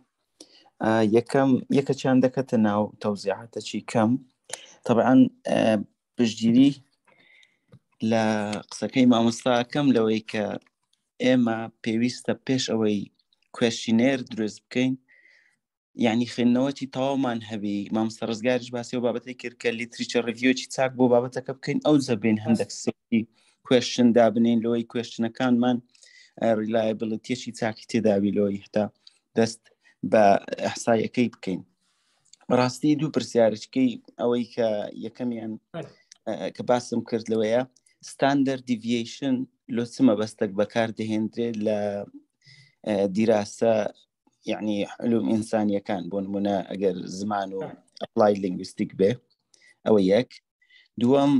یەکەم یەکەچیان دەکەتە ناو تەوزیعاتەچی کەم طبعاان پشتگیری لە قسەکەی مامۆستاکەم لەوەی کە ئێمە پێویستە پێش ئەوەی questionnaire دروست بکەین یعنی خوێندنەوەی تەواومان هەبی مامۆستا ڕزگاریش باسی و بابەتی کرد کە literature review ی چاک بۆ بابەتەکە بکەین ئەو زەبین هەندێک safety question دابنین لەوەی question ەکانمان reliability ەکی چاکی تێداوی لەوەی هەتا دەست بە ئەحسایەکەی بکەین بەڕاستی دوو پرسیارچکەی ئەوەی کە یەکەمیان کە باسم کرد لەوەیە standard deviation لۆ چ مەبەستێک بەکار دەهێندرێت لە دیراسە یعنی علوم ئینسانیەکان بۆ نمونە ئەگەر زمان و applied linguistic بێ ئەوە یەک دووەم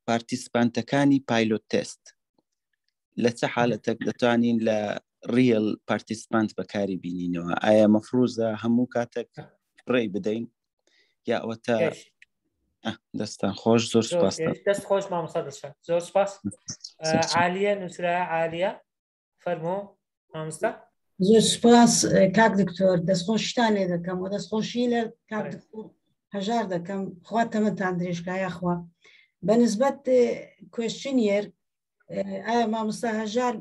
participant ەکانی pilot test لە چه حالەتێک دەتوانین لە real participant بەکاری بینینەوە ئایا مەفروزە هەموو کاتێک ڕێی بدەین یا ئەوە تا دەستان خۆش زۆر سپاس دەست خۆش مامۆستا دڵشاد زۆر سپاس عالیە نووسرا عالیە فەرمۆ مامۆستا. زۆر سپاس کاک دکتۆر دەستخۆشتان لێ دەکەم و دەستخۆشی لە کاک دکتۆر هەژار دەکەم خوا تەمەتان درێژکا یاخوا بە نسبەت questionnaire ئایا مامۆستا هەژار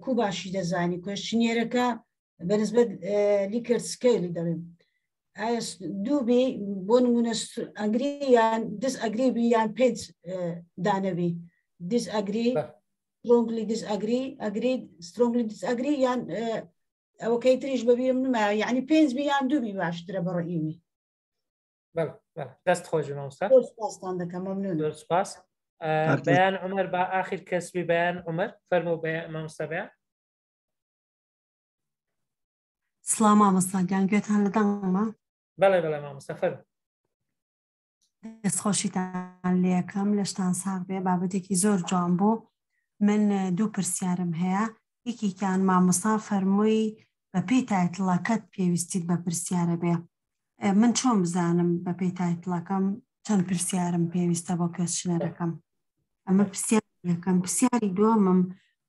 کو باشی دەزانی questionnaire ەکە بە نسبەت Likert scale ی دەڵێم ئایا دووبی بۆ نمونە agree یان disagree بی یان پێنج دانەبی disagree strongly disagree agree strongly disagree یان ئەوەکەی تریش بەبیرم نما یعنی پێنج بی یان دووبی باشترە بە ڕەئیمی دەست خۆش مامۆستا سپاستان دەکەم مەمنون زۆر سپاس بەیان عمر با ئاخر کەسبی بەیان عمر فەرمو بەیان مامۆستا بەیان سڵاو مامۆستا گیان گوێتان لە دەنگمە؟ بەڵێ بەڵێ مامۆستا فەرموو. دەستخۆشیتان لێکەم لەشتان ساغ بێ بابەتێکی زۆر جوان بوو من دوو پرسیارم هەیە یەکێکیان مامۆستا فەرمووی بە پێی title ەکەت پێویستیت بە پرسیارە بێ من چۆن بزانم بە پێی title ەکەم چەند پرسیارم پێویستە بۆ questionnaire ەکەم ئەمە پرسیار یەکەم پرسیاری دووەمم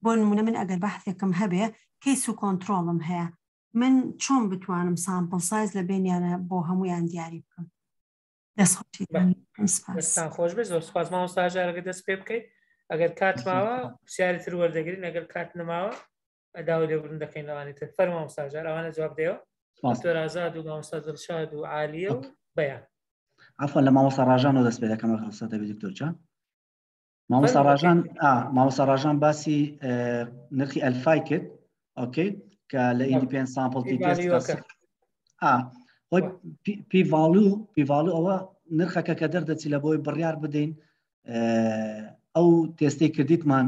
بۆ نمونە من ئەگەر بەحثێکم هەبێ case و control م هەیە من چۆن بتوانم sample size لە بینیانە بۆ هەمویان دیاری بکەم دەستان خۆش بێت زۆر سپاس مامۆستا هەژارەکە دەست پێ بکەیت ئەگەر کات ماوە پرسیاری تر وەردەگرین ئەگەر کات نەماوە داوای لێبوردن دەکەین لەوانی تر فەرموو مامۆستا هەژار ئەوانە جواب دەیەوە دکتۆر ئازاد و مامۆستا دڵشاد و عالیە و بەیان عفوا لە مامۆستا ڕاژانەوە دەست پێ دەکەم ئەگەر ڕوخسەت هەبێ دکتۆر جان مامۆستا ڕاژان مامۆستا ڕاژان باسی نرخی ئەلفای کرد okay کە لە independent sample t test خۆی p value p value ئەوە نرخەکە کە دەردەچی لە بۆی بڕیار بدەین ئەو تێستەی کردیتمان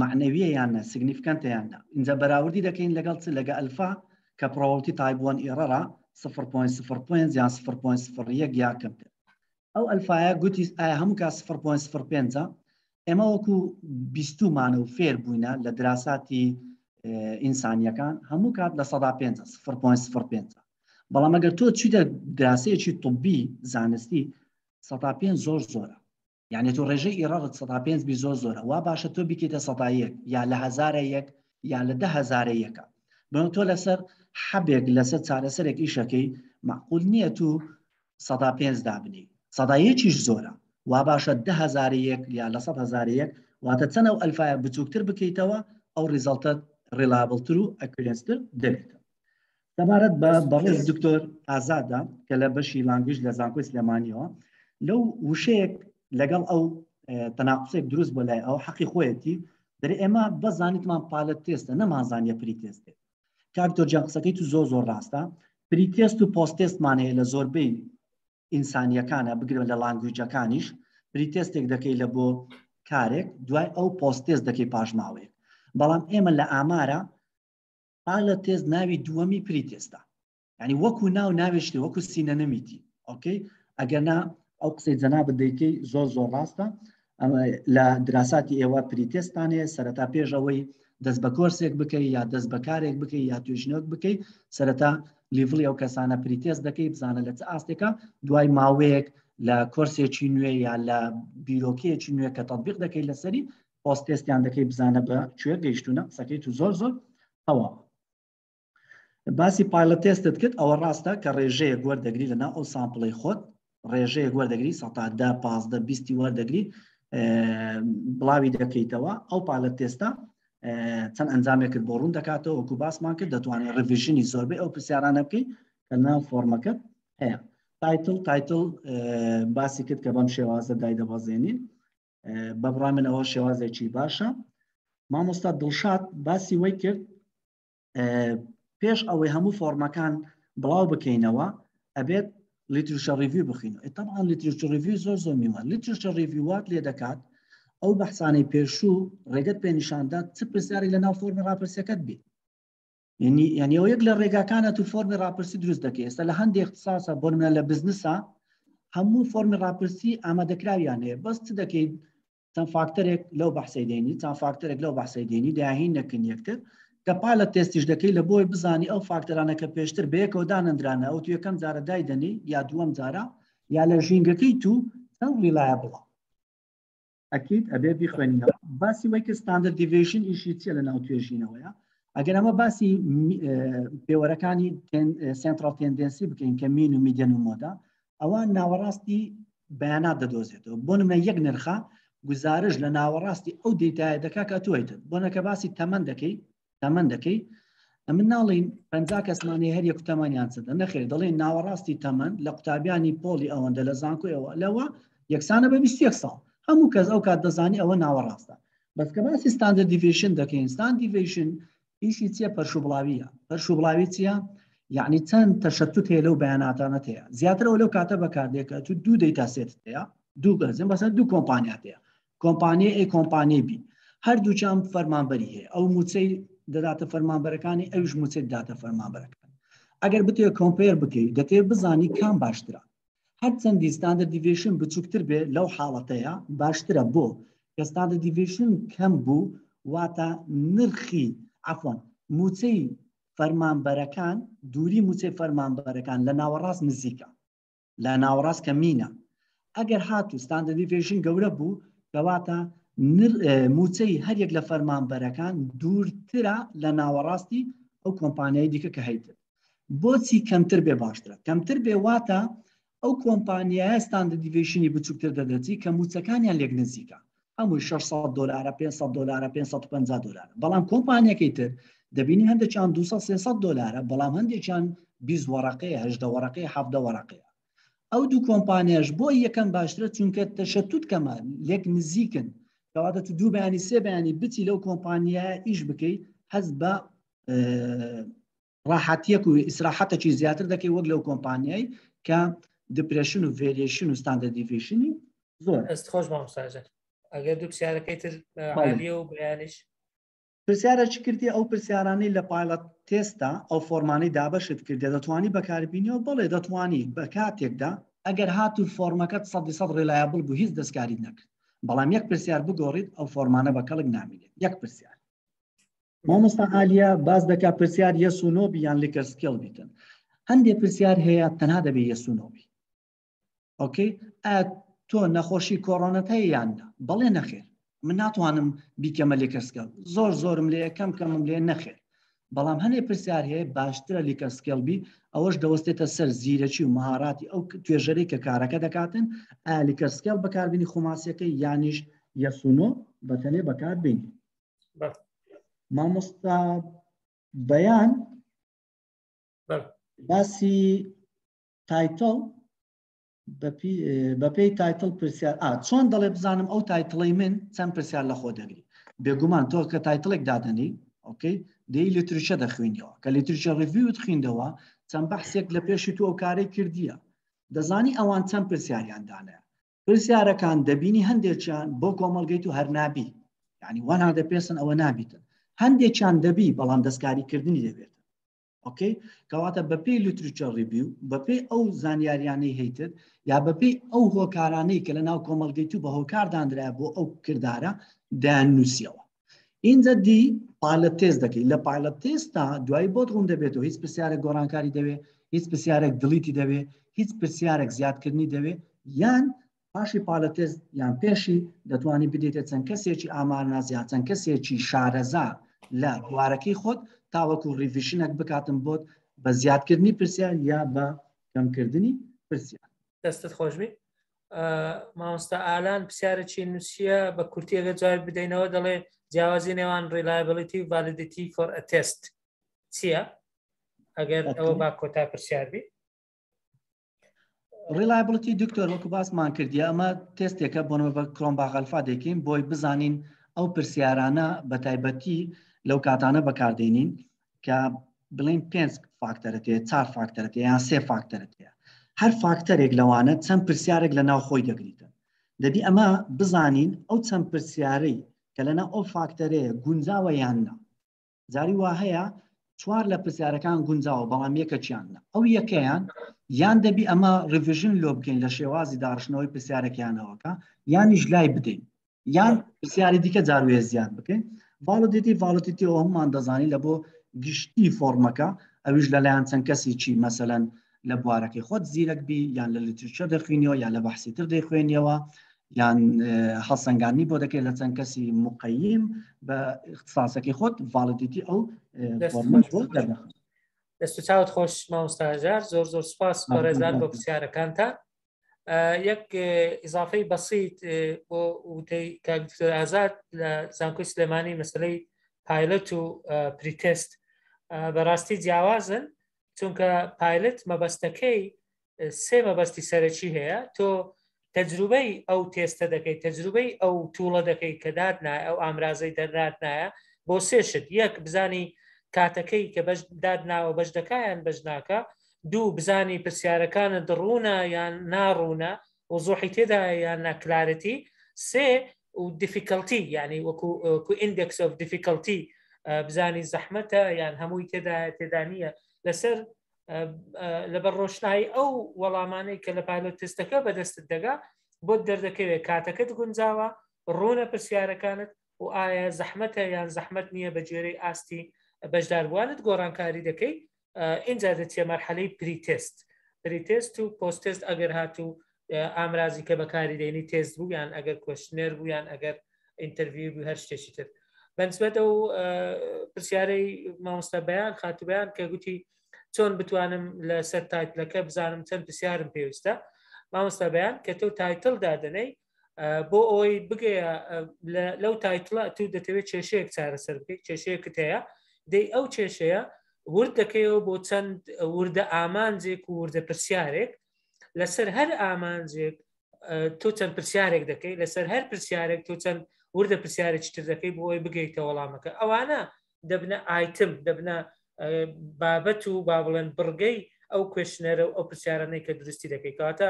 معنەویە یان نە significant ە یان نە اینجا بەراوردی دەکەین لەگەڵ چ لەگە ئەلفا کە probability type 1 error ە 0.05 یان 0.01 یا کەمتر ئەو ئەلفایە گوتی ئایا هەموو کات 0.05 ئێمە وەکو بیستومانە و فێر بووینە لە دراساتی ئینسانیەکان هەموو کات لە سەدا 5 0.05 بەڵام ئەگەر تۆ چیتە دراسەیەکی طبی زانستی سەدا پێنج زۆر زۆرە یعنی تۆ ڕێژەی error ت سەدا پێنج بی زۆر زۆرە وا باشە تۆ بیکەیتە سەدا یەک یا لە هەزارە یەک یا لە دە هەزارە یەکە بەڵام تۆ لەسەر حەبێک لەسەر چارەسەرێک ئیشەکەی معقول نییە تو سەدا پێنج دابنی سەدا یەکیش زۆرە وا باشە دە هەزارە یەک یا لە سەد هەزارە یەک واتە چەند ئەو ئەلفایە بچووکتر بکەیتەوە ئەو result ە reliable تر و accurate تر دەبێت سەبارەت بە بەڕێز دکتۆر ئازادە کە لە بەشی language لە زانکۆی سلێمانیەوە لەو وشەیەک لەگەڵ ئەو تەناقسێک دروست بۆ لای ئەو حەقی خۆیەتی دەرێ ئێمە بەزانیتمان pilot test ە نەمانزانیە pre test ێ کاک دکتۆر قسەکەی تو زۆر زۆر ڕاستە pre test و post test مان هەیە لە زۆربەی ئینسانیەکانە بگرە لە language ەکانیش pre test ێک دەکەی لە بۆ کارێک دوای ئەو post test دەکەی پاشماوەیەک بەڵام ئێمە لە ئامارە pilot test ناوی دووەمی pre test ە یعنی وەکو ناو ناوێشتی وەکو synonym یتی okay ئەگەر نا ئەو قسەی جەنابت دەیکەی زۆر زۆر ڕاستە لە دراساتی ئێوە pre test تان هەیە سەرەتا پێش ئەوەی دەست بە کۆرسێک بکەی یا دەست بە کارێک بکەی یا توێژینەوەک بکەی سەرەتا level ی ئەو کەسانە pre test دەکەی بزانە لە چ ئاستێکە دوای ماوەیەک لە کۆرسێکی نوێ یا لە بیرۆکەیەکی نوێ کە تطبیق دەکەی لەسەری post test یان دەکەی بزانە بە کوێ گەیشتونە قسەکەی تو زۆر زۆر تەواو باسی pilot test ت کرد ئەوە ڕاستە کە ڕێژەیەک وەردەگری لە ناو ئەو sample ەی خۆت ڕێژەیەک وەردەگری سەتا دە پازدە بیستی وەردەگری بڵاوی دەکەیتەوە ئەو pilot test ە چەند ئەنجامێکت بۆ ڕوون دەکاتەوە وەکو باسمان کرد دەتوانێت revision ی زۆربەی ئەو پرسیارانە بکەیت کە ناو فۆرمەکەت هەیە title title باسی کرد کە بەم شێوازە دایدەبەزێنین بە بڕای من ئەوە شێوازێکی باشە مامۆستا دڵشاد باسی وەی کرد پێش ئەوەی هەموو فۆرمەکان بڵاو بکەینەوە ئەبێت literature review بخین طبعا literature review زۆر زۆر میوان literature review وات لێ دەکات ئەو بەحسانەی پێشوو ڕێگەت پێنیشاندات چ پرسیاری لە ناو فۆرمی ڕاپرسیەکەت بێت یعنی یعنی ئەو یەک لە ڕێگاکانە تو فۆرمی ڕاپرسی دروست دەکەی ئێستا لە هەندێک اختصاصە بۆ نمونە لە بزنسا هەموو فۆرمی ڕاپرسی ئامادەکراویان هەیە بەس چ دەکەیت چەند فاکتەرێک لەو بەحسەی دێنی چەند فاکتەرێک لەو بەحسەی دێنی داهین نەکن یەکتر کە pilot test یش دەکەی لە بۆی بزانی ئەو فاکتەرانە کە پێشتر بەیەکەوە دانەندرانە ئەو تو یەکەم جارە دایدەنی یا دووەم جارە یا لە ژینگەکەی تو چەند reliable ە ئەکید ئەبێ بیخوێنینەوە باسی وەی کە standard deviation ئیشی چیە لە ناو توێژینەوەیە؟ ئەگەر ئەمە باسی پێوەرەکانی central tendency بکەین کە mean و median و mode ە ئەوە ناوەڕاستی بەیانات دەدۆزێتەوە بۆ نمونە یەک نرخە گزارش لە ناوەڕاستی ئەو data یە دەکا کە تۆ هەیتە بۆ نەکە باسی تەمەن دەکەی تەمەن دەکەی ئەمن ناڵین 50 کەسمانی هەر یەک تەمەنیان چەندە نەخێر دەڵێن ناوەڕاستی تەمەن لە قوتابیانی پۆلی ئەوەندە لە زانکۆیەوە لەوە یەکسانە بە 21 ساڵ هەموو کەس ئەو کات دەزانی ئەوە ناوەڕاستە بەس کە باسی standard deviation دەکەین standard deviation ئیشی چییە پەرشوبڵاویە پەرشوبڵاوی چییە یعنی چەند تەشەتوت هەیە لەو بەیاناتانە هەیە زیاترەوە لەو کاتە بەکاردێکە تو دوو data set هەیە دوو گەزم بەسەر دوو کۆمپانیا هەیە کۆمپانیای A کۆمپانیای B هەردووچان فەرمانبەری هەیە ئەو موچەی دەداتە فەرمانبەرەکانی ئەوش موچەی داتە فەرمانبەرەکان ئەگەر بتێ compare بکەیت دەتێ بزانی کام باشترە هەرچەندی standard deviation بچووکتر بێ لەو حاڵەتەیە باشترە بۆ کە standard deviation کەم بوو واتە نرخی عفوان موچەی فەرمانبەرەکان دووری موچەی فەرمانبەرەکان لە ناوەڕاست نزیکە لە ناوەڕاست کە mean ە ئەگەر هاتوو standard deviation گەورە بوو کەواتە موچەی هەریەک لە فەرمانبەرەکان دوورترە لە ناوەڕاستی ئەو کۆمپانیای دیکە کە هەیتر بۆچی کەمتر بێ باشترە کەمتر بێ واتە ئەو کۆمپانیایە standard deviation ی بچووکتر دەدەچی کە موچەکانیان لێک نزیکە هەمووی 600 دلارە 500 دلارە 550 دلارە بەڵام کۆمپانیەکەی تر دەبینی هەندێکیان 200 300 دلارە بەڵام هەندێکیان 20 وەڕقەیە 18 وەڕقەیە 17 وەڕقەیە ئەو دوو کۆمپانیاش بۆ یەکەم باشترە چونکە تەشەتوت کەمە لێک نزیکن کەواتە تو دوو بەیانی سێ بەیانی بچی لەو کۆمپانیایە ئیش بکەی هەز بە ڕاحەتیەک و ئیسراحەتەکی زیاتر دەکەی وەک لەو کۆمپانیای کە depression و variation و standard deviation ی زۆر دەست خۆش مامۆستاجان ئەگەر دوو پرسیارەکەی تر عالیە و بەیانیش پرسیارە چی کردی ئەو پرسیارانەی لە pilot test ا ئەو فۆرمانەی دابەشت کردێ دەتوانی بەکاربینیەوە بەڵێ دەتوانی بە کاتێکدا ئەگەر هاتوو فۆرمەکەت سەدی سەد reliable بوو هیچ دەستکاریت نەکرد بەڵام یەک پرسیار بگۆڕیت ئەو فۆرمانە بە کەڵک نامینێت یەک پرسیار مامۆستا عالیە باس دەکا پرسیار yes و no بی یان Likert scale بیتن هەندێک پرسیار هەیە تەنها دەبێ yes و no بی okay ئایا تۆ نەخۆشی کۆرۆنەت هەیە یان نا بەڵێ نەخێر من ناتوانم بیکەمە Likert scale زۆر زۆرم لێ کەم کەمم لێ نەخێر بەڵام هەنێ پرسیار هەیە باشترە Likert scale بی ئەوەش دەوەستێتە سەر زیرەکی و مهاراتی ئەو توێژەرەی کە کارەکە دەکاتن ئایا Likert scale بەکاربینی خۆماسیەکەی یانیش yes و no بەتەنێ بەکاربینی مامۆستا بەیان باسی title بەپێی title پرسیار ئا چۆن دەڵێ بزانم ئەو title ەی من چەند پرسیار لە خۆ دەگری بێگومان تۆ کە title ێک دادەنی okay دەی literature دەخوێنیەوە کە literature review ت خوێندەوە چەند بەحسێک لە پێشی تۆ ئەو کارەی کردیە دەزانی ئەوان چەند پرسیاریان دانایە پرسیارەکان دەبینی هەندێکیان بۆ کۆمەڵگەی تو هەر نابی یعنی وان هەندە پێسن ئەوە نابیتن هەندێکیان دەبی بەڵام دەستکاریکردنی دەبێت okay کەواتە بەپێی literature review بەپێی ئەو زانیاریانەی هەیتت یا بەپێی ئەو هۆکارانەی کە لە ناو کۆمەڵگەی تو بە هۆکار دانرا بۆ ئەو کردارە دایان نووسیەوە ئینجا دی pilot test دەکەی لە pilot test ا دوایی بۆت ڕوون دەبێتەوە هیچ پرسیارێک گۆڕانکاری دەوێ هیچ پرسیارێک delete ی دەوێ هیچ پرسیارێک زیادکردنی دەوێ یان پاشی pilot test یان پێشی دەتوانی بدەیتە چەند کەسێکی ئامارناس یان چەند کەسێکی شارەزا لە بوارەکەی خۆت تاوەکو revision ێک بکاتن بۆت بە زیادکردنی پرسیار یا بە کەمکردنی پرسیار. دەستت خۆشبی مامۆستا ئالان پرسیارێکی نووسیە بە کورتی ئەگەر جواب بدەینەوە دەڵێ جیاوازی نێوان reliability و validity for a test چییە؟ ئەگەر ئەوە با کۆتا پرسیار بی reliability دکتۆر وەکو باسمان کردی ئەمە تێستێکە بۆ بە Cronbach alpha دەکەین بۆی بزانین ئەو پرسیارانە بە تایبەتی لەو کاتانە بەکاردێنین کە بڵین پێنج factor ەت هەیە چار factor ەت هەیە یان سێ factor ەت هەیە هەر factor ێک لەوانە چەند پرسیارێک لە ناو خۆی دەگریتن دەبی ئەمە بزانین ئەو چەند پرسیارەی کە لەناو ئەو factor ەیە گونجاوە یان نا جاری وا هەیە چوار لە پرسیارەکان گونجاوە بەڵام یەکەکیان نا ئەو یەکەیان یان دەبی ئەمە revision لۆ بکەین لە شێوازی داڕشتنەوەی پرسیارەکەیانەوەکە یانیش لای بدەین یان پرسیاری دیکە جاروێ زیاد بکەین validity validity ئەو هەمومان دەزانین لە بۆ گشتی فۆرمەکە ئەویش لەلایەن چەند کەسی چی مەسەلەن لە بوارەکەی خۆت زیرەک بی یان لە literature دەخوێنیەوە یان لە بەحسی تر دەیخوێنیەوە. یان هەڵسەنگاندنی بۆ دەکرێت لە چەند کەسی مقیم بە اختصاصەکەی خۆت validity ئەو فۆرمە بۆ دەردەخات. دەست و چاوت خۆش مامۆستا هەژار زۆر زۆر سپاس بەڕێزان بۆ پرسیارەکانتان یەک ئیزافەی بەسیت بۆ وتەی کاک دکتۆر ئازاد لە زانکۆی سلێمانی مەسلەی pilot و pretest بەڕاستی جیاوازن چونکە pilot مەبەستەکەی سێ مەبەستی سەرەکی هەیە تۆ تەجروبەی ئەو تێستە دەکەیت تەجروبەی ئەو tool ە دەکەیت کە دات نایە ئەو ئامرازەی دەرات نایە بۆ سێ شت یەک بزانی کاتەکەی کە بەش داد ناوە بەش دەکایان بەش ناکە دوو بزانی پرسیارەکانت ڕوونە یان ناڕوونە وزوحی تێدا یان نا clarity سێ و difficulty یعنی وەکو وەکو index of difficulty بزانی زەحمەتە یان هەمووی تێدا تێدا نییە لەسەر لەبەر ڕۆشنایی ئەو وەڵامانەی کە لە pilot test ەکە بەدەستت دەگا بۆت دەردەکەوێت کاتەکەت گونجاوە ڕوونە پرسیارەکانت و ئایا زەحمەتە یان زەحمەت نییە بە گوێرەی ئاستی بەشداربووانت گۆڕانکاری دەکەی ئینجا دەچێ مەرحەلەی pretest pretest و post-test ئەگەر هاتوو ئامرازی کە بەکاری دێنی تێست بوو یان ئەگەر questionnaire بوو یان ئەگەر interview بوو هەر شتێکی تر بەنسبەت ئەو پرسیارەی مامۆستا بەیان خاتو بەیان کە گوتی چۆن بتوانم لەسەر title ەکە بزانم چەند پرسیارم پێویستە مامۆستا بەیان کە تۆ title دادەنەی بۆ ئەوەی بگەیە لەو title ە تو دەتەوێت کێشەیەک چارەسەر بکەیت کێشەیەکت هەیە دەی ئەو کێشەیە ورد دەکەیەوە بۆ چەند وردە ئامانجێک و وردە پرسیارێک لەسەر هەر ئامانجێک تۆ چەند پرسیارێک دەکەی لەسەر هەر پرسیارێک تۆ چەند وردە پرسیارێکی تر دەکەی بۆ ئەوەی بگەیتە وەڵامەکە ئەوانە دەبنە ئایتم دەبنە بابەت و با بڵێن بڕگەی ئەو questionnaire ە و ئەو پرسیارانەی کە دروستی دەکەی کەواتە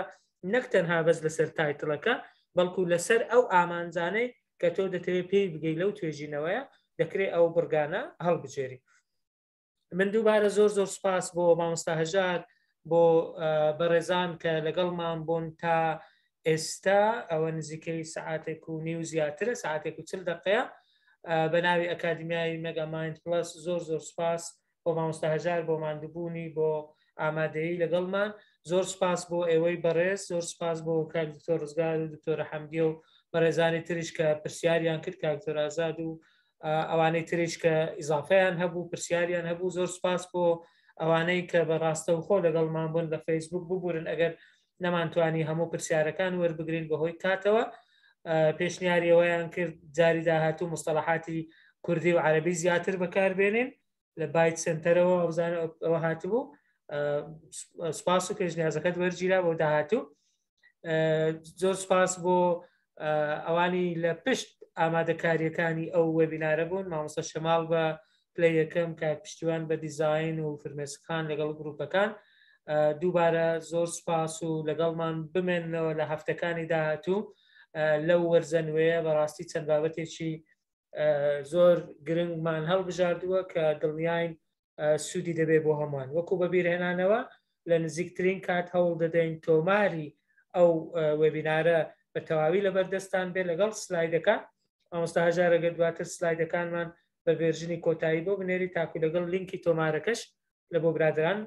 نەک تەنها بەس لەسەر title ەکە بەڵکو لەسەر ئەو ئامانجانەی کە تۆ دەتەوێت پێی بگەی لەو توێژینەوەیە دەکرێت ئەو بڕگانە هەڵبژێری من دووبارە زۆر زۆر سپاس بۆ مامۆستا هەژار بۆ بەڕێزان کە لەگەڵمان بوون تا ئێستا ئەوە نزیکەی سعاتێک و نیو زیاترە سعاتێک و چل دقەیە بە ناوی ئەکادمیای مێگا مایند پلس زۆر زۆر سپاس بۆ مامۆستا هەژار بۆ ماندووبوونی بۆ ئامادەیی لەگەڵمان زۆر سپاس بۆ ئێوەی بەڕێز زۆر سپاس بۆ کاک دکتۆر ڕزگار و دکتۆرە حەمدیە و بەڕێزانی تریش کە پرسیاریان کرد کاک دکتۆر ئازاد و ئەوانەی تریش کە ئیزافەیان هەبوو پرسیاریان هەبوو زۆر سپاس بۆ ئەوانەی کە بە ڕاستەوخۆ لەگەڵمان بوون لە فەیسبوک ببورن ئەگەر نەمانتوانی هەموو پرسیارەکان وەربگرین بەهۆی کاتەوە پێشنیاری ئەوەیان کرد جاری داهاتوو مستەڵەحاتی کوردی و عەربی زیاتر بەکاربێنین لە بایت سنتەرەوە ئەوزانە ئەوە هاتبوو سپاس و پێشنیازەکەت وەرگیرا بۆ داهاتوو زۆر سپاس بۆ ئەوانی لە پشت ئامادەکاریەکانی ئەو وێبینارە بوون مامۆستا شەماڵ بە پلەی یەکەم کاک پشتیوان بە دیزاین و فرمێسکخان لەگەڵ گروپەکان دووبارە زۆر سپاس و لەگەڵمان بمێننەوە لە هەفتەکانی داهاتوو لەو وەرزە نوێیە بەڕاستی چەند بابەتێکی زۆر گرنگمان هەڵبژاردووە کە دڵنیاین سوودی دەبێت بۆ هەمووان وەکو بەبیرهێنانەوە لە نزیکترین کات هەوڵ دەدەین تۆماری ئەو وێبینارە بە تەواوی لە بەردەستان بێت لەگەڵ سلایدەکان مامۆستا هەژار ئەگەر دواتر سلایدەکانمان بە version ی کۆتایی بۆ بنێری تاکو لەگەڵ لینکی تۆمارەکەش لە بۆ برادران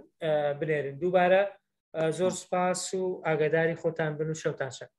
بنێرن دووبارە زۆر سپاس و ئاگاداری خۆتان بن و شەوتان شاد.